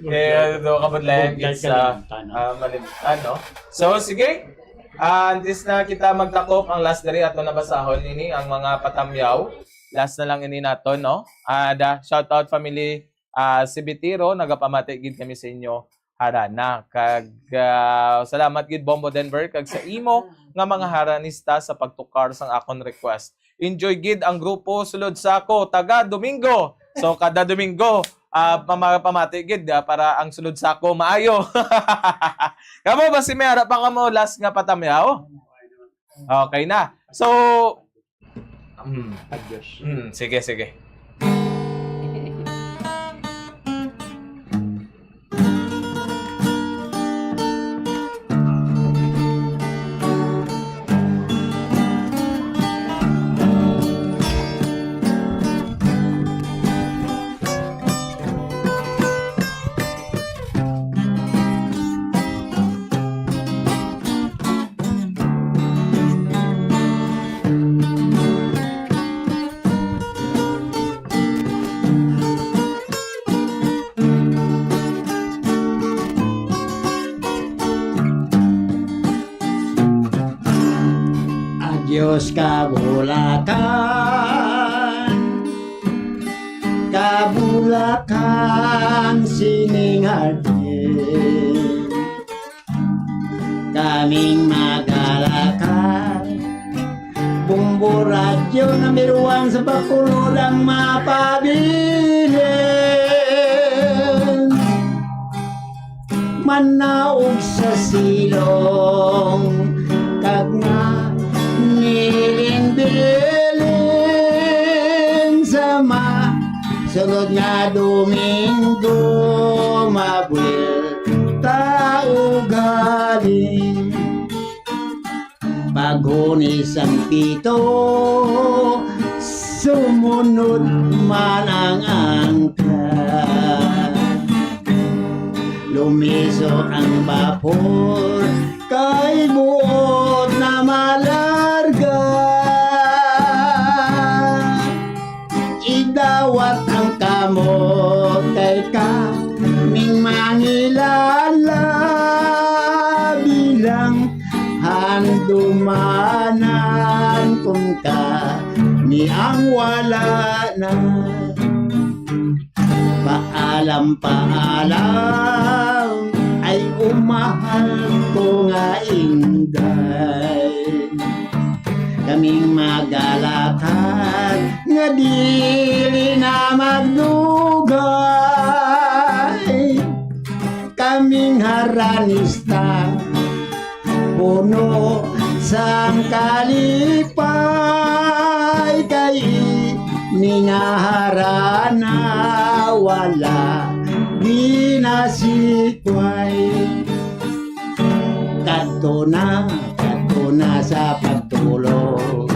Eh, ano, kabudlayan gid sa ah, malimtan, no? So, sige. Ah, antes na kita magtakop ang last diri, ato na basahon ini ang mga patamyaw. Last na lang ini nato, no? Ah, da, shout out family ah, Sibitiro, nagapamati gid kami sa inyo harana. Kag ah, salamat gid Bombo Denver kag sa imo nga mga haranista sa pagtukar sang akon request. Enjoy gid ang grupo Sulod Sako taga Domingo. So kada Domingo, ah, pama- pamati gid ah, para ang Sulod Sako maayo. Kamo ba si may ara pa kamo last nga patamyaw? Okay na. So, mm, Adios. mm, sige, sige. Adios kabulakan, kabulakan sining hardin. Kaming magalakad, Bombo Radyo number one sa Bacolod ang mapabilin. Manaog sa silong kag nga nilinbilin sa masunod nga Domingo mabuelta ugaling. Paghuni sang pito, sumunod man ang angka. Lumiso ang bapor, kay buot na malarga. Idawat ang kamot kay kaming mangilala bilang handumanan kun kami ang wala na. Paalam, paalam, ay umahal ko nga inday. Kaming magalakad nga dili na magdugay. Kaming haranista puno sang kalipay kay ini nga harana wala ginasikway. Kadto na, kadto na sa pagtulog.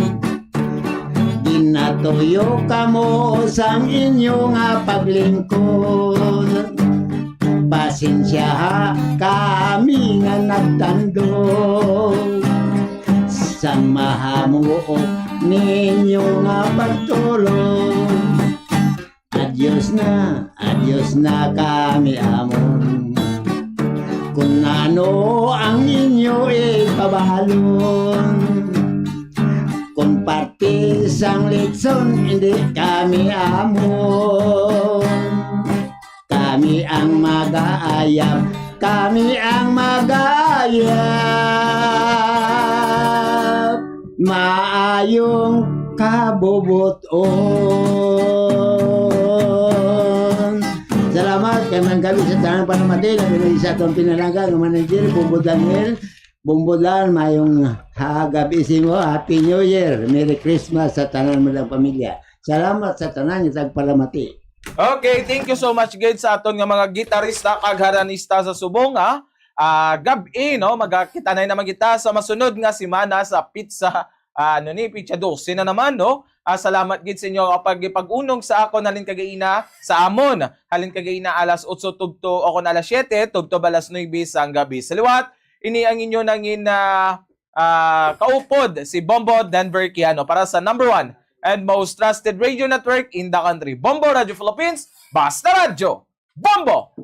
Ginatuyo kamo sang inyo nga paglingkod. Pasensya ha kami nga nagtandog sa mahamuok ninyo nga pagtulog. Adios na, adios na kami amon. Kung ano ang inyo ipabalon, kung parte sang litson, hindi kami amon. Kami ang mag-aayab, kami ang mag-aayab. Maayong kabubuton. Salamat kay Mang Gabi sa tanang panamati, labi na sa atong pinalangga nga manager, Bubo Daniel, Bumbulan, mayong ha-, gabi sa imo. Happy New Year. Merry Christmas sa tanan mo lang pamilya. Salamat sa tanan nga tagpalamati. Okay, thank you so much gid sa aton nga mga gitarista kag harmonista sa subong, ha. Ah, gab-i, no, magakita na naman kita sa masunod nga semana sa pizza, ah, ano ni, pizza dose na naman, no. Ah, salamat gid sa inyo ang pag-, pag-unong sa akon halin kagaina sa amon. Halin kagaina alas otso tubto o kon alas siyete, tubtob alas nuebe sang gabi. Sa liwat, ini ang inyo nangin, ah, ah, kaupod, si Bombo Denver Kiano, para sa number one and most trusted radio network in the country, Bombo Radio Philippines, Basta Radyo, Bombo!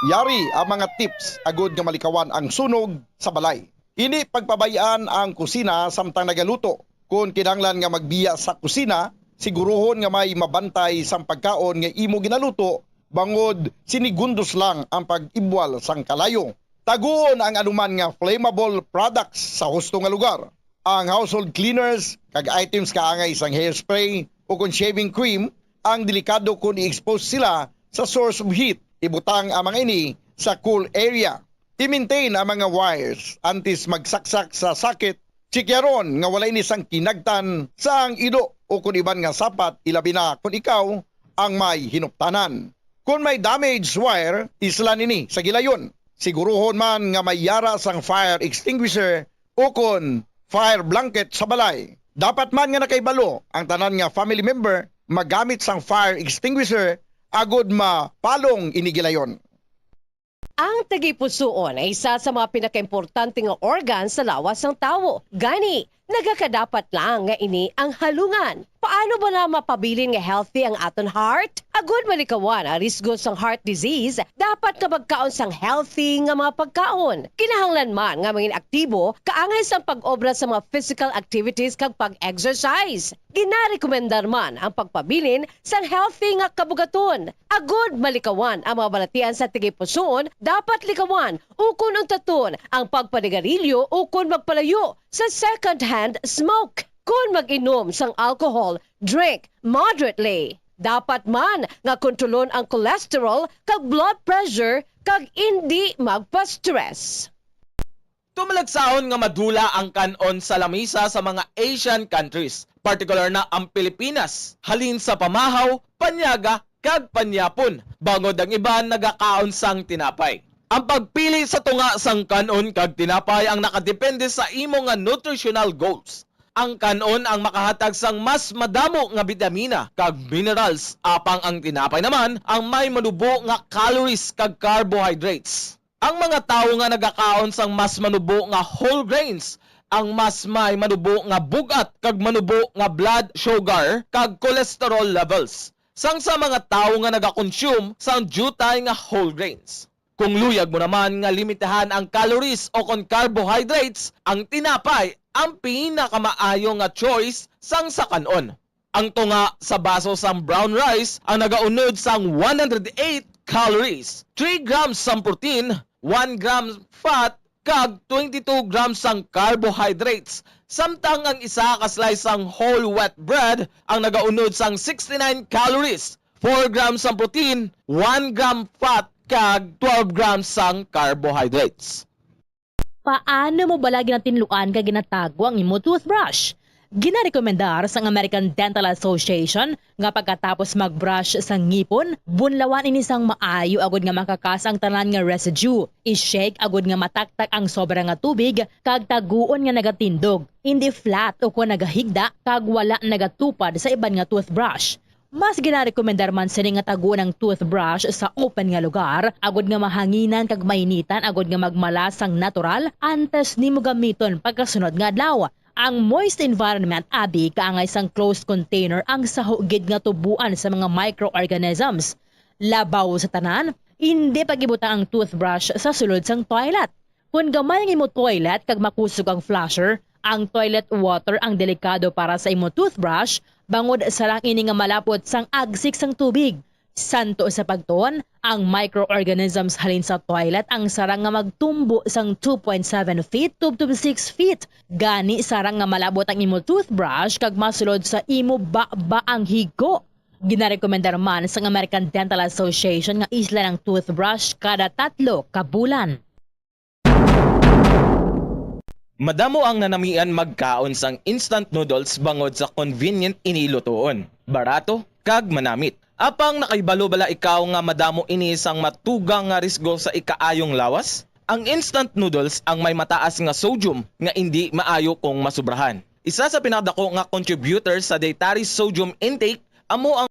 Yari ang mga tips agud nga malikawan ang sunog sa balay. Hindi pagpabay-an ang kusina samtang nagaluto. Kon kinahanglan nga magbiya sa kusina, siguruhon nga may mabantay sang pagkaon nga imo ginaluto, bangod sinigundos lang ang pag-ibwal sang kalayo. Taguon ang anuman nga flammable products sa husto nga lugar. Ang household cleaners kag items kaangay sang hairspray o kon shaving cream ang delikado kon i-expose sila sa source of heat. Ibutang ang mga ini sa cool area. I-maintain ang mga wires antes magsaksak sa socket. Tsikyaron nga wala ini sang kinagtan sang ido o kon iban nga sapat, ilabi na kon ikaw ang may hinuptanan. Kon may damaged wire, islan ini sa gilayon. Siguruhon man nga may yara sang fire extinguisher o kon fire blanket sa balay. Dapat man nga nakahibalo ang tanan nga family member magamit sang fire extinguisher agud mapalong ini gilayon. Ang tagipusoon ay isa sa mga pinakaimportante nga organ sa lawas sang tawo. Gani, nagakadapat lang nga ini ang halungan. Paano bala mapabilin nga healthy ang aton heart? Agud malikawan ang risgo sang heart disease, dapat nga magkaon sang healthy nga mga pagkaon. Kinahanglan man nga mangin aktibo kaangay sang pag-obra sa mga physical activities kag pag-exercise. Ginarekomendar man ang pagpabilin sang healthy nga kabugaton. Agud malikawan ang mga balatian sa tagipusoon, dapat likawan ukon untaton ang pagpanigarilyo ukon magpalayo sa second-hand smoke. Kon mag-inom sang alcohol, drink moderately. Dapat man nga kontrolon ang cholesterol kag blood pressure kag indi magpa-stress. Tumalagsahon nga madula ang kan-on sa lamisa sa mga Asian countries, partikular na ang Pilipinas, halin sa pamahaw, panyaga, kag panyapon, bangod ang iban nagakaon sang tinapay. Ang pagpili sa tunga sang kan-on kag tinapay ang nakadepende sa imo nga nutritional goals. Ang kan-on ang makahatag sang mas madamo nga bitamina kag minerals, apang ang tinapay naman ang may manubo nga calories kag carbohydrates. Ang mga tawo nga nagakaon sang mas manubo nga whole grains ang mas may manubo nga bug-at kag manubo nga blood sugar kag cholesterol levels sang sa mga tawo nga nagakonsume sang diutay nga whole grains. Kung luyag mo naman nga limitahan ang calories o kon carbohydrates, ang tinapay ang pinakamaayo nga choice sang sa kan-on. Ang tunga sa baso sang brown rice ang nagaunod sang one hundred eight calories, three grams sang protein, one gram fat, kag twenty-two grams sang carbohydrates, samtang ang isa ka slice sang whole wheat bread ang nagaunod sang sixty-nine calories, four grams sang protein, one gram fat, kag twelve grams sang carbohydrates. Paano mo bala ginatinluan kag ginatago ang imo toothbrush? Ginarekomendar sang American Dental Association nga pagkatapos mag-brush sa ngipon, bunlawan ini sang maayo agud nga makakas ang tanan nga residue. I-shake agud nga mataktak ang sobra nga tubig kag taguon nga nagatindog, indi flat ukon nagahigda kag wala nagatupad sa iban nga toothbrush. Mas ginarekomendar man sini nga taguon ang toothbrush sa open nga lugar, agud nga mahanginan kag mainitan agud nga magmala sang natural antes nimo gamiton pagkasunod nga adlaw. Ang moist environment abi kaangay sang closed container ang saho gid nga tuboan sa mga microorganisms. Labaw sa tanan, indi pag-ibutang ang toothbrush sa sulod sang toilet. Kon gamay ang imo toilet kag makusog ang flusher, ang toilet water ang delikado para sa imo toothbrush, bangod sarang ini nga malapot sang agsik sang tubig. Santo sa pagtuon, ang microorganisms halin sa toilet ang sarang nga magtumbo sang two point seven feet to, to six feet. Gani, sarang nga malabot ang imo toothbrush kag masulod sa imo baba ang higo. Ginarekomendar man sang American Dental Association nga islan ang toothbrush kada tatlo ka bulan. Madamo ang nanamian magkaon sang instant noodles bangod sa convenient ini lutoon, barato, kag manamit. Apang nakahibalo bala ikaw nga madamo ini sang matugang nga risgo sa ikaayong lawas? Ang instant noodles ang may mataas nga sodium nga indi maayo kung masubrahan. Isa sa pinakadako nga contributor sa dietary sodium intake amo ang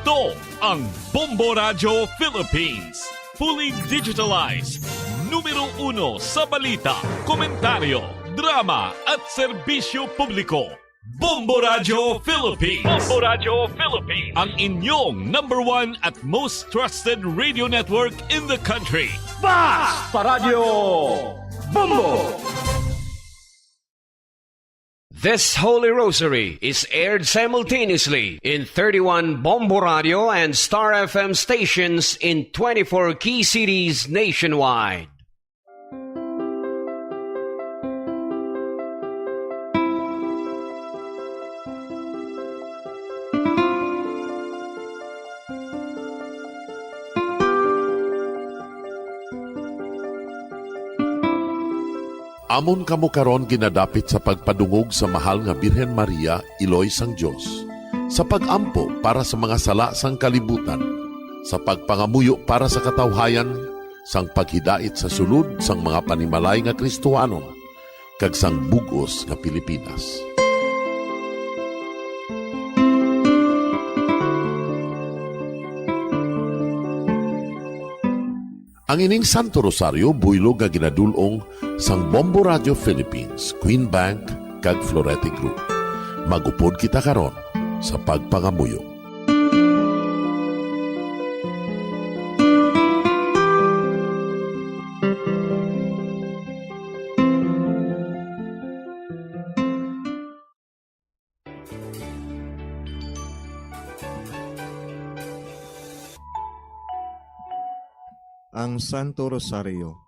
To ang Bombo Radyo Philippines. Fully digitalized. Numero uno sa balita, komentaryo, drama, at serbisyo publiko. Bombo Radyo Philippines. Bombo Radyo Philippines. Ang inyong number one at most trusted radio network in the country. Basta Radyo Bombo! This Holy Rosary is aired simultaneously in thirty-one Bombo Radio and Star F M stations in twenty-four key cities nationwide. Amon kamo karon ginadapit sa pagpadungog sa mahal nga Birhen Maria, Iloy sang Dios, sa pag-ampo para sa mga sala sang kalibutan, sa pagpangamuyo para sa katawhayan, sang paghidait sa sulod sang mga panimalay nga Kristohanon, kag sang bug-os nga Pilipinas. Ang ining Santo Rosario buylog nga ginadul-ong sang Bombo Radio Philippines, Queen Bank, kag Florete Group. Mag-upod kita karon sa pagpangamuyo. Ang Santo Rosario.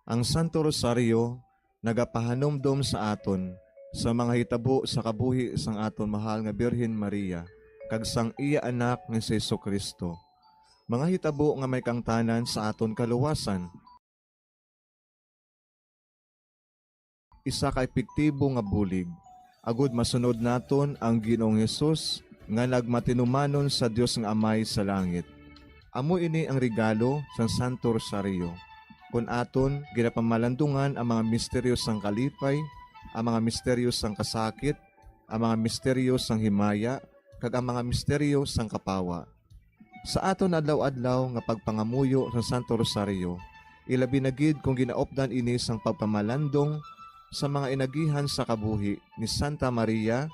Ang Santo Rosario nagapahanumdom sa aton sa mga hitabo sa kabuhi sang aton mahal nga Birhen Maria kag sang iya Anak nga si Jesu-Cristo, mga hitabo nga may kaangtanan sa aton kaluwasan. Isa ka epektibo nga bulig, agud masunod naton ang Ginoong Hesus nga nagmatinumanon sa Dios nga Amay sa langit. Amo ini ang regalo sang Santo Rosario, kon aton ginapamalandungan ang mga misteryo sang kalipay, ang mga misteryo sang kasakit, ang mga misteryo sang himaya, kag ang mga misteryo sang kapawa. Sa aton adlaw-adlaw nga pagpangamuyo sa Santo Rosario, ilabi na gid kon ginaupdan ini sang pagpamalandong sa mga inagihan sa kabuhi ni Santa Maria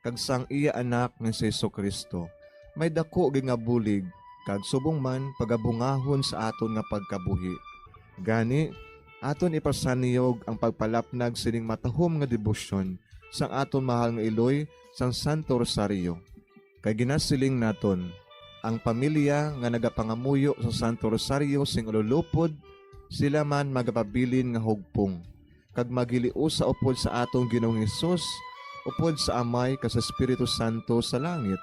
kag sang iya Anak nga si Jesu-Cristo, may daku gid nga bulig kag subong man pagabungahon sa aton nga pagkabuhi. Gani, aton ipasaniyog ang pagpalapnag sining matahom nga debosyon sang aton mahal nga iloy sang Santo Rosario. Kay ginasiling naton, ang pamilya nga nagapangamuyo sa Santo Rosario sing ululupod, sila man magapabilin nga hugpong, kag maghiliusa upod sa aton Ginoong Hesus, upod sa Amay kag sa Espiritu Santo sa langit,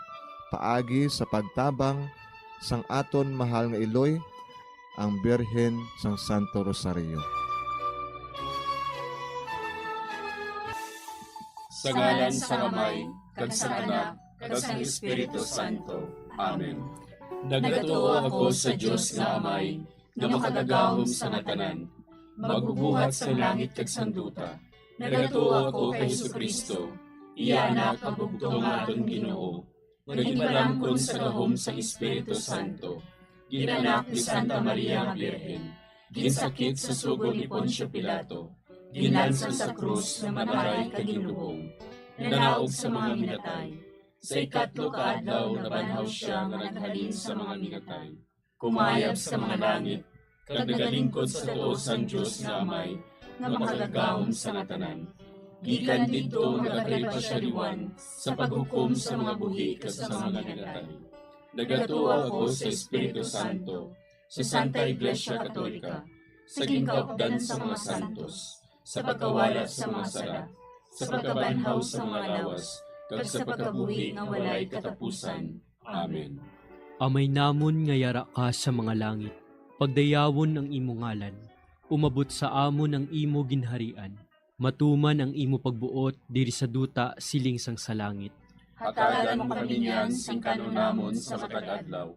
paagi sa pagtabang sang aton mahal nga iloy, ang Birhen sang Santo Rosario. Sa ngalan sang Amay, kag sang Anak, kag sang Espiritu Santo. Amen. Nagatuo ako sa Dios nga Amay, nga makagagahom sa nga tanan, magbubuhat sa langit kag sang duta. Nagatuo ako kay Jesu-Cristo, iya Anak, ang bugtong nga aton Ginoo, nga ginpalamkon sa gahom sang Espiritu Santo, ginanak ni Santa Maria nga Birhen, ginsakit sa sugo ni Poncio Pilato, ginlansang sa krus, namatay kag ginlubong. Nanaog sa mga minatay. Sa ikatlo ka adlaw nabanhaw sia nga naghalin sa mga minatay. Kumayab sa mga langit, kag nagalingkod sa tuo sang Dios nga Amay, nga makagagahom sa nga tanan. Gikan didto magakari pa sia liwan sa paghukom sa mga buhi kag sa mga minatay. Nagatuo ako sa Espiritu Santo, sa Santa Iglesia Katolika, sa ginkaupdan sa mga santos, sa pagkawala sa mga sala, sa pagkabanhaw sa mga lawas, kag sa pagkabuhi nga walay katapusan. Amen. Amay namon nga yara ka sa mga langit, pagdayawon ang imo ngalan, umabot sa amon ang imo ginharian, matuman ang imo pagbuot diri sa duta siling sang sa langit. Hatagan mo kami niyan sing kanon namon sa matag adlaw,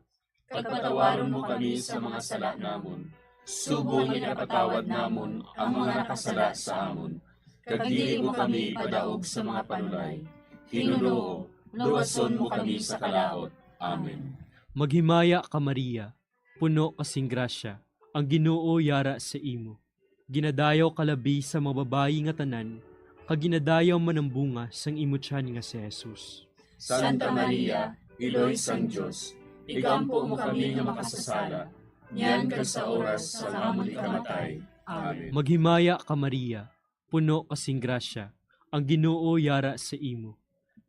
kag patawaron mo kami sa mga sala namon, subong nga ginapatawad namon ang mga nakasala sa amon, kag dili mo kami ipadaog sa mga panulay. Hinunoo, luwason mo kami sa kalaut. Amen. Maghimaya ka, Maria, puno ka sing grasya, ang Ginoo yara sa imo. Ginadayaw ka labi sa mga babayi nga tanan, kag ginadayaw man ang bunga sang imo tiyan nga si Jesus. Santa Maria, Iloy sang Dios, igampo mo kami nga makasasala, niyan kag sa oras sang amon ikamatay. Amen. Maghimaya ka, Maria, puno ka sing grasya, ang Ginoo yara sa imo.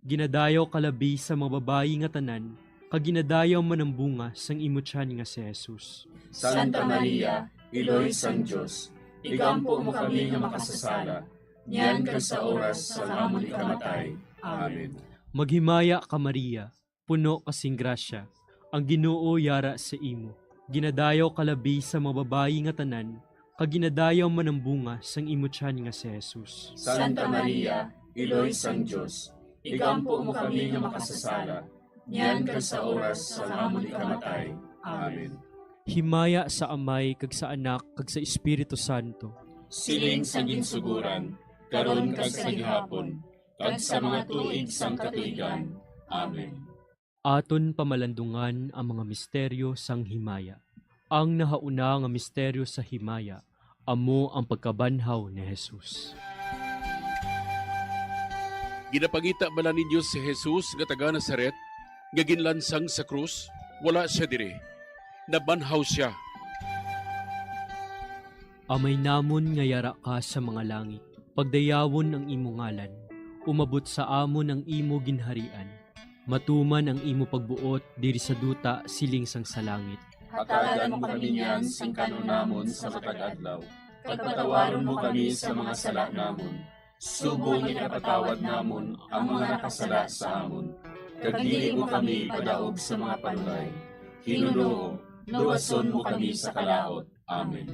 Ginadayaw ka labi sa mga babayi nga tanan, kag ginadayaw man ang bunga sang imo tiyan nga si Jesus. Santa Maria, Iloy sang Dios, igampo mo kami nga makasasala, niyan kag sa oras sang amon ikamatay. Amen. Maghimaya ka, Maria, puno ka sing grasya, ang Ginoo yara sa imo. Ginadayaw ka labi sa mga babayi nga tanan, kag ginadayaw man ang bunga sang imo tiyan nga si Jesus. Santa Maria, Iloy sang Dios, igampo mo kami nga makasasala, niyan kag sa oras sang amon ikamatay. Amen. Himaya sa Amay, kag sa Anak, kag sa Espiritu Santo. Siling sa ginsuguran, karon kag sa gihapon, kag sa mga tuig sang katuigan. Amen. Aton pamalandungan ang mga misteryo sang himaya. Ang nahauna nga misteryo sa himaya amo ang pagkabanhaw ni Jesus. Ginapangita bala ninyo si Jesus nga taga Nazaret, nga ginlansang sa krus? Wala sia diri. Nabanhaw sia. Amay namon nga yara ka sa mga langit, pagdayawon ang imo ngalan. Umabot sa amon ang imo ginharian. Matuman ang imo pagbuot diri sa duta siling sang sa langit. Hatagan mo kami niyan sing kanon namon sa matag adlaw, kag patawaron mo kami sa mga sala namon, subong nga ginapatawad namon ang mga nakasala sa amon, kag dili mo kami ipadaog sa mga panulay. Hinunoo, luwason mo kami sa kalaut. Amen.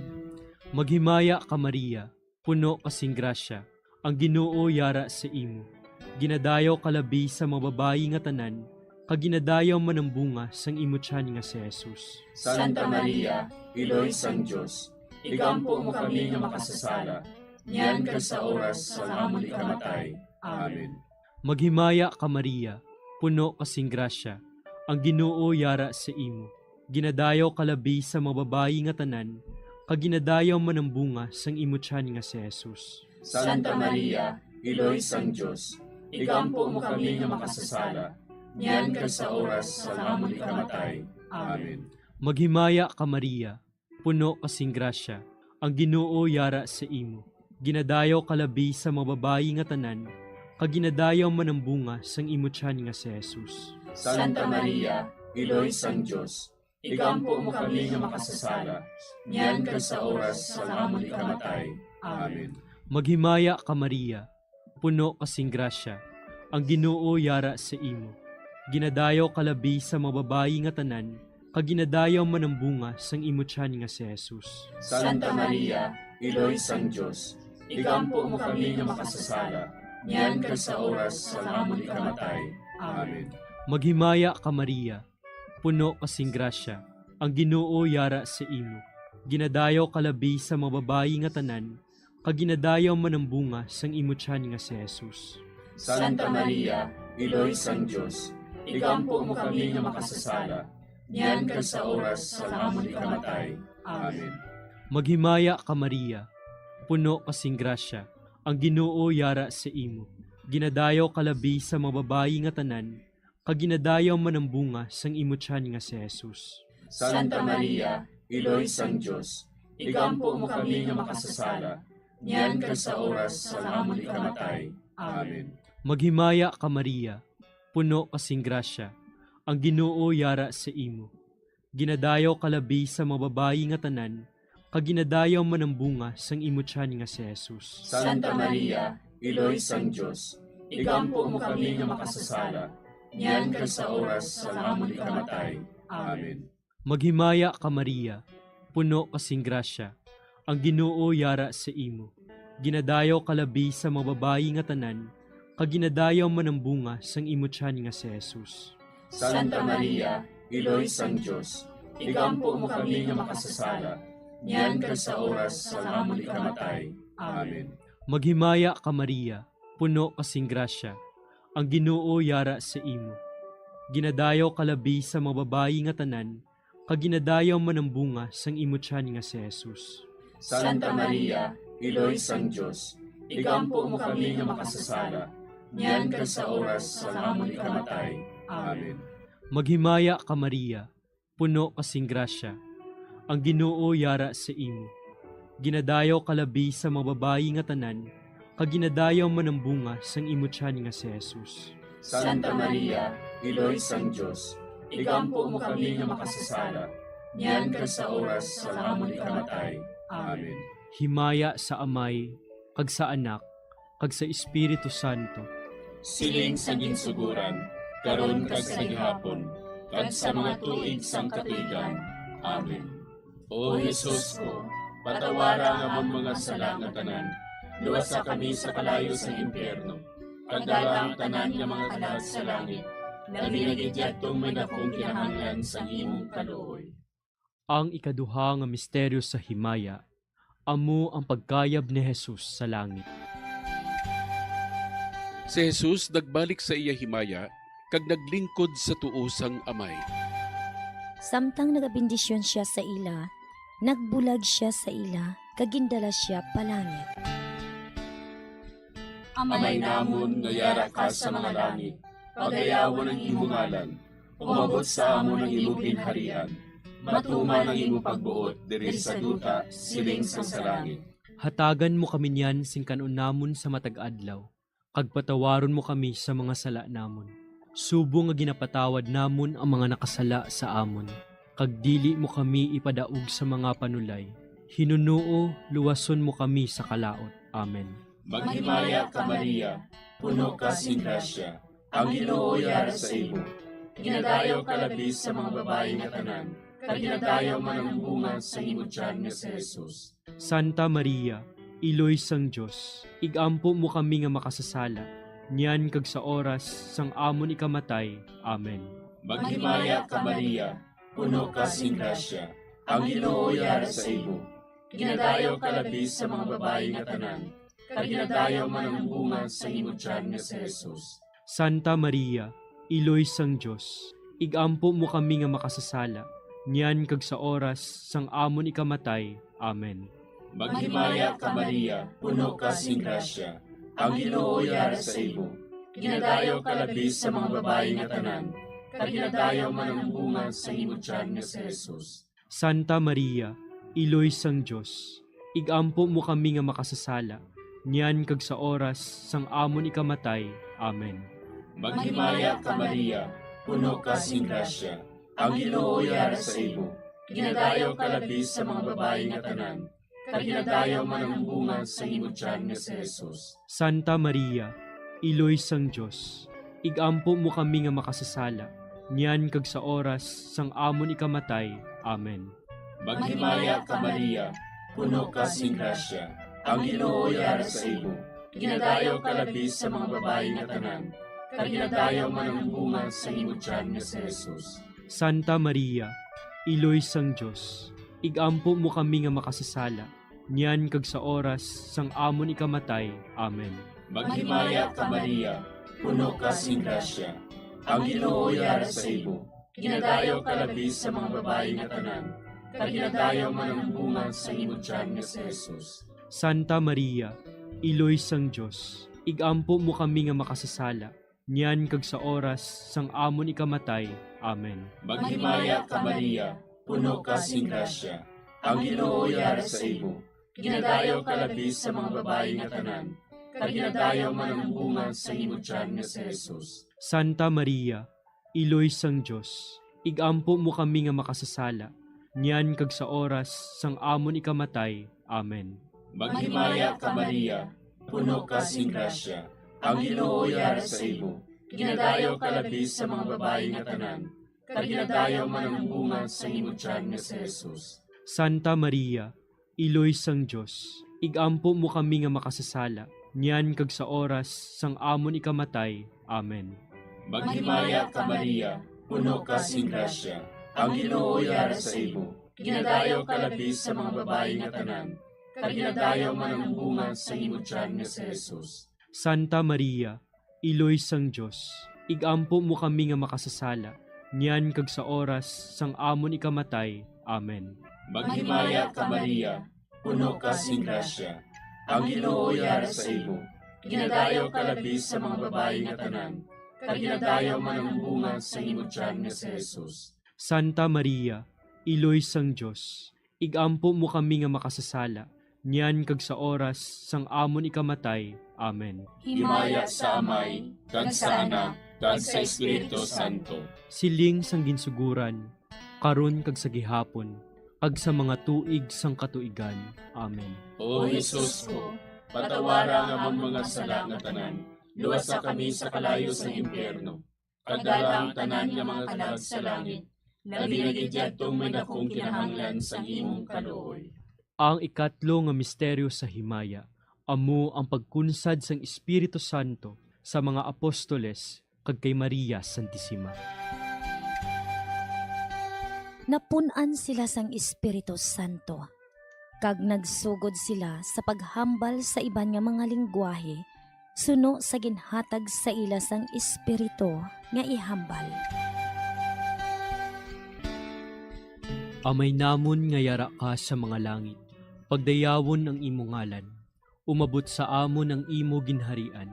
Maghimaya ka, Maria, puno ka sing grasya, ang Ginoo yara sa imo. Ginadayaw ka labi sa mga babayi nga tanan, kag ginadayaw man ang bunga sang imo tiyan nga si Jesus. Santa Maria, Iloy sang Dios, igampo mo kami nga makasasala, niyan kag sa oras sang amon ikamatay. Amen. Maghimaya ka, Maria, puno ka sing grasya, ang Ginoo yara sa imo. Ginadayaw ka labi sa mga babayi nga tanan, kag ginadayaw man ang bunga sang imo tiyan nga si Jesus. Santa Maria, Iloy sang Dios, igampo mo kami nga makasasala, niyan kag sa oras sang amon ikamatay. Amen. Maghimaya ka, Maria, puno ka sing grasya, ang Ginoo yara sa imo. Ginadayaw ka labi sa mga babayi nga tanan, kag ginadayaw man ang bunga sang imo tiyan nga si Jesus. Santa Maria, Iloy sang Dios, igampo mo kami nga makasasala, niyan kag sa oras sang amon ikamatay. Amen. Maghimaya ka, Maria, puno ka sing grasya, ang Ginoo yara sa imo. Ginadayaw ka labi sa mga babayi nga tanan, kag ginadayaw man ang bunga sang imo tiyan nga si Jesus. Santa Maria, Iloy sang Dios, igampo mo kami nga makasasala, niyan kag sa oras sang amon ikamatay. Amen. Maghimaya ka, Maria, puno ka sing grasya, ang Ginoo yara sa imo. Ginadayaw ka labi sa mga babayi nga tanan, kag ginadayaw man ang bunga sang imo tiyan nga si Jesus. Santa Maria, Iloy sang Dios, igampo mo kami nga makasasala, niyan kag sa oras sang amon ikamatay. Amen. Maghimaya ka, Maria, puno ka sing grasya, ang Ginoo yara sa imo. Ginadayaw ka labi sa mga babayi nga tanan, kag ginadayaw man ang bunga sang imo tiyan nga si Jesus. Santa Maria, Iloy sang Dios, igampo mo kami nga makasasala, niyan kag sa oras sang amon ikamatay. Amen. Maghimaya ka, Maria, puno ka sing grasya, Ang Ginoo yara sa imo. Ginadayaw ka labi sa mga babayi nga tanan, kag ginadayaw man ang bunga sang imo tiyan nga si Jesus. Santa Maria, Iloy sang Dios, igampo mo kami nga makasasala, niyan kag sa oras sang amon ikamatay. Amen. Maghimaya ka, Maria, puno ka sing grasya, ang Ginoo yara sa imo. Ginadayaw ka labi sa mga babayi nga tanan, kag ginadayaw man ang bunga sang imo tiyan nga si Jesus. Santa Maria, Iloy sang Dios, igampo mo kami nga makasasala, niyan kag sa oras sang amon ikamatay. Amen. Maghimaya ka, Maria, puno ka sing grasya, ang Ginoo yara sa imo. Ginadayaw ka labi sa mga babayi nga tanan, kag ginadayaw man ang bunga sang imo tiyan nga si Jesus. Santa Maria, Iloy sang Dios, igampo mo kami nga makasasala, niyan kag sa oras sang amon ikamatay. Amen. Maghimaya ka, Maria, puno ka sing grasya, ang Ginoo yara sa imo. Ginadayaw ka labi sa mga babayi nga tanan, kag ginadayaw man ang bunga sang imo tiyan nga si Jesus. Santa Maria, Iloy sang Dios, igampo mo kami nga makasasala, niyan kag sa oras sang amon ikamatay. Amen. Himaya sa Amay, kag sa Anak, kag sa Espiritu Santo. Siling sa ginsugoran, karon kag sa gihapon, kag sa mga tuig sang katuigan. Amen. O Jesus ko, patawara ang amon mga sala nga tanan, luwasa kami sa kalayo sa impyerno, kag dala ang tanan nga mga kalag sa langit, labi na gid yadtong may dakong kinahanglan sang imong kaluoy. Ang ikaduha nga misteryo sa himaya, amo ang pagkayab ni Jesus sa langit. Si Jesus nagbalik sa iya himaya kag naglingkod sa tuo sang Amay. Samtang nagabendisyon sia sa ila, nagbulag sia sa ila kag gindala sia palangit. Amay namon nga yara ka sa mga langit, pagayawon ang imo ngalan. Umabot sa amon ang imo ginharian. Matuman ang imo pagbuot diri sa duta, siling sang sa langit. Hatagan mo kami niyan sing kan-on namon sa matag adlaw, kag patawaron mo kami sa mga sala namon, subong nga ginapatawad namon ang mga nakasala sa amon, kag dili mo kami ipadaog sa mga panulay. Hinunoo, luwason mo kami sa kalaut. Amen. Maghimaya ka, Maria, puno ka sing grasya, ang Ginoo yara sa imo. Ginadayaw ka labi sa mga babayi nga tanan, kag ginadayaw man ang bunga sa imo tiyan nga si Jesus. Santa Maria, Iloy sang Dios, igampo mo kami nga makasasala, niyan kag sa oras sang amon ikamatay. Amen. Maghimaya ka, Maria, puno ka sing grasya, ang Ginoo yara sa imo. Ginadayaw ka labi sa mga babayi nga tanan, kag ginadayaw man ang bunga sa imo tiyan nga si Jesus. Santa Maria, Iloy sang Dios, igampo mo kami nga makasasala, niyan kag sa oras sang amon ikamatay. Amen. Maghimaya ka, Maria, puno ka sing grasya, ang Ginoo yara sa imo. Ginadayaw ka labi sa mga babayi nga tanan, kag ginadayaw man ang bunga sa imo tiyan nga si Jesus. Santa Maria, Iloy sang Dios, igampo mo kami nga makasasala, niyan kag sa oras sang amon ikamatay. Amen. Maghimaya ka, Maria, puno ka sing grasya, ang Ginoo yara sa imo. Ginadayaw ka labi sa mga babayi nga tanan, kag ginadayaw man ang bunga sa imo tiyan nga si Jesus. Santa Maria, Iloy sang Dios, igampo mo kami nga makasasala, niyan kag sa oras sang amon ikamatay. Amen. Maghimaya ka, Maria, puno ka sing grasya, ang Ginoo yara sa imo. Ginadayaw ka labi sa mga babayi nga tanan, kag ginadayaw man ang bunga sa imo tiyan nga si Jesus. Santa Maria, Iloy sang Dios, igampo mo kami nga makasasala, niyan kag sa oras sang amon ikamatay. Amen. Maghimaya ka, Maria, puno ka sing grasya, ang Ginoo yara sa imo. Ginadayaw ka labi sa mga babayi nga tanan, kag ginadayaw man ang bunga sa imo tiyan nga si Jesus. Santa Maria, Iloy sang Dios, igampo mo kami nga makasasala, niyan kag sa oras sang amon ikamatay. Amen. Maghimaya ka, Maria, puno ka sing grasya, ang Ginoo yara sa imo. Ginadayaw ka labi sa mga babayi nga tanan, kag ginadayaw man ang bunga sa imo tiyan nga si Jesus. Santa Maria, Iloy sang Dios, ig-ampo mo kami nga makasasala, niyan kag sa oras sang amon ikamatay. Amen. Maghimaya ka, Maria, puno ka sing grasya, ang Ginoo yara sa imo. Ginadayaw ka labi sa mga babayi nga tanan, kag ginadayaw man ang bunga sang imo tiyan nga si Jesus. Santa Maria, Iloy sang Dios, ig-ampo mo kami nga makasasala, niyan kag sa oras sang amon ikamatay. Amen. Maghimaya ka, Maria, puno ka sing grasya, ang Ginoo yara sa imo. Ginadayaw ka labi sa mga babayi nga tanan, kag ginadayaw man ang bunga sang imo tiyan nga si Jesus. Santa Maria, Iloy sang Dios, ig-ampo mo kami nga makasasala, niyan kag sa oras sang amon ikamatay. Amen. Maghimaya ka, Maria, puno ka sing grasya, ang Ginoo yara sa imo. Ginadayaw ka labi sa mga babayi nga tanan, kag ginadayaw man ang bunga sang imo tiyan nga si Jesus. Santa Maria, Iloy sang Dios, ig-ampo mo kami nga makasasala, niyan kag sa oras sang amon ikamatay. Amen. Himaya sa Amay, kag sa Anak, kag sa Espiritu Santo. Siling sang ginsuguran, karon kag sa gihapon, kag sa mga tuig sang katuigan. Amen. O Jesus ko, patawara ang amon mga sala nga tanan, luwasa kami sa kalayo sang impyerno, kag dala ang tanan nga mga kalag sa langit, labi na gid yadtong may dakong kinahanglan sang imong kaluoy. Ang ikatlo nga misteryo sa himaya amo ang pagkunsad sang Espiritu Santo sa mga apostoles kag kay Maria Santisima. Napun-an sila sang Espiritu Santo, kag nagsugod sila sa paghambal sa iban nga mga linggwahe suno sa ginhatag sa ila sang Espiritu nga ihambal. Amay namon nga yara ka sa mga langit, pagdayawon ang imo ngalan. Umabot sa amon ang imo ginharian.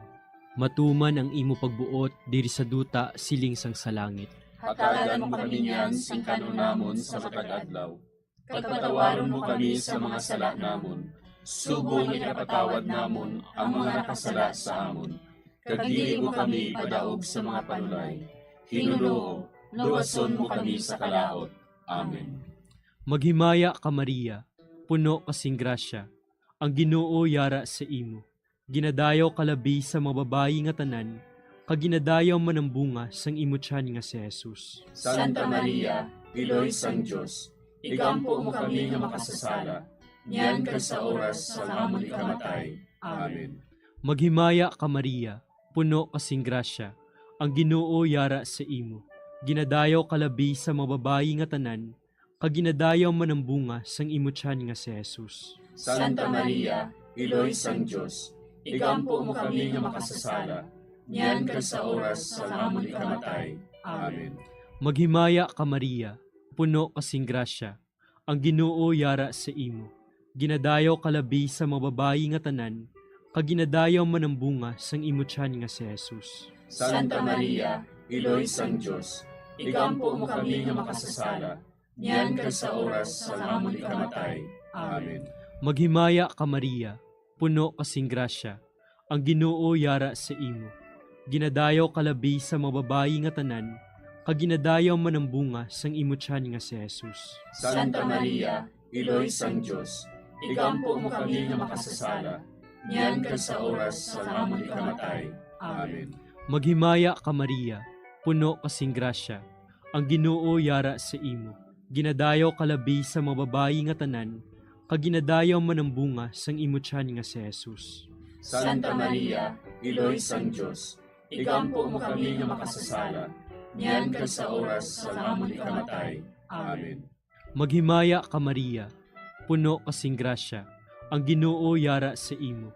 Matuman ang imo pagbuot diri sa duta siling sang sa langit. Hatagan mo kami niyan sing kan-on namon sa matag adlaw. Kag patawaron mo kami sa mga sala namon, subong nga ginapatawad namon ang mga nakasala sa amon. Kag dili mo kami ipadaog sa mga panulay. Hinunoo, luwason mo kami sa kalaut. Amen. Maghimaya ka, Maria, puno ka sing grasya, ang Ginoo yara sa imo. Ginadayaw ka labi sa mga babayi nga tanan, kag ginadayaw man ang bunga sang imo tiyan nga si Jesus. Santa Maria, Iloy sang Dios, igampo mo kami nga makasasala, niyan kag sa oras sang amon ikamatay. Amen. Maghimaya ka, Maria, puno ka sing grasya, ang Ginoo yara sa imo. Ginadayaw ka labi sa mga babayi nga tanan, kag ginadayaw man ang bunga sang imo tiyan nga si Jesus. Santa Maria, Iloy sang Dios, igampo mo kami nga makasasala, niyan kag sa oras sang amon ikamatay. Amen. Maghimaya ka, Maria, puno ka sing grasya, ang Ginoo yara sa imo. Ginadayaw ka labi sa mga babayi nga tanan, kag ginadayaw man ang bunga sang imo tiyan nga si Jesus. Santa Maria, Iloy sang Dios, igampo mo kami nga makasasala, niyan kag sa oras sang amon ikamatay. Amen. Maghimaya ka, Maria, puno ka sing grasya, ang Ginoo yara sa imo. Ginadayaw ka labi sa mga babayi nga tanan, kag ginadayaw man ang bunga sang imo tiyan nga si Jesus. Santa Maria, Iloy sang Dios, igampo mo kami nga makasasala, niyan kag sa oras sang amon ikamatay. Amen. Maghimaya ka, Maria, puno ka sing grasya, ang Ginoo yara sa imo. Ginadayaw ka labi sa mga babayi nga tanan, kag ginadayaw man ang bunga sang imo tiyan nga si Jesus. Santa Maria, Iloy sang Dios, igampo mo kami nga makasasala, niyan kag sa oras sang amon ikamatay. Amen. Maghimaya ka, Maria, puno ka sing grasya, ang Ginoo yara sa imo.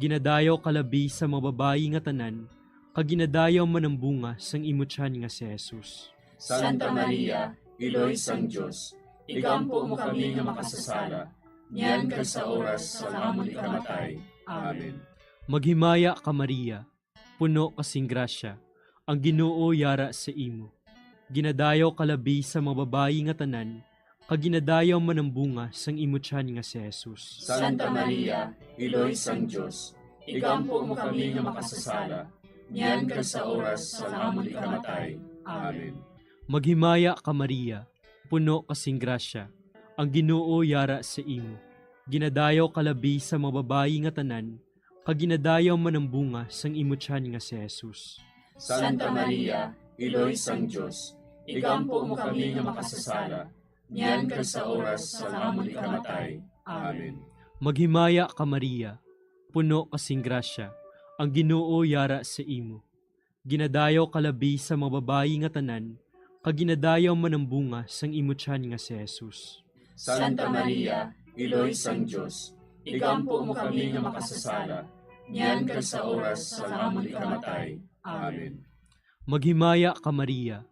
Ginadayaw ka labi sa mga babayi nga tanan, kag ginadayaw man ang bunga sang imo tiyan nga si Jesus. Santa Maria, Iloy sang Dios, igampo mo kami nga makasasala, niyan kag sa oras sang amon ikamatay. Amen. Maghimaya ka, Maria, puno ka sing grasya, ang Ginoo yara sa imo. Ginadayaw ka labi sa mga babayi nga tanan, kag ginadayaw man ang bunga sang imo tiyan nga si Jesus. Santa Maria, Iloy sang Dios, igampo mo kami nga makasasala, niyan kag sa oras sang amon ikamatay. Amen. Maghimaya ka, Maria, puno ka sing grasya, ang Ginoo yara sa imo. Ginadayaw ka labi sa mga babayi nga tanan, kag ginadayaw man ang bunga sang imo tiyan nga si Jesus. Santa Maria, Iloy sang Dios, igampo mo kami nga makasasala, niyan kag sa oras sang amon ikamatay. Amen. Maghimaya ka, Maria, puno ka sing grasya, ang Ginoo yara sa imo. Ginadayaw ka labi sa mga babayi nga tanan, kag ginadayaw man ang bunga sang imo tiyan nga si Jesus. Santa Maria, Iloy sang Dios, igampo mo kami nga makasasala, niyan kag sa oras sang amon ikamatay. Amen. Maghimaya ka, Maria,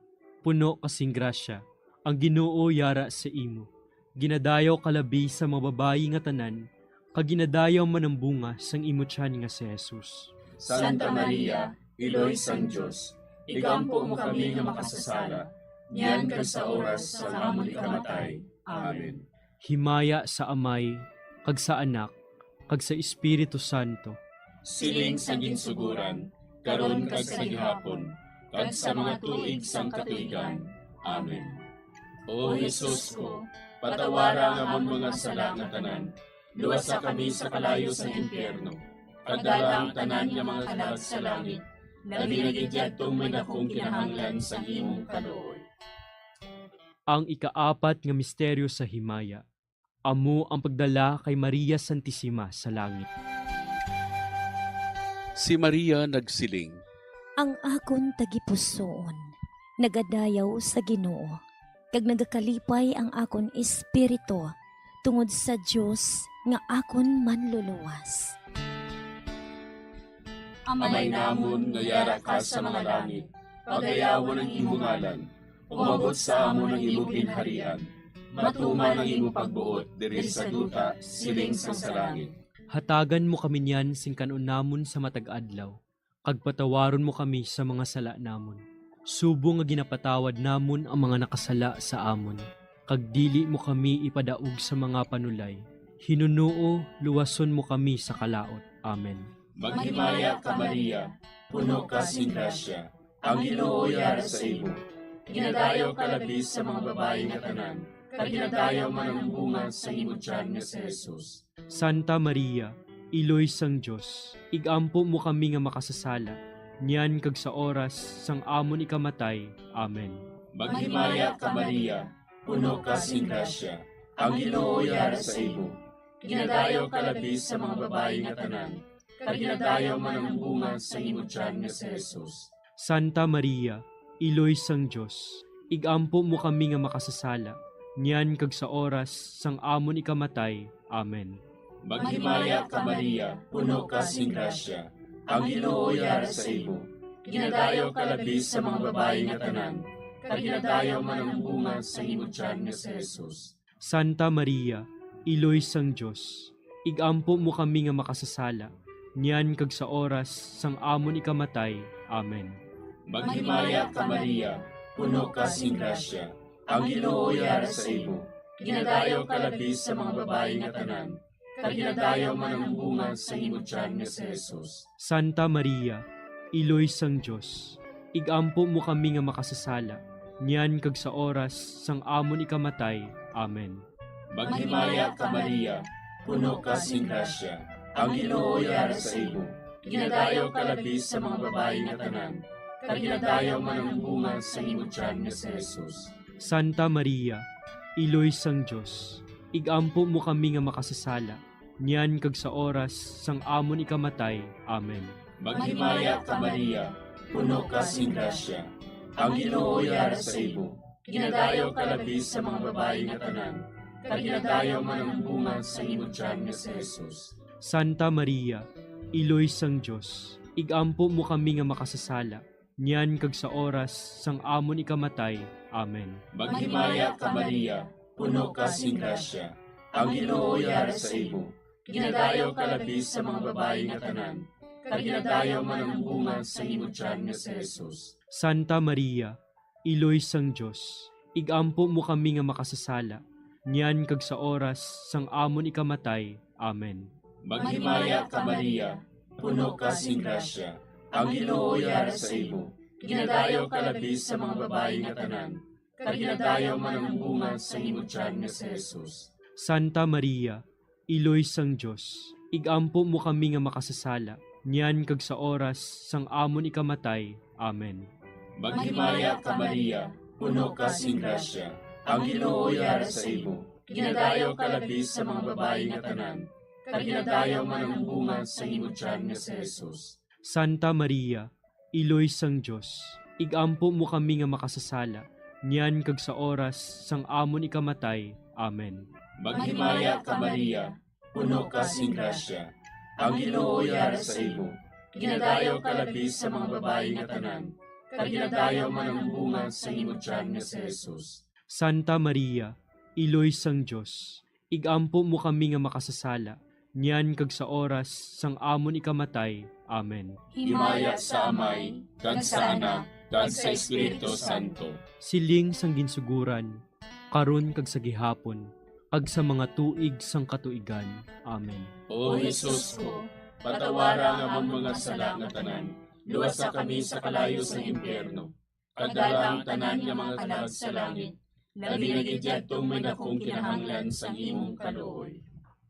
puno ka sing grasya, ang Ginoo yara sa imo. Ginadayaw ka labi sa mga babayi nga tanan, kag ginadayaw man ang bunga sang imo tiyan nga si Jesus. Santa Maria, Iloy sang Dios, igampo mo kami nga makasasala, niyan kag sa oras sang amon ikamatay. Amen. Himaya sa Amay, kag sa Anak, kag sa Espiritu Santo. Siling sa ginsuguran, karon kag sa gihapon, kag sa mga tuig sang katuigan. Amen. O Jesus ko, patawara ang amon mga sala nga tanan, luwasa kami sa kalayo sang impyerno, kag dala ang tanan nga mga kalag sa langit, labi na gid yadtong may dakong kinahanglan sang imong kaluoy. Ang ikaapat nga misteryo sa himaya, amo ang pagdala kay Maria Santisima sa langit. Si Maria nagsiling, "Ang akon tagipusoon nagadayaw sa Ginoo, kag nagakalipay ang akon espiritu tungod sa Dios nga akon Manluluwas." Amay namon nga yara ka sa mga langit, pagayawon ang imo ngalan. Umabot sa amon ang imo ginharian. Matuman ang imo pagbuot diri sa duta, siling sang sa langit. Hatagan mo kami niyan sing kan-on namon sa matag adlaw, kag patawaron mo kami sa mga sala namon, subong nga ginapatawad namon ang mga nakasala sa amon, kag dili mo kami ipadaog sa mga panulay. Hinunoo, luwason mo kami sa kalaut. Amen. Maghimaya ka, Maria, puno ka sing grasya, ang Ginoo yara sa imo. Ginadayaw ka labi sa mga babayi nga tanan, kag ginadayaw man ang bunga sa imo tiyan nga si Jesus. Santa Maria, Iloy sang Dios, igampo mo kami nga makasasala, niyan kag sa oras sang amon ikamatay. Amen. Maghimaya ka, Maria, puno ka sing grasya, ang Ginoo yara sa imo. Ginadayaw ka labi sa mga babayi nga tanan, kag ginadayaw man ang bunga sa imo tiyan nga si Jesus. Santa Maria, Iloy sang Dios, igampo mo kami nga makasasala, niyan kag sa oras sang amon ikamatay. Amen. Maghimaya ka, Maria, puno ka sing grasya, ang Ginoo yara sa imo. Ginadayaw ka labi sa mga babayi nga tanan, kag ginadayaw man ang bunga sa imo tiyan nga si Jesus. Santa Maria, Iloy sang Dios, igampo mo kami nga makasasala, niyan kag sa oras sang amon ikamatay. Amen. Maghimaya ka, Maria, puno ka sing grasya, ang Ginoo yara sa imo. Ginadayaw ka labi sa mga babayi nga tanan, kag ginadayaw man ang bunga sa imo tiyan nga si Jesus. Santa Maria, Iloy sang Dios, igampo mo kami nga makasasala, niyan kag sa oras sang amon ikamatay. Amen. Maghimaya ka, Maria, puno ka sing grasya, ang Ginoo yara sa imo. Ginadayaw ka labi sa mga babayi nga tanan, kag ginadayaw man ang bunga sa imo tiyan nga si Jesus. Santa Maria, Iloy sang Dios, igampo mo kami nga makasasala, niyan kag sa oras sang amon ikamatay. Amen. Maghimaya ka, Maria, puno ka sing grasya, ang Ginoo yara sa imo. Ginadayaw ka labi sa mga babayi nga tanan, kag ginadayaw man ang bunga sa imo tiyan nga si Jesus. Santa Maria, Iloy sang Dios, igampo mo kami nga makasasala, niyan kag sa oras sang amon ikamatay. Amen. Maghimaya ka, Maria, puno ka sing grasya, ang Ginoo yara sa imo. Ginadayaw ka labi sa mga babayi nga tanan, kag ginadayaw man ang bunga sa imo tiyan nga si Jesus. Santa Maria, Iloy sang Dios, igampo mo kami nga makasasala, niyan kag sa oras sang amon ikamatay. Amen. Maghimaya ka, Maria, puno ka sing grasya, ang Ginoo yara sa imo. Ginadayaw ka labi sa mga babayi nga tanan, kag ginadayaw man ang bunga sang imo tiyan nga si Jesus. Santa Maria, Iloy sang Dios, igampo mo kami nga makasasala, niyan kag sa oras sang amon ikamatay. Amen. Maghimaya ka, Maria, puno ka sing grasya, ang Ginoo yara sa imo. Ginadayaw ka labi sa mga babayi nga tanan, kag ginadayaw man ang bunga sang imo tiyan nga si Jesus. Santa Maria, Iloy sang Dios, igampo mo kami nga makasasala, niyan kag sa oras sang amon ikamatay. Amen. Maghimaya ka, Maria, puno ka sing grasya, ang Ginoo yara sa imo. Ginadayaw ka labi sa mga babayi nga tanan, kag ginadayaw man ang bunga sang imo tiyan nga si Jesus. Santa Maria, Iloy sang Dios, igampo mo kami nga makasasala, niyan kag sa oras sang amon ikamatay. Amen. Himaya sa Amay, kag sa Anak, kag sa Espiritu Santo. Siling sang ginsuguran, karon kag sa gihapon, kag sa mga tuig sang katuigan. Amen. O Jesus ko, patawara ang amon mga sala nga tanan, luwasa kami sa kalayo sang impyerno, kag dala ang tanan nga mga kalag sa langit, labi na gid yadtong may dakong kinahanglan sang imong kaluoy.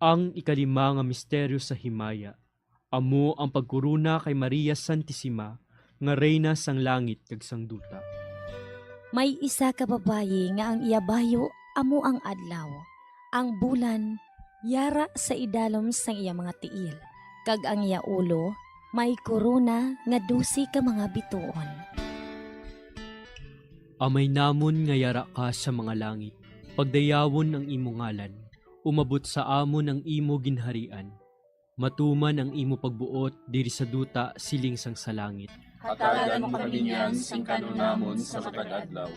Ang ikalima nga misteryo sa himaya, amo ang pagkorona kay Maria Santisima nga Reyna sang langit kag sang duta. May isa ka babayi nga ang iya bayo amo ang adlaw, ang bulan yara sa idalom sang iya mga tiil, kag ang iya ulo may korona nga dose ka mga bituon. Amay namon nga yara ka sa mga langit, pagdayawon ang imo ngalan, umabot sa amon ang imo ginharian, matuman ang imo pagbuot diri sa duta siling sang sa langit. Hatagan mo kami niyan sing kan-on namon sa matag adlaw,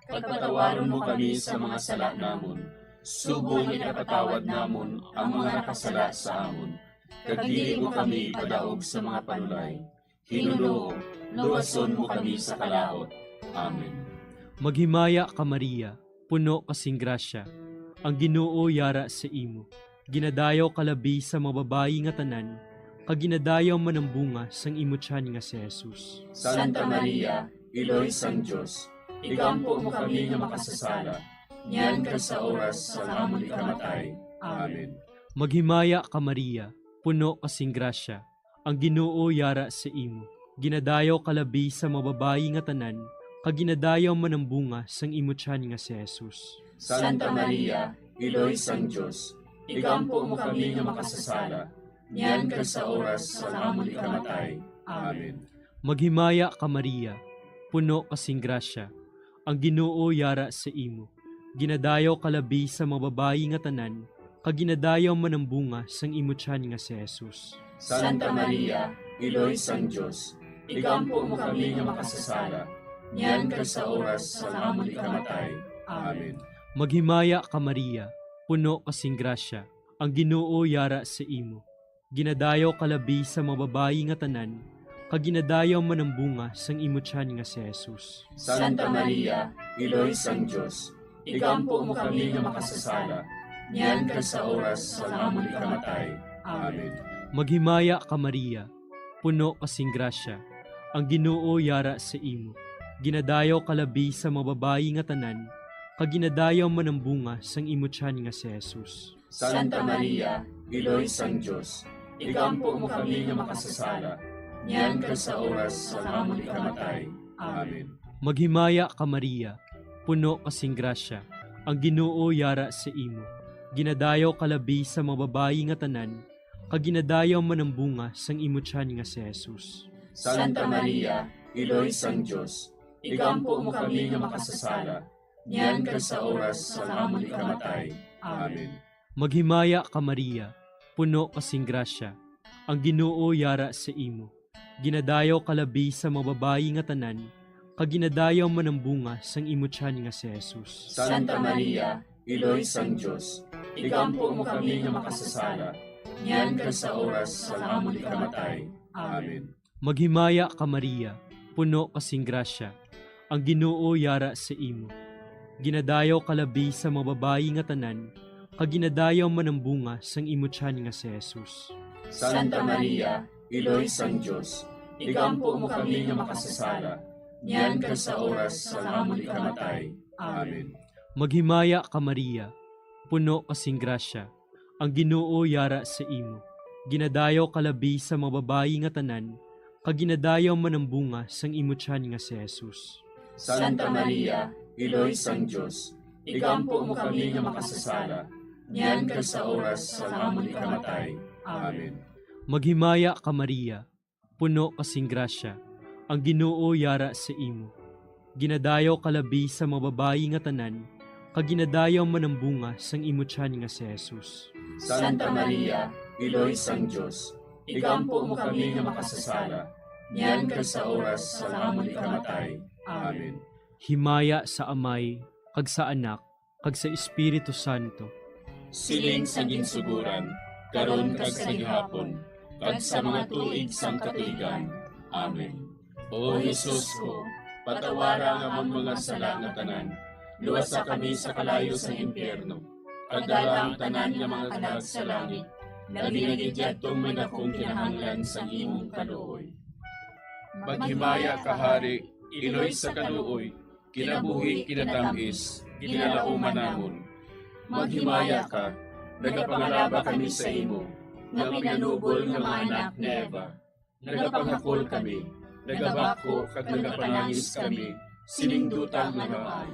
kag patawaron mo kami sa mga sala namon, subong nga ginapatawad namon ang mga nakasala sa amon, kag dili mo kami ipadaog sa mga panulay. Ginoo, luwason mo kami sa kalaut. Amen. Maghimaya ka, Maria, puno ka sing grasya, ang Ginoo yara sa imo. Ginadayaw ka labi sa mga babayi nga tanan, kag ginadayaw man ang bunga sang imo tiyan nga si Jesus. Santa Maria, Iloy sang Dios, igampo mo kami nga makasasala, niyan kag sa oras sang amon ikamatay. Amen. Maghimaya ka, Maria, puno ka sing grasya, ang Ginoo yara sa imo. Ginadayaw ka labi sa mga babayi nga tanan, kag ginadayaw man ang bunga sang imo tiyan nga si Jesus. Santa Maria, Iloy sang Dios, igampo mo kami nga makasasala, niyan kag sa oras sang amon ikamatay. Amen. Maghimaya ka, Maria, puno ka sing grasya, ang Ginoo yara sa imo. Ginadayaw ka labi sa mga babayi nga tanan, kag ginadayaw man ang bunga sang imo tiyan nga si Jesus. Santa Maria, Iloy sang Dios, igampo mo kami nga makasasala, niyan kag sa oras sang amon ikamatay. Amen. Maghimaya ka, Maria, puno ka sing grasya, ang Ginoo yara sa imo. Ginadayaw ka labi sa mga babayi nga tanan, kag ginadayaw man ang bunga sang imo tiyan nga si Jesus. Santa Maria, Iloy sang Dios, igampo mo kami nga makasasala, niyan kag sa oras sang amon ikamatay. Amen. Maghimaya ka, Maria, puno ka sing grasya, ang Ginoo yara sa imo. Ginadayaw ka labi sa mga babayi nga tanan, kag ginadayaw man ang bunga sang imo tiyan nga si Jesus. Santa Maria, Iloy sang Dios, igampo mo kami nga makasasala, niyan kag sa oras sang amon ikamatay. Amen. Maghimaya ka, Maria, puno ka sing grasya, ang Ginoo yara sa imo. Ginadayaw ka labi sa mga babayi nga tanan, kag ginadayaw man ang bunga sang imo tiyan nga si Jesus. Santa Maria, Iloy sang Dios, igampo mo kami nga makasasala, niyan kag sa oras sang amon ikamatay. Amen. Maghimaya ka, Maria, puno ka sing grasya, ang Ginoo yara sa imo. Ginadayaw ka labi sa mga babayi nga tanan, kag ginadayaw man ang bunga sang imo tiyan nga si Jesus. Santa Maria, Iloy sang Dios, igampo mo kami nga makasasala, niyan kag sa oras sang amon ikamatay. Amen. Maghimaya ka, Maria, puno ka sing grasya, ang Ginoo yara sa imo. Ginadayaw ka labi sa mga babayi nga tanan, kag ginadayaw man ang bunga sang imo tiyan nga si Jesus. Santa Maria, Iloy sang Dios, igampo mo kami nga makasasala, niyan kag sa oras sang amon ikamatay. Amen. Maghimaya ka, Maria, puno ka sing grasya, ang Ginoo yara sa imo. Ginadayaw ka labi sa mga babayi nga tanan, kag ginadayaw man ang bunga sang imo tiyan nga si Jesus. Santa Maria, Iloy sang Dios, igampo mo kami nga makasasala, niyan kag sa oras sang amon ikamatay. Amen. Maghimaya ka, Maria, puno ka sing grasya, ang Ginoo yara sa imo. Ginadayaw ka labi sa mga babayi nga tanan, kag ginadayaw man ang bunga sang imo tiyan nga si Jesus. Santa Maria, Iloy sang Dios, igampo mo kami nga makasasala, niyan kag sa oras sang amon ikamatay. Amen. Himaya sa Amay, kag sa Anak, kag sa Espiritu Santo. Siling sa ginsuguran, karon kag sa gihapon, kag sa mga tuig sang katuigan. Amen. O Jesus ko, patawara ang amon mga sala nga tanan, luwasa kami sa kalayo sang impyerno, kag dala ang tanan nga mga kalag sa langit, labi na gid yadtong may dakong kinahanglan sang imong kaluoy. Maghimaya ka, Hari, Iloy sa kaluoy, kinabuhi, kinatamis, ginalauman namon. Maghimaya ka, nagapangalaba kami sa imo, nga pinanubol nga mga anak ni Eva. Nagapangakol kami, nagabako kag nagapanangis kami sining duta nga namaan.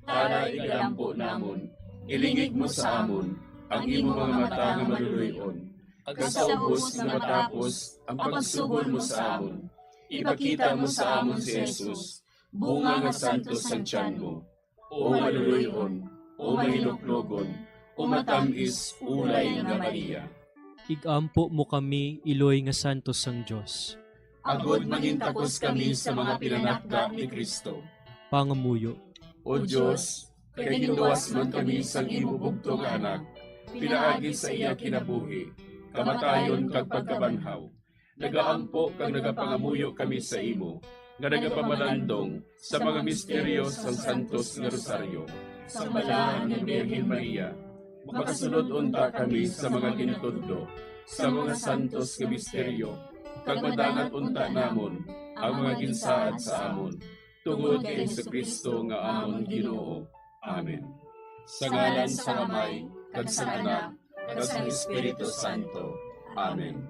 Tara, igalampo namon, ilingig mo sa amon ang imo mga mata nga maluloy-on, kag sa ubos nga matapos ang pagsugod mo sa amon, ipakita mo sa amon si Jesus, bunga nga santos sang tiyan mo. O maluloy-on, o mahinuklogon, o matamis ulay nga Maria. Igampo mo kami, Iloy nga santos sang Dios. Agod mangintakos kami sa mga pinanakda ni Cristo. Pangamuyo. O Dios, kay ginluwas man kami sang imo bugtong nga Anak, pinaagi sa iya kinabuhi, kamatayon kag pagkabanhaw, nagaampo kag nagapangamuyo kami sa imo, nga nagapamalandong sa mga misteryo sang Santos nga Rosaryo. Sang Balahan nga Birhen Maria, makasulod unta kami sa mga gintudlo sa mga santos nga misteryo, kag madangat unta namon ang mga ginsaad sa amon, tungod kay Jesu-Cristo nga amon Ginoo. Amen. Sa ngalan sang Amay, kag sang Anak, kag sang Espiritu Santo. Amen.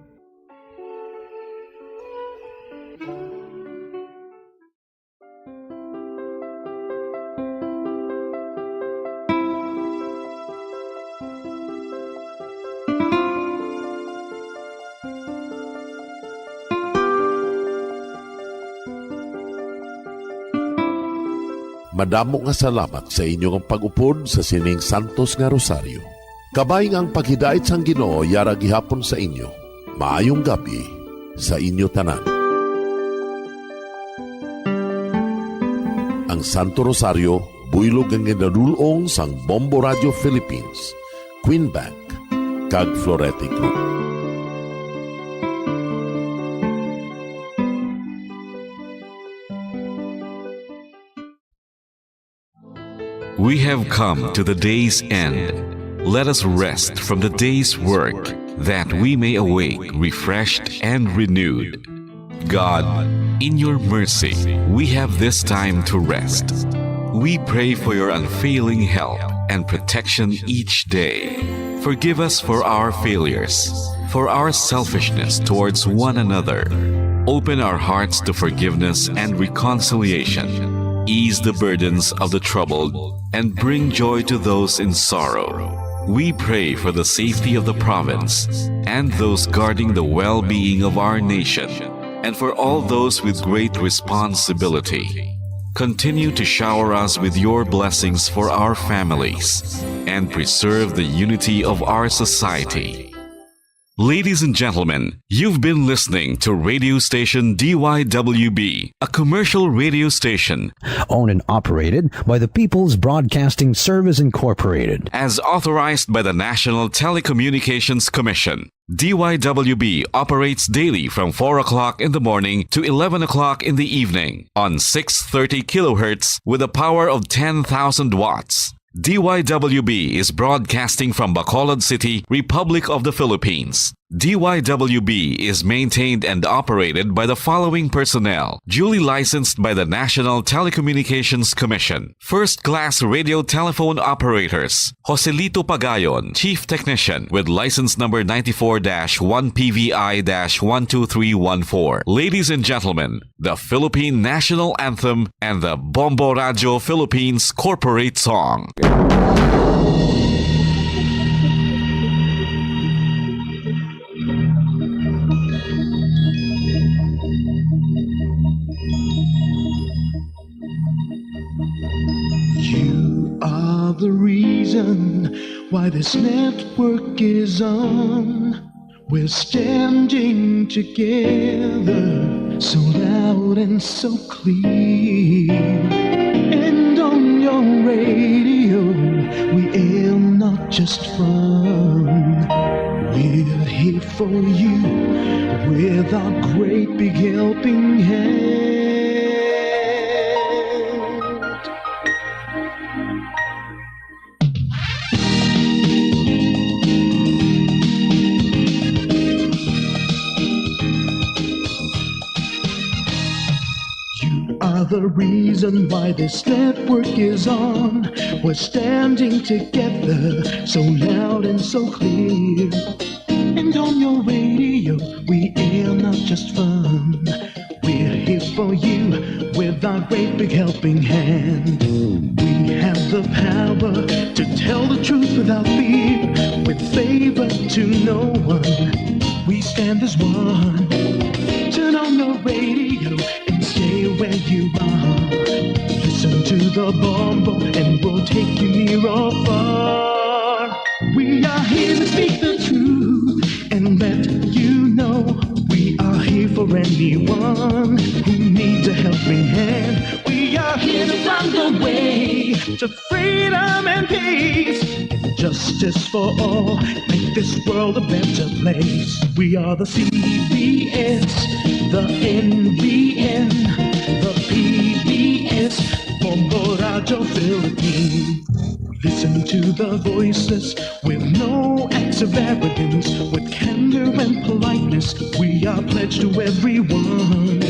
Madamo nga salamat sa inyo nga pag-upod sa sining santos nga rosaryo. Kabay nga ang paghidait sang Ginoo yara gihapon sa inyo. Maayong gab-i sa inyo tanan. Ang Santo Rosario, buylog nga ginadul-ong sang Bombo Radio Philippines, Queen Bank, kag Florete Group. We have come to the day's end. Let us rest from the day's work, that we may awake refreshed and renewed. God, in your mercy, we have this time to rest. We pray for your unfailing help and protection each day. Forgive us for our failures, for our selfishness towards one another. Open our hearts to forgiveness and reconciliation. Ease the burdens of the troubled and bring joy to those in sorrow. We pray for the safety of the province and those guarding the well-being of our nation, and for all those with great responsibility. Continue to shower us with your blessings for our families and preserve the unity of our society. Ladies and gentlemen, you've been listening to radio station D Y W B, a commercial radio station owned and operated by the People's Broadcasting Service Incorporated, as authorized by the National Telecommunications Commission. D Y W B operates daily from four o'clock in the morning to eleven o'clock in the evening on six thirty kilohertz with a power of ten thousand watts. D Y W B is broadcasting from Bacolod City, Republic of the Philippines. D Y W B is maintained and operated by the following personnel, duly licensed by the National Telecommunications Commission. First class radio telephone operators, Joselito Pagayon, Chief Technician, with license number ninety-four dash one P V I dash one two three one four. Ladies and gentlemen, the Philippine National Anthem and the Bombo Radyo Philippines Corporate Song. You are the reason why this network is on. We're standing together, so loud and so clear. And on your radio, we aim not just fun. We're here for you with our great big helping hand. You are the reason why this network is on. We're standing together, so loud and so clear. And on your radio, we air not just fun. We're here for you with our great big helping hand. We have the power to tell the truth without fear, with favor to no one. We stand as one. Turn on your radio and stay where you are. Listen to the Bombo and we'll take you near or far. We are here to speak the truth and let you know we are here for anyone who needs a helping hand. We are here to find the way to freedom and peace and justice for all. Make this world a better place. We are the C B S, the N B N, the P B S, Bombo Radyo Philippines. Listen to the voices with no acts of arrogance, with candor and politeness. We are pledged to everyone.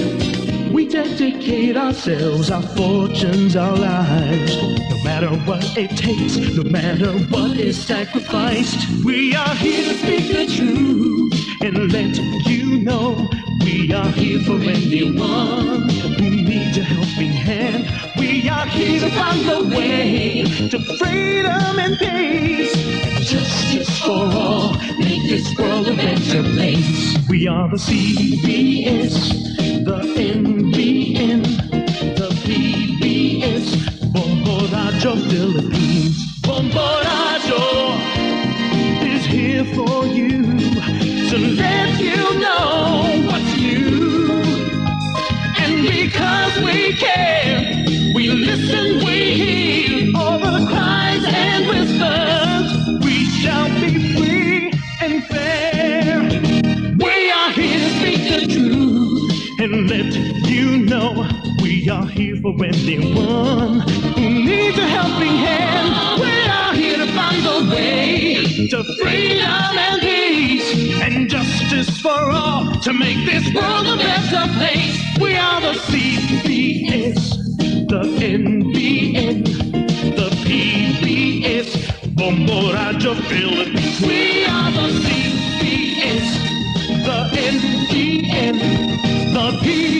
We dedicate ourselves, our fortunes, our lives. No matter what it takes, no matter what is sacrificed, we are here to speak the truth and let you know we are here for anyone who needs a helping hand. We are here to find the way to freedom and peace and justice for all. Make this world a better place. We are the C B S, the N B N, the P B S, Bombo Radyo Philippines. Bombo Radyo is here for you to let you know what's new. And because we care, we listen, we hear all the cries and whispers. We shall be free and fair. We are here to speak the truth and let you know we are here for anyone who needs a helping hand. We are here to find the way to freedom and peace and justice for all to make this world a better place. We are the C B S, the N B N, the P B S, Bombo Radyo Philippines. We are the C B S, the N B N, the P